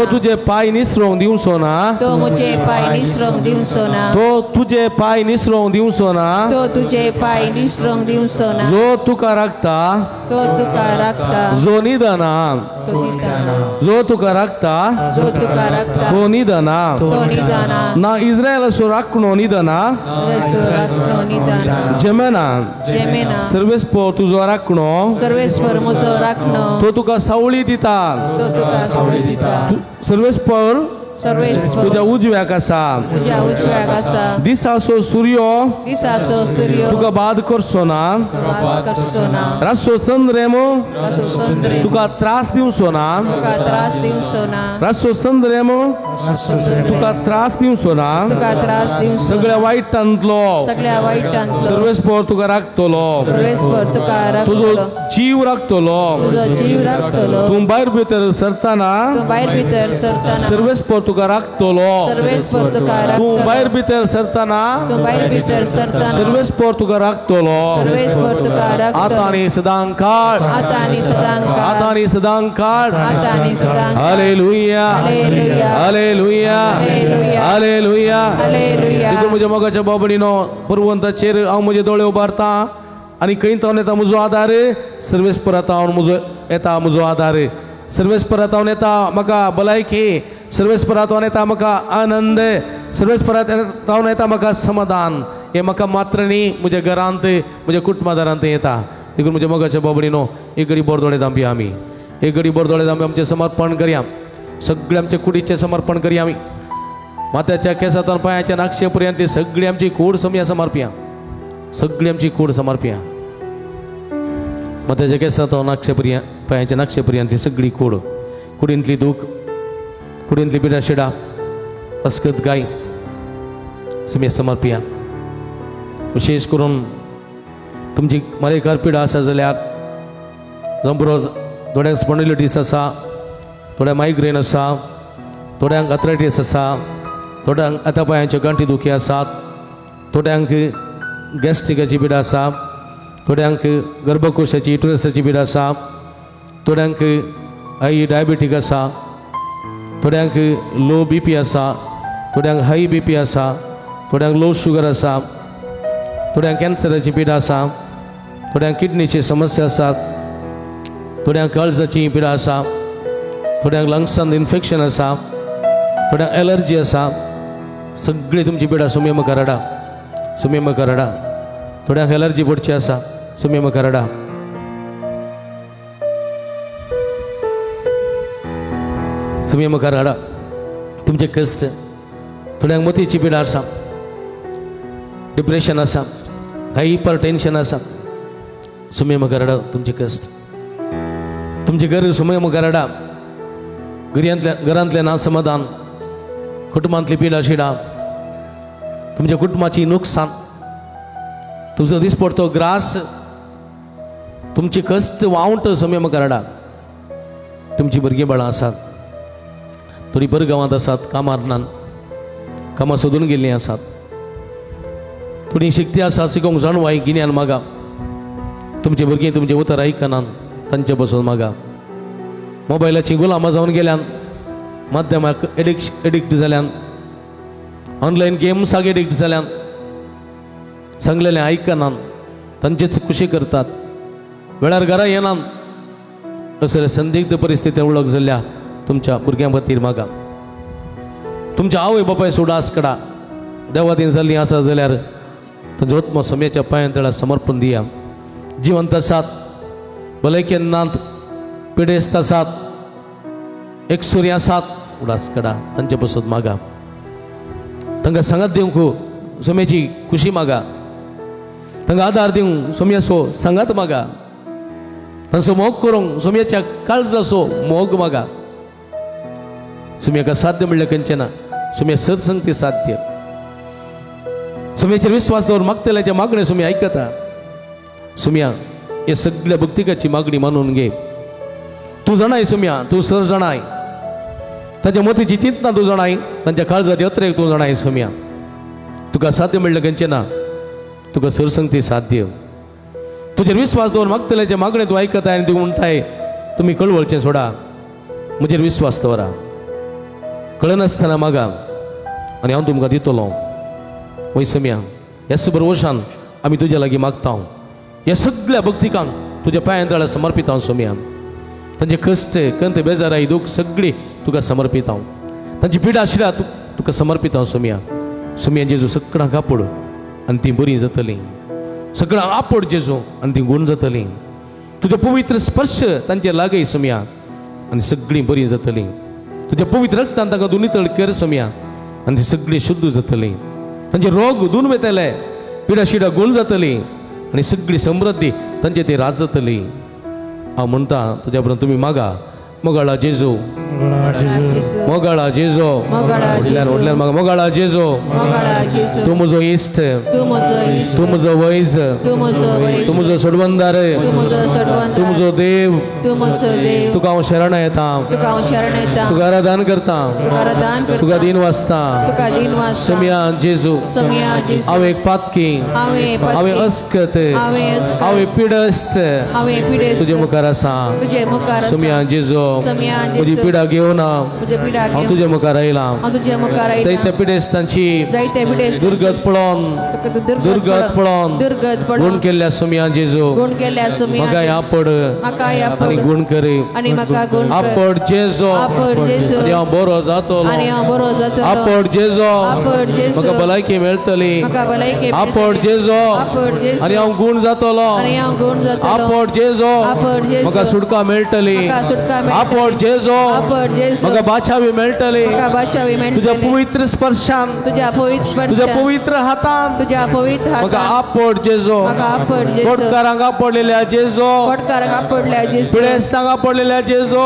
तुजे पांय निसरोवंक दिवचो ना, तो म्हजे पांय निसरोवंक दिवचो ना, तो तुजे पांय निसरोवंक दिवचो ना, तो तुजे पांय निसरोवंक दिवचो ना. जो तुका राखता, तो तुका राखता, जो निदना, जो तुका राखता, जो तुका राखता, तो निदना, तो निदना. ना इस्रायलाचो राखणो निदना, जेमेना, जेमेना. सर्वेस्पर तुजो राखणो, सर्वेस्पर म्हजो राखणो, तो तुका सावळी दिता, तो तुका सावळी दिता. सर्वेस्पर तुज्या उजव्याक आसा, तुज्या उजव्याक आसा. दिसाचो सूर्य, दिसाचो सूर्य तुका बाद करचो ना, रातचो चंद्रेम तुका त्रास दिवचो ना, तुका त्रास दिवचो ना, रातचो चंद्रेम तुका त्रास दिवचो ना, तुका त्रास दिवचो. सगळ्या वायटांतलो, सगळ्या वायटांतलो सर्वेस्पर तुका राखतलो, सर्वेस्पर तुका राखतलो, तुजो जीव राखतलो, तुजो जीव राखतलो. तूं भायर भितर सरतना, तूं भायर भितर सरतना सर्वेस्पर तुका राखतलो. सर्वेस्पर तुका राखतलो. तूं भायर भितर सरतना, तूं भायर भितर सरतना सर्वेस्पर तुका राखतलो. सर्वेस्पर तुका राखतलो. आतां आनी सदांकाळ, आतां आनी सदांकाळ, आतां आनी सदांकाळ, आतां आनी सदांकाळ. Hallelujah, hallelujah, hallelujah, hallelujah, hallelujah. देखून म्हज्या मोगाच्या भाव भयणीनो, पर्वताचेर हांव म्हजे दोळे उबारता आनी खंय तावन येता म्हजो आदार? सर्वेस्परा तावन म्हजो येता म्हजो आदार. सर्वेस्परा तावन येता म्हाका भलायकी, सर्वेस्परा तावन येता म्हाका आनंद, सर्वेस्परा तावन येता म्हाका समाधान. हें म्हाका मात्र न्ही, म्हज्या घरांत, म्हज्या कुटुंबादारांत येता. देखून म्हज्या मोगाच्या भाव भयणीनो, एक घडी बोर दोळे दांपया आमी, एक घडी बोर दोळे दांपी आमचें समर्पण करया. सगळें आमच्या कुडीचें समर्पण करया आमी. माथ्याच्या केसांतल्यान पांयाच्या नाक्षे पर्यंत सगळी आमची कूड समया समर्पया, सगळी आमची कूड समर्पया. माथ्याच्या केसांतल्यान नाक्षे पर्यंत पांयाच्या नाक्षे पर्यंत सगळी कूड, कुडींतली दूख, कुडींतली पिडा शिडा, अस्कत गाय समया समर्पया. विशेष करून तुमची मरेकार पिडा आसा जाल्यार, जावं थोड्यांक स्पॉन्डिलिटीस आसा, थोड्यांक मायग्रेन आसा, थोड्यांक आथरायटीस आसा, थोड्यांक आतां पांयांच्यो गांठी दुखी आसात, थोड्यांक गॅस्ट्रिकाची पिडा आसा, थोड्यांक गर्भकोशाची युटरसाची पिडा आसा, थोड्यांक हाय डायबेटीक आसा, थोड्यांक लो बी पी आसा, थोड्यांक हाय बी पी आसा, थोड्यांक लो शुगर आसा, थोड्यांक कॅन्सराची पिडा आसा, थोड्यांक किडनीची समस्या आसात, थोड्यांक काळजाची पिडा आसा, थोड्यांक लंग्सान इन्फेक्शन आसा, थोड्यांक एलर्जी आसा. सगळी तुमची पिडा सुम्या मुखार हाडा, सुम्या मुखार हाडा. थोड्यांक एलर्जी पडची आसा, सुम्या मुखार हाडा. सुम्या मुखार हाडा तुमचे कश्ट. थोड्यांक मोतीची पिडा आसा, डिप्रेशन आसा, हायपर टेन्शन आसा, सुम्या मुखार हाडा तुमचे कश्ट. तुमचे घर सुम्या मुखार हाडा. घरांतलें ना समाधान, कुटुंबांतली पिडा शिडा, तुमच्या कुटुंबाची नुकसान, तुमचो दिसपडतो ग्रास, तुमची कश्ट वावंट सुम्या मुखार हाडा. तुमची भुरगीं बाळां आसात, थोडीं परगांवांत आसात, कामार नात, कामां सोदून गेल्लीं आसात, थोडीं शिकती आसात, शिकोवंक जाणवाय गिन्यान मागा. तुमची भुरगीं तुमचें उतर आयकनात, तांचे बसून मागा. मोबायलाचीं गुलामां जावन गेल्यान, माध्यमाक एडिक्ट जाल्यान, ऑनलायन गेम्साक एडिक्ट जाल्यान, सांगलेलें आयकनात, तांचेच खुशी करतात, वेळार घरा येनात. असले संदिग्ध परिस्थितीन वळख जाल्ल्या तुमच्या भुरग्यां खातीर मागा. तुमच्या आवय बापाय सुडास कडा देवादीन जाल्लीं आसा जाल्यार तांचो आत्मो सम्याच्या पांयां तळा समर्पण दिया. जिवंत आसात, भलायकेन नात, पिडेस्त आसात, एकसुरी आसात, उडास कडा तांचे पसत मागा. तांकां सांगात दिवंक सोम्याची खुशी मागा, तांकां आदार दिवंक सोम्याचो सांगात मागा, तांचो मोग करूंक सोम्याच्या काळजाचो मोग मागा. सोम्याक साध्य म्हणल्यार खंयचें ना, सोम्या सत्संगती साध्य. सोम्याचेर विस्वास दवर मागतल्याचे मागणें सोम्या आयकता. सोम्या हे सगळ्या भक्तिकाची मागणी मानून घे. तूं जाणाय सोम्या, तूं सर जाणाय, तांच्या मतीची चिंतना तूं जाणाय, तांच्या काळजाची अत्रेक तूं जाणाय. सोम्या तुका साध्य म्हणल्यार खंयचें ना, तुका सरसंगती साध्य. तुजेर विस्वास दवर मागतल्याचे मागणें तूं आयकताय आनी तूं म्हणटाय तुमी कळवळचें सोडा, म्हजेर विस्वास दवरा, कळनासतना मागा आनी हांव तुमकां दितलो. वय सोम्या, ह्या बरवशान आमी तुज्या लागीं मागता. ह्या सगळ्या भक्तिकांक तुज्या पांयां तळा समर्पित हांव सोम्या. तांचे कश्ट, कंत, बेजाराय, दूख सगळी तुका समर्पित हांव. तांची पिडा शिडा तुका समर्पित हांव सोम्या. सोम्या जेजू सगळ्यांक आपोड आनी तीं बरीं जातलीं, सगळ्यांक आपोड जेजू आनी तीं गूण जातलीं. तुजो पवित्र स्पर्श तांचे लागय सोम्या आनी सगळीं बरीं जातलीं. तुज्या पवित्र रक्तान तांकां दोनी तळ कर सोम्या आनी तीं सगळीं शुद्ध जातलीं. तांचे रोग धुवन वयतले, पिडा शिडा गूण जातली आनी सगळी समृद्धी तांचे ती राज जातली. हांव म्हणटा तुज्या बरोबर तुमी मागा. मोगाळा जेजू, मोगाळा जेजो, व्हडल्यान म्हाका मोगाळा जेजो, तूं म्हजो इश्ट, तूं म्हजो वैज, तूं म्हजो सोडवंदार, तूं म्हजो देव, तुका हांव शरण येता, तुका आराधन करता, तुका दीन वाचता. सोम्या जेजू, हांव एक पातकी, हांवें अस्कत, हांवें पिडस्त तुजे मुखार आसा. सोम्या जेजो, म्हजी पिडा घेवन हांव तुजे मुखार आयला. जायत्या पिडेस्तांची दुर्गत पळोवन, दुर्गत पळोवन गुण केल्ल्या सोम्या जेजू, म्हाका आपड आनी गुण कर, आपड जेजो आनी हांव बरो जातलो, आपड जेजो म्हाका भलायकी मेळटली, आपड जेजो आनी हांव गुण जातलो, आपड जेजो म्हाका सुटका मेळटली, आपड जेजो म्हाका बाचावी मेळटली. तुज्या पवित्र स्पर्शान, तुज्या पवित्र हातान म्हाका आपड जेजो. पोटकारांक आपडलेल्या जेजो, पिडेस्तांक आपडलेल्या जेजो,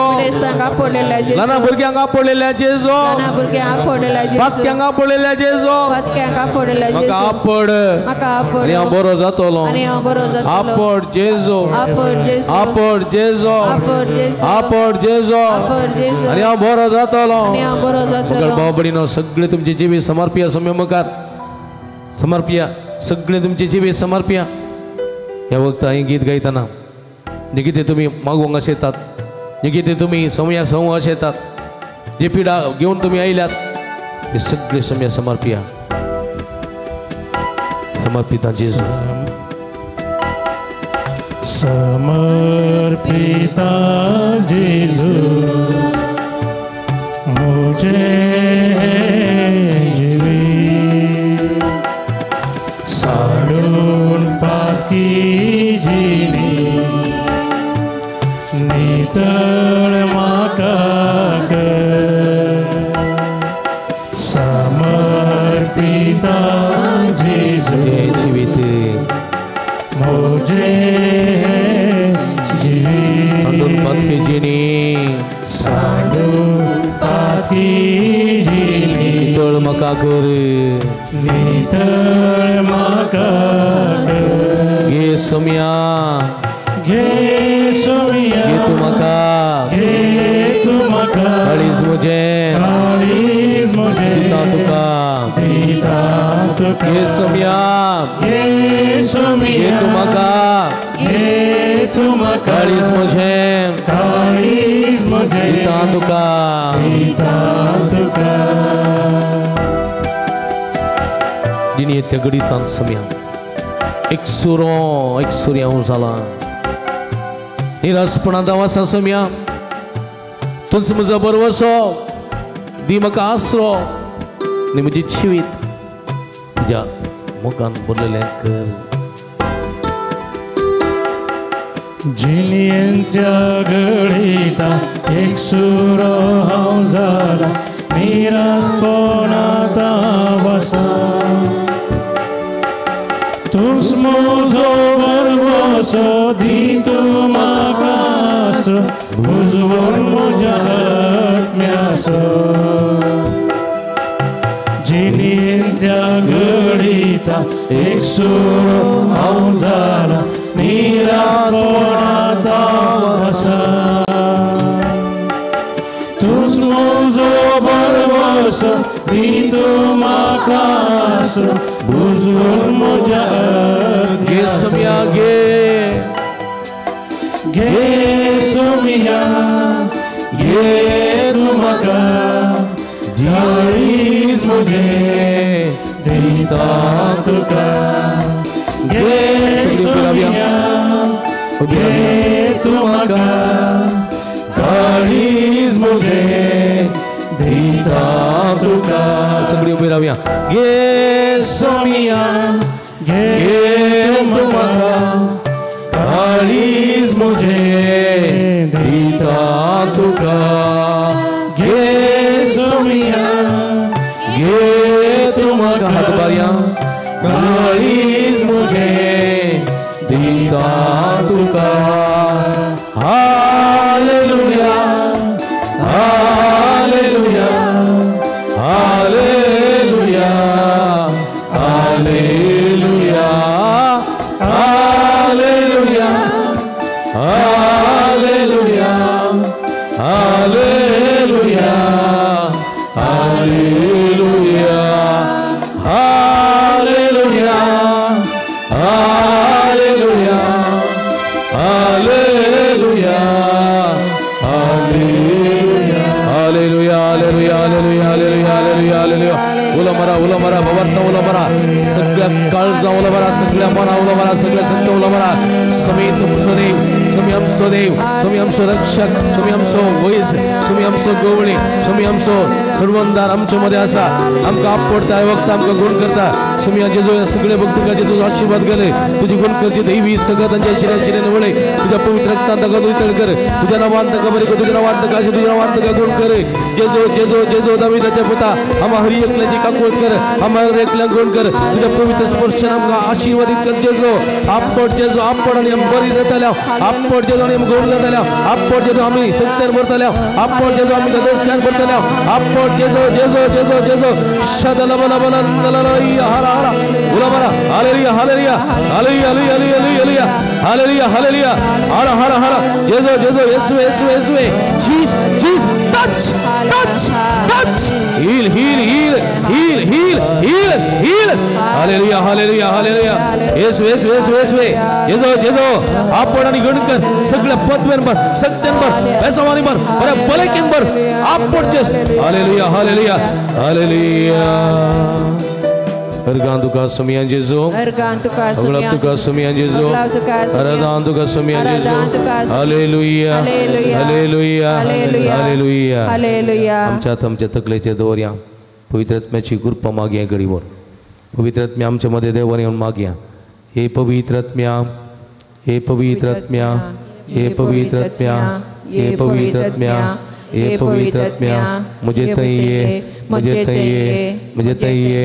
ल्हान भुरग्यांक आपडलेल्या जेजो, पातक्यांक आपडलेल्या जेजो, म्हाका आपड आनी हांव बरो जातलो. आपड जेजो, आपड जेजो, आपड जेजो आनी हांव बरो जातलो. भाव भयणीनो, सगळे तुमचे जिवीत समर्पिया सोम्या मुखार, समर्पिया, सगळे तुमचे जिवीत समर्पिया. ह्या वखता हें गीत गायतना जे कितें तुमी मागूंक अशें येतात, जे कितें तुमी सोम्या संव अशें येतात, जे पिडा घेवन तुमी आयल्यात, ते सगळे सोम्या समर्पिया, समर्पिता जेजू. समर्पिता जेजू मुझे जीवित साडून पाकी जिणी नितळ म्हाका कर. समर्पिता जेजू जिवीत मुझे जीवित सांडून पातकी जिणी, सांडून पातकी जिणी नितळ म्हाका कर, नितळ म्हाका कर. घे सोम्या, घे सोम्या, घे तूं म्हाका, घे तूं म्हाका, काळीज म्हजें, काळीज म्हजें दिता तुका, दिता तुका. घे सोम्या, घे सोम्या, घे तूं म्हाका, घे तूं म्हाका, काळीज म्हजें, काळीज म्हजें दिता तुका, दिता तुका. जिणेंतल्या घडितान सोम्या एक सुरो, एक सुरी हांव जाला, निराशपणांत हांव आसा सोम्या, तूंच म्हजो भरवसो, दी म्हाका आसरो आनी म्हजें जिवीत तुज्या मोगान भरलेलें कर. जिणेंतल्या घडिता एक सुरो हांव जाला, निराशपणांत हांव आसा. तूंच म्हजो भरवसो, दी तूं म्हाका आसरो, उजवण म्हज्या आत्म्याचो. जिणेंतल्या घडिता एक सुरो हांव जाला, निराशपणांत हांव आसा. तूंच म्हजो भरवसो, दी तूं म्हाका आसरो, उजवण म्हज्या घे सोम्या, घे, घे सोम्या, घे तूं म्हाका, काळीज म्हजें दिता तुका. घे सोम्या, घे तूं म्हाका, काळीज म्हजें दिता तुका. सगळी उबी रावया. घे सोम्या, घे तूं म्हाका, काळीज म्हजें दिता तुका. घे सोम्या, घे तूं म्हाका, हात बारया, काळीज म्हजें दिता तुका. Hallelujah, hallelujah. उलो मारा, सगळ्या मना उलो मारा, सगळ्या संत उलो मारा. स्वामी तुमचो देव, स्वामी आमचो देव, स्वामी आमचो रक्षक, स्वामी आमचो वैज, स्वामी आमचो गवळी, स्वामी आमचो सर्वंदार आमच्या मध्ये आसा. आमकां आपडता वक्त आमकां गुण करता. स्वामी जेजू सगळे भक्तिकाचे तुजो आशीर्वाद केले, तुजी गुण करची दैवी सगळं तांच्या शिऱ्या शिऱ्यान वळय, तुझ्या पवित्र रक्तान ताका नितळ कर, तुझ्या नावान ताका बरे कर, तुझ्या नावान ताका तुझ्या नावान ताका गुण कर. जेजो जेजो जेजो दाविदाच्या पुता, आम्हा हरी एकल्याची काकूळ कर, आम्हा हर एकल्याक गुण कर. तुझ्या पवित्र स्पर्शान आमकां आशीर्वादित कर जेजो. आपट जेजो, आपट आनी आमी बरी जातल्या, आपट जेजो आनी आमी गुण जातल्या, आपट जेजो आमी सत्यान भरतल्या, आपट जेजो आमी तदस्कान भरतल्या, आपट जेजो जेजो जेजो जेजो. शदला बला बला लला हरा हरा उला मारा. Hallelujah hallelujah hallelujah hallelujah hallelujah hallelujah hallelujah हरा हरा हरा. जेजो जेजो येसुवे येसुवे येसुवे. Jesus Jesus touch touch touch. Heal heal heal heal heal heal heal. Hallelujah hallelujah hallelujah. येसुवे येसुवे येसुवे येसुवे. जेजो जेजो आपण आणि गणकर सगळ्या पदव्यांवर, सत्यांवर, पेसावानीवर, बऱ्या बलकींवर आपण जेस. Hallelujah hallelujah hallelujah. अर्गान तुका सुमियान जेजो, अगलाब तुका सुमियान जेजो, अरदान तुका सुमियान जेजो. Hallelujah hallelujah hallelujah hallelujah. आमच्या आमच्या तकलेचे दवरया, पवित्र आत्म्याची कृपा मागया घडीवर. पवित्र आत्म्या आमच्या मध्ये देवान येवन मागया. हे पवित्र आत्म्या, हे पवित्र आत्म्या, हे पवित्र आत्म्या, हे पवित्र आत्म्या, हे पवित्र आत्म्या, म्हजे थंय ये, म्हजे थंय ये, म्हजे थंय ये,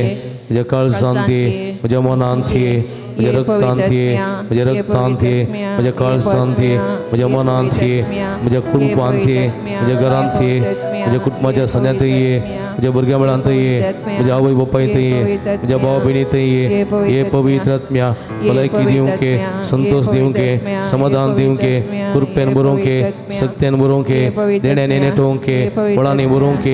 म्हज्या काळजांत ये, म्हज्या मनांत ये, म्हज्या रक्तांत ये, म्हज्या रक्तांत ये, म्हज्या काळजांत ये, म्हज्या मनांत ये, म्हज्या कुटुंबांत ये, म्हज्या घरांत ये, म्हज्या कुटुंबाच्या सन्यांत ये, म्हज्या भुरग्या मेळांत ये, म्हज्या आवय बापायत ये, म्हज्या भाव भयणीत ये. हे पवित्र आत्म्या भलायकी दिवंक, संतोष दिवंक, समाधान दिवंक, कृपेन बरोवंक, सत्यान बरोवंक, देण्याने नेटोवंक, बळांनी बरोवंक.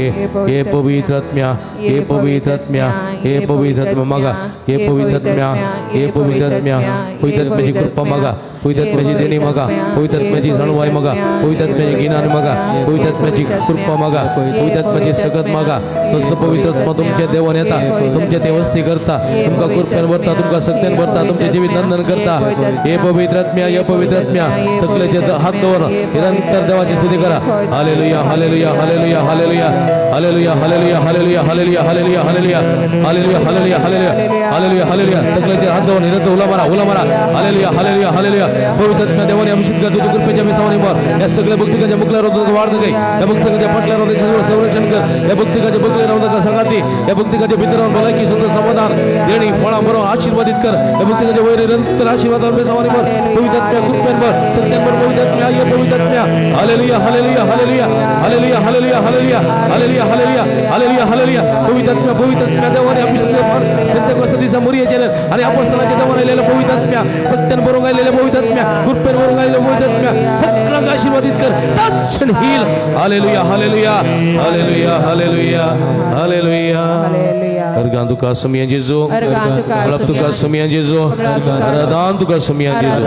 हे पवित्र आत्म्या, हे पवित्र आत्म्या, हे पवित्र आत्म्या मागा. हे पवित्र आत्म्या, हे पवित्र आत्म्या, पवित्र आत्म्याची कृपा मागा, पवित्र आत्म्याची देणी मागा, पवित्र आत्म्याची जाणवाय मागा, पवित्र आत्म्याची गिन्यान मागा, पवित्र आत्म्याची कृपा मागा, पवित्र आत्म्याची सकत मागा. तसं पवित्र आत्मा तुमच्या देवान येता, तुमच्या ते वस्ती करता, तुमकां कृपेन भरता, तुमकां सत्यान भरता, तुमचे जिवीत नंदन करता. हे पवित्र आत्म्या, हे पवित्र आत्म्या, तकलेचे हात दवर निरंतर देवाची स्तुती करा. Hallelujah hallelujah hallelujah hallelujah hallelujah hallelujah hallelujah hallelujah hallelujah hallelujah hallelujah hallelujah hallelujah hallelujah hallelujah. तकलेचे हात दवर निरंतर उला मारा, उला मारा. Hallelujah hallelujah hallelujah. पवित्र आत्म्या देवाने अभिषेक कर, तुझ्या कृपेच्या विसावाने भर. या सगळ्या भक्तिकाच्या मुखल्यावर वाढ दे, या भक्तिकाच्या पटल्यावर संरक्षण कर, या भक्तिकाच्या बकले राहून नका सांगाती, या भक्तिकाच्या भितर राहून भलायकी संतोष समाधान देणी फळां बरोबर आशीर्वादित कर. या भक्तिकाच्या वैर निरंतर आशीर्वादावर बेसावाने भर. पवित्र आत्म्या कृपेन भर, सत्यान भर. पवित्र आत्म्या, ये पवित्र आत्म्या. Hallelujah hallelujah hallelujah hallelujah hallelujah hallelujah hallelujah hallelujah hallelujah hallelujah. पवित्र आत्म्या, पवित्र आत्म्या देवाने अभिषेक कर. पेंतेकोस्त दिसा मोरियाच्या आणि अपोस्तलांच्या देवाने आलेल्या पवित्र आत्म्या, सत्यान भरून आलेल्या पवित्र आत्म्या, कृपेन भरून आलेल्या पवित्र आत्म्या, सगळ्यांना आशीर्वादित कर. Touch and heal. Hallelujah hallelujah hallelujah hallelujah hallelujah. Organ तुका सुमियान जेजो, अगलाब तुका सुमियान जेजो, अरदान तुका सुमियान जेजो.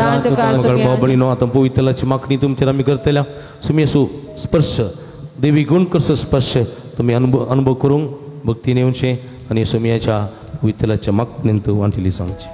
मगळ भाव भयणीनो, आतां पवित्रलाची मागणी तुमचेर आमी करतल्या. सुमियेसू स्पर्श, देवी गुण करचो स्पर्श तुमी अनुभव करूंक भक्तीन येवचें आनी सुमियाच्या पवित्रलाच्या मागणेंत वांटिली सांगचें.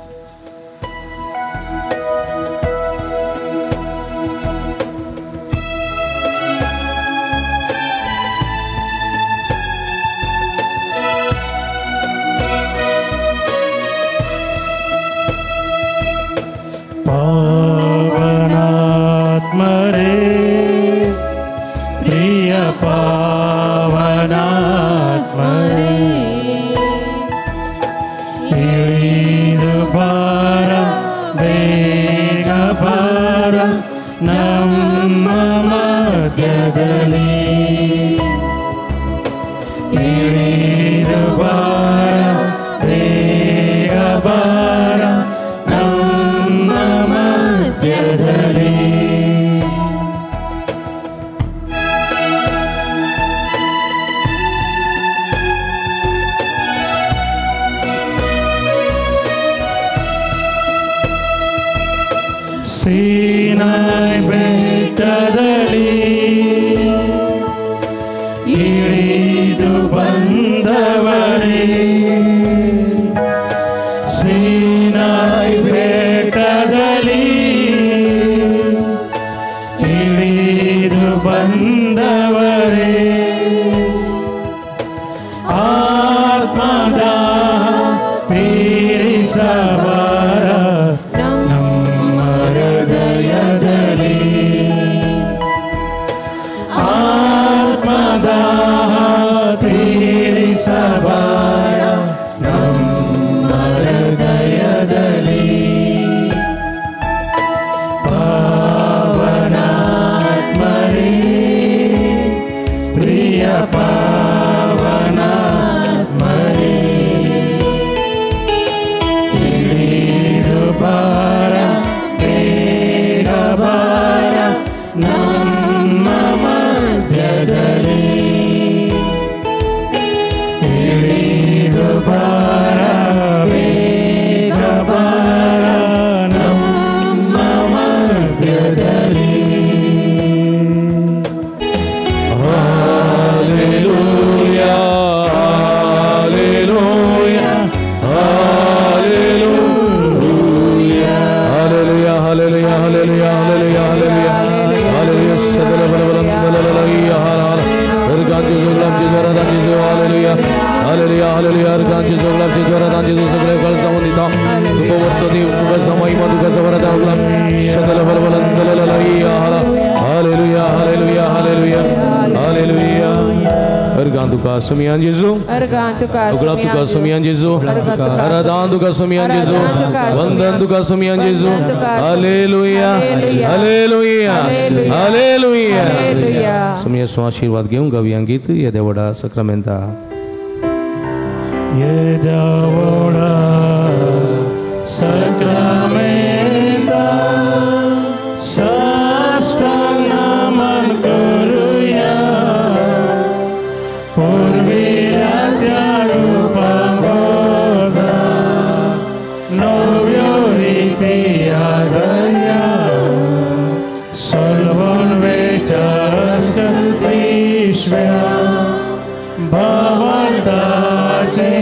ಸೀನಾಯ್ ಬೆಟ್ಟದಲ್ಲಿ ಇಳಿದು ಬಂದವರೇ, ಸೀನಾಯ್ पवित्र देव तुका महिमा तुका वरदा शकल बलबलंदलललैया हालेलुया हालेलुया हालेलुया हालेलुया. अर्गां तुका सुमियान जेजू, अर्गां तुका उगडाप तुका सुमियान जेजू, आराधन तुका सुमियान जेजू, वंदन तुका सुमियान जेजू. Hallelujah hallelujah hallelujah. सुमिया आशीर्वाद घेऊन गावया गीत येद्या व्हडा सक्रामेंता. येद्या व्हडा सक्रामेंता साष्टांग नमन करुया, पुर्विल्या त्या रुपा वरदा नव्यो रिती आदरया, सोलवून वेच्या पिशव्या भावार्थाचे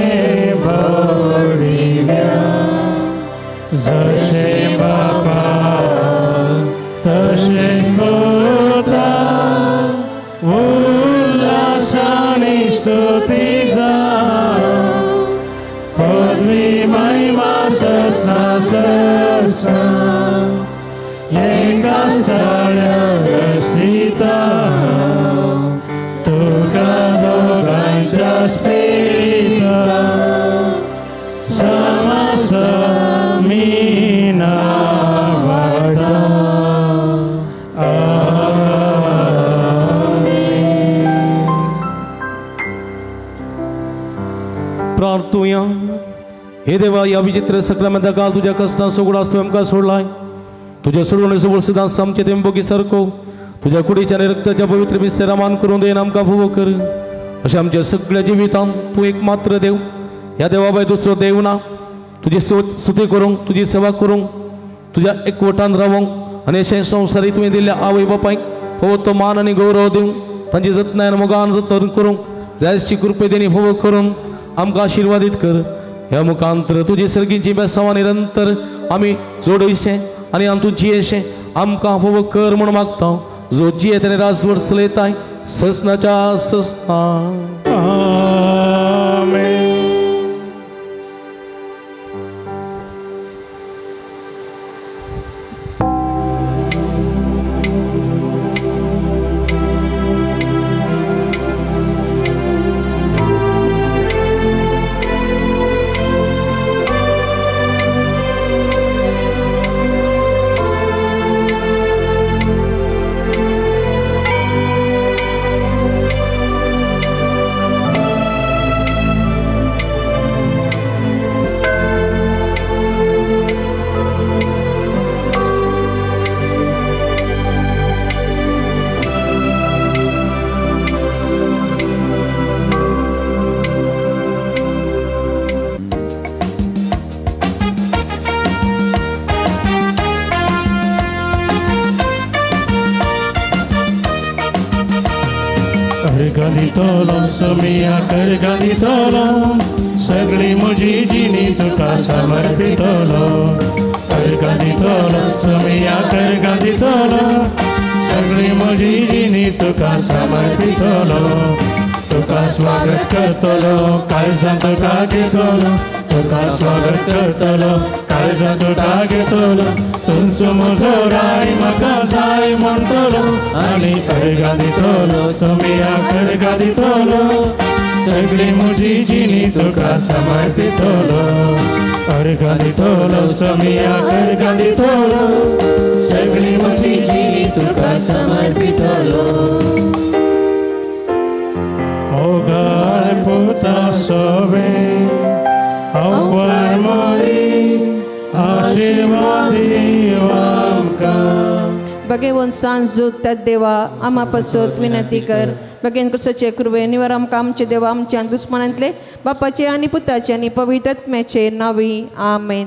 भरिव्या, जशें बापा तशें पुता उल्हासानी स्तुती जावं, पदवी महिमा ससना ससना एका स्थळार सीता तुका दोगांच्या स्पिरिता समासमीना वाडा. आमेन. प्रार्थुया. हे देवा, ह्या विचित्र सक्रामेंता काल तुज्या कश्टां सगळो तुवें आमकां सोडलाय. तुज्या सोडवणे सबळ सदां आमचे तें बोगी सारको तुज्या कुडीच्या आनी रक्ताच्या पवित्र मिस्तेरा मान करून देन आमकां फुवो कर. अशें आमच्या सगळ्या जिवितांत तूं एक मात्र देव, ह्या देवा भायर दुसरो देव ना. तुजी स्तुती करूंक, तुजी सेवा करूंक, तुज्या एकवटान रावोंक आनी अशें संवसारी तुवें दिल्ल्या आवय बापायक फावो तो मान आनी गौरव दिवंक, तांची जतनाय आनी मोगान जतन करूंक जायशी कृपे देणी फावो करून आमकां आशिर्वादीत कर. ह्या मुखांतर तुजी सर्गींची बेसांवां निरंतर आमी जोडयशें आनी आमतूं जियेशें आमकां फावो कर म्हूण मागता, जो जियेत आनी राजवट चलयताय ससनाच्या ससना. आमेन. सुमिया करगादितलो सगळी म्हजी जिणी तुका समर्पितलो, करगादितलो सुमिया करगादितलो सगळी म्हजी जिणी तुका समर्पितलो, तुका स्वागत करतलो काळजां तुका घेतलो, तुका स्वागत करतलो काळजां तुका घेतलो, तुमचो म्हजो राय म्हाका जाय म्हणटलो आनी करगादितलो सुमिया करगादितलो सगळी म्हजी जिणी तुका समर्पितलो, करगादितलो सुमिया करगादितलो सगळी म्हजी जिणी तुका समर्पितलो. मोगाळ पुता सोवे अवपर मोरी आशीर्वाद आमकां. भगेवन सांजू तत् देवा आमा पासत विनंती कर. बगेन क्रिस्ताचे कृपे निवर आमकां आमचे देवा आमच्या दुस्मनांतले बापाचे आनी पुताचे आनी पवित्र आत्म्याचे नांवी. आमेन.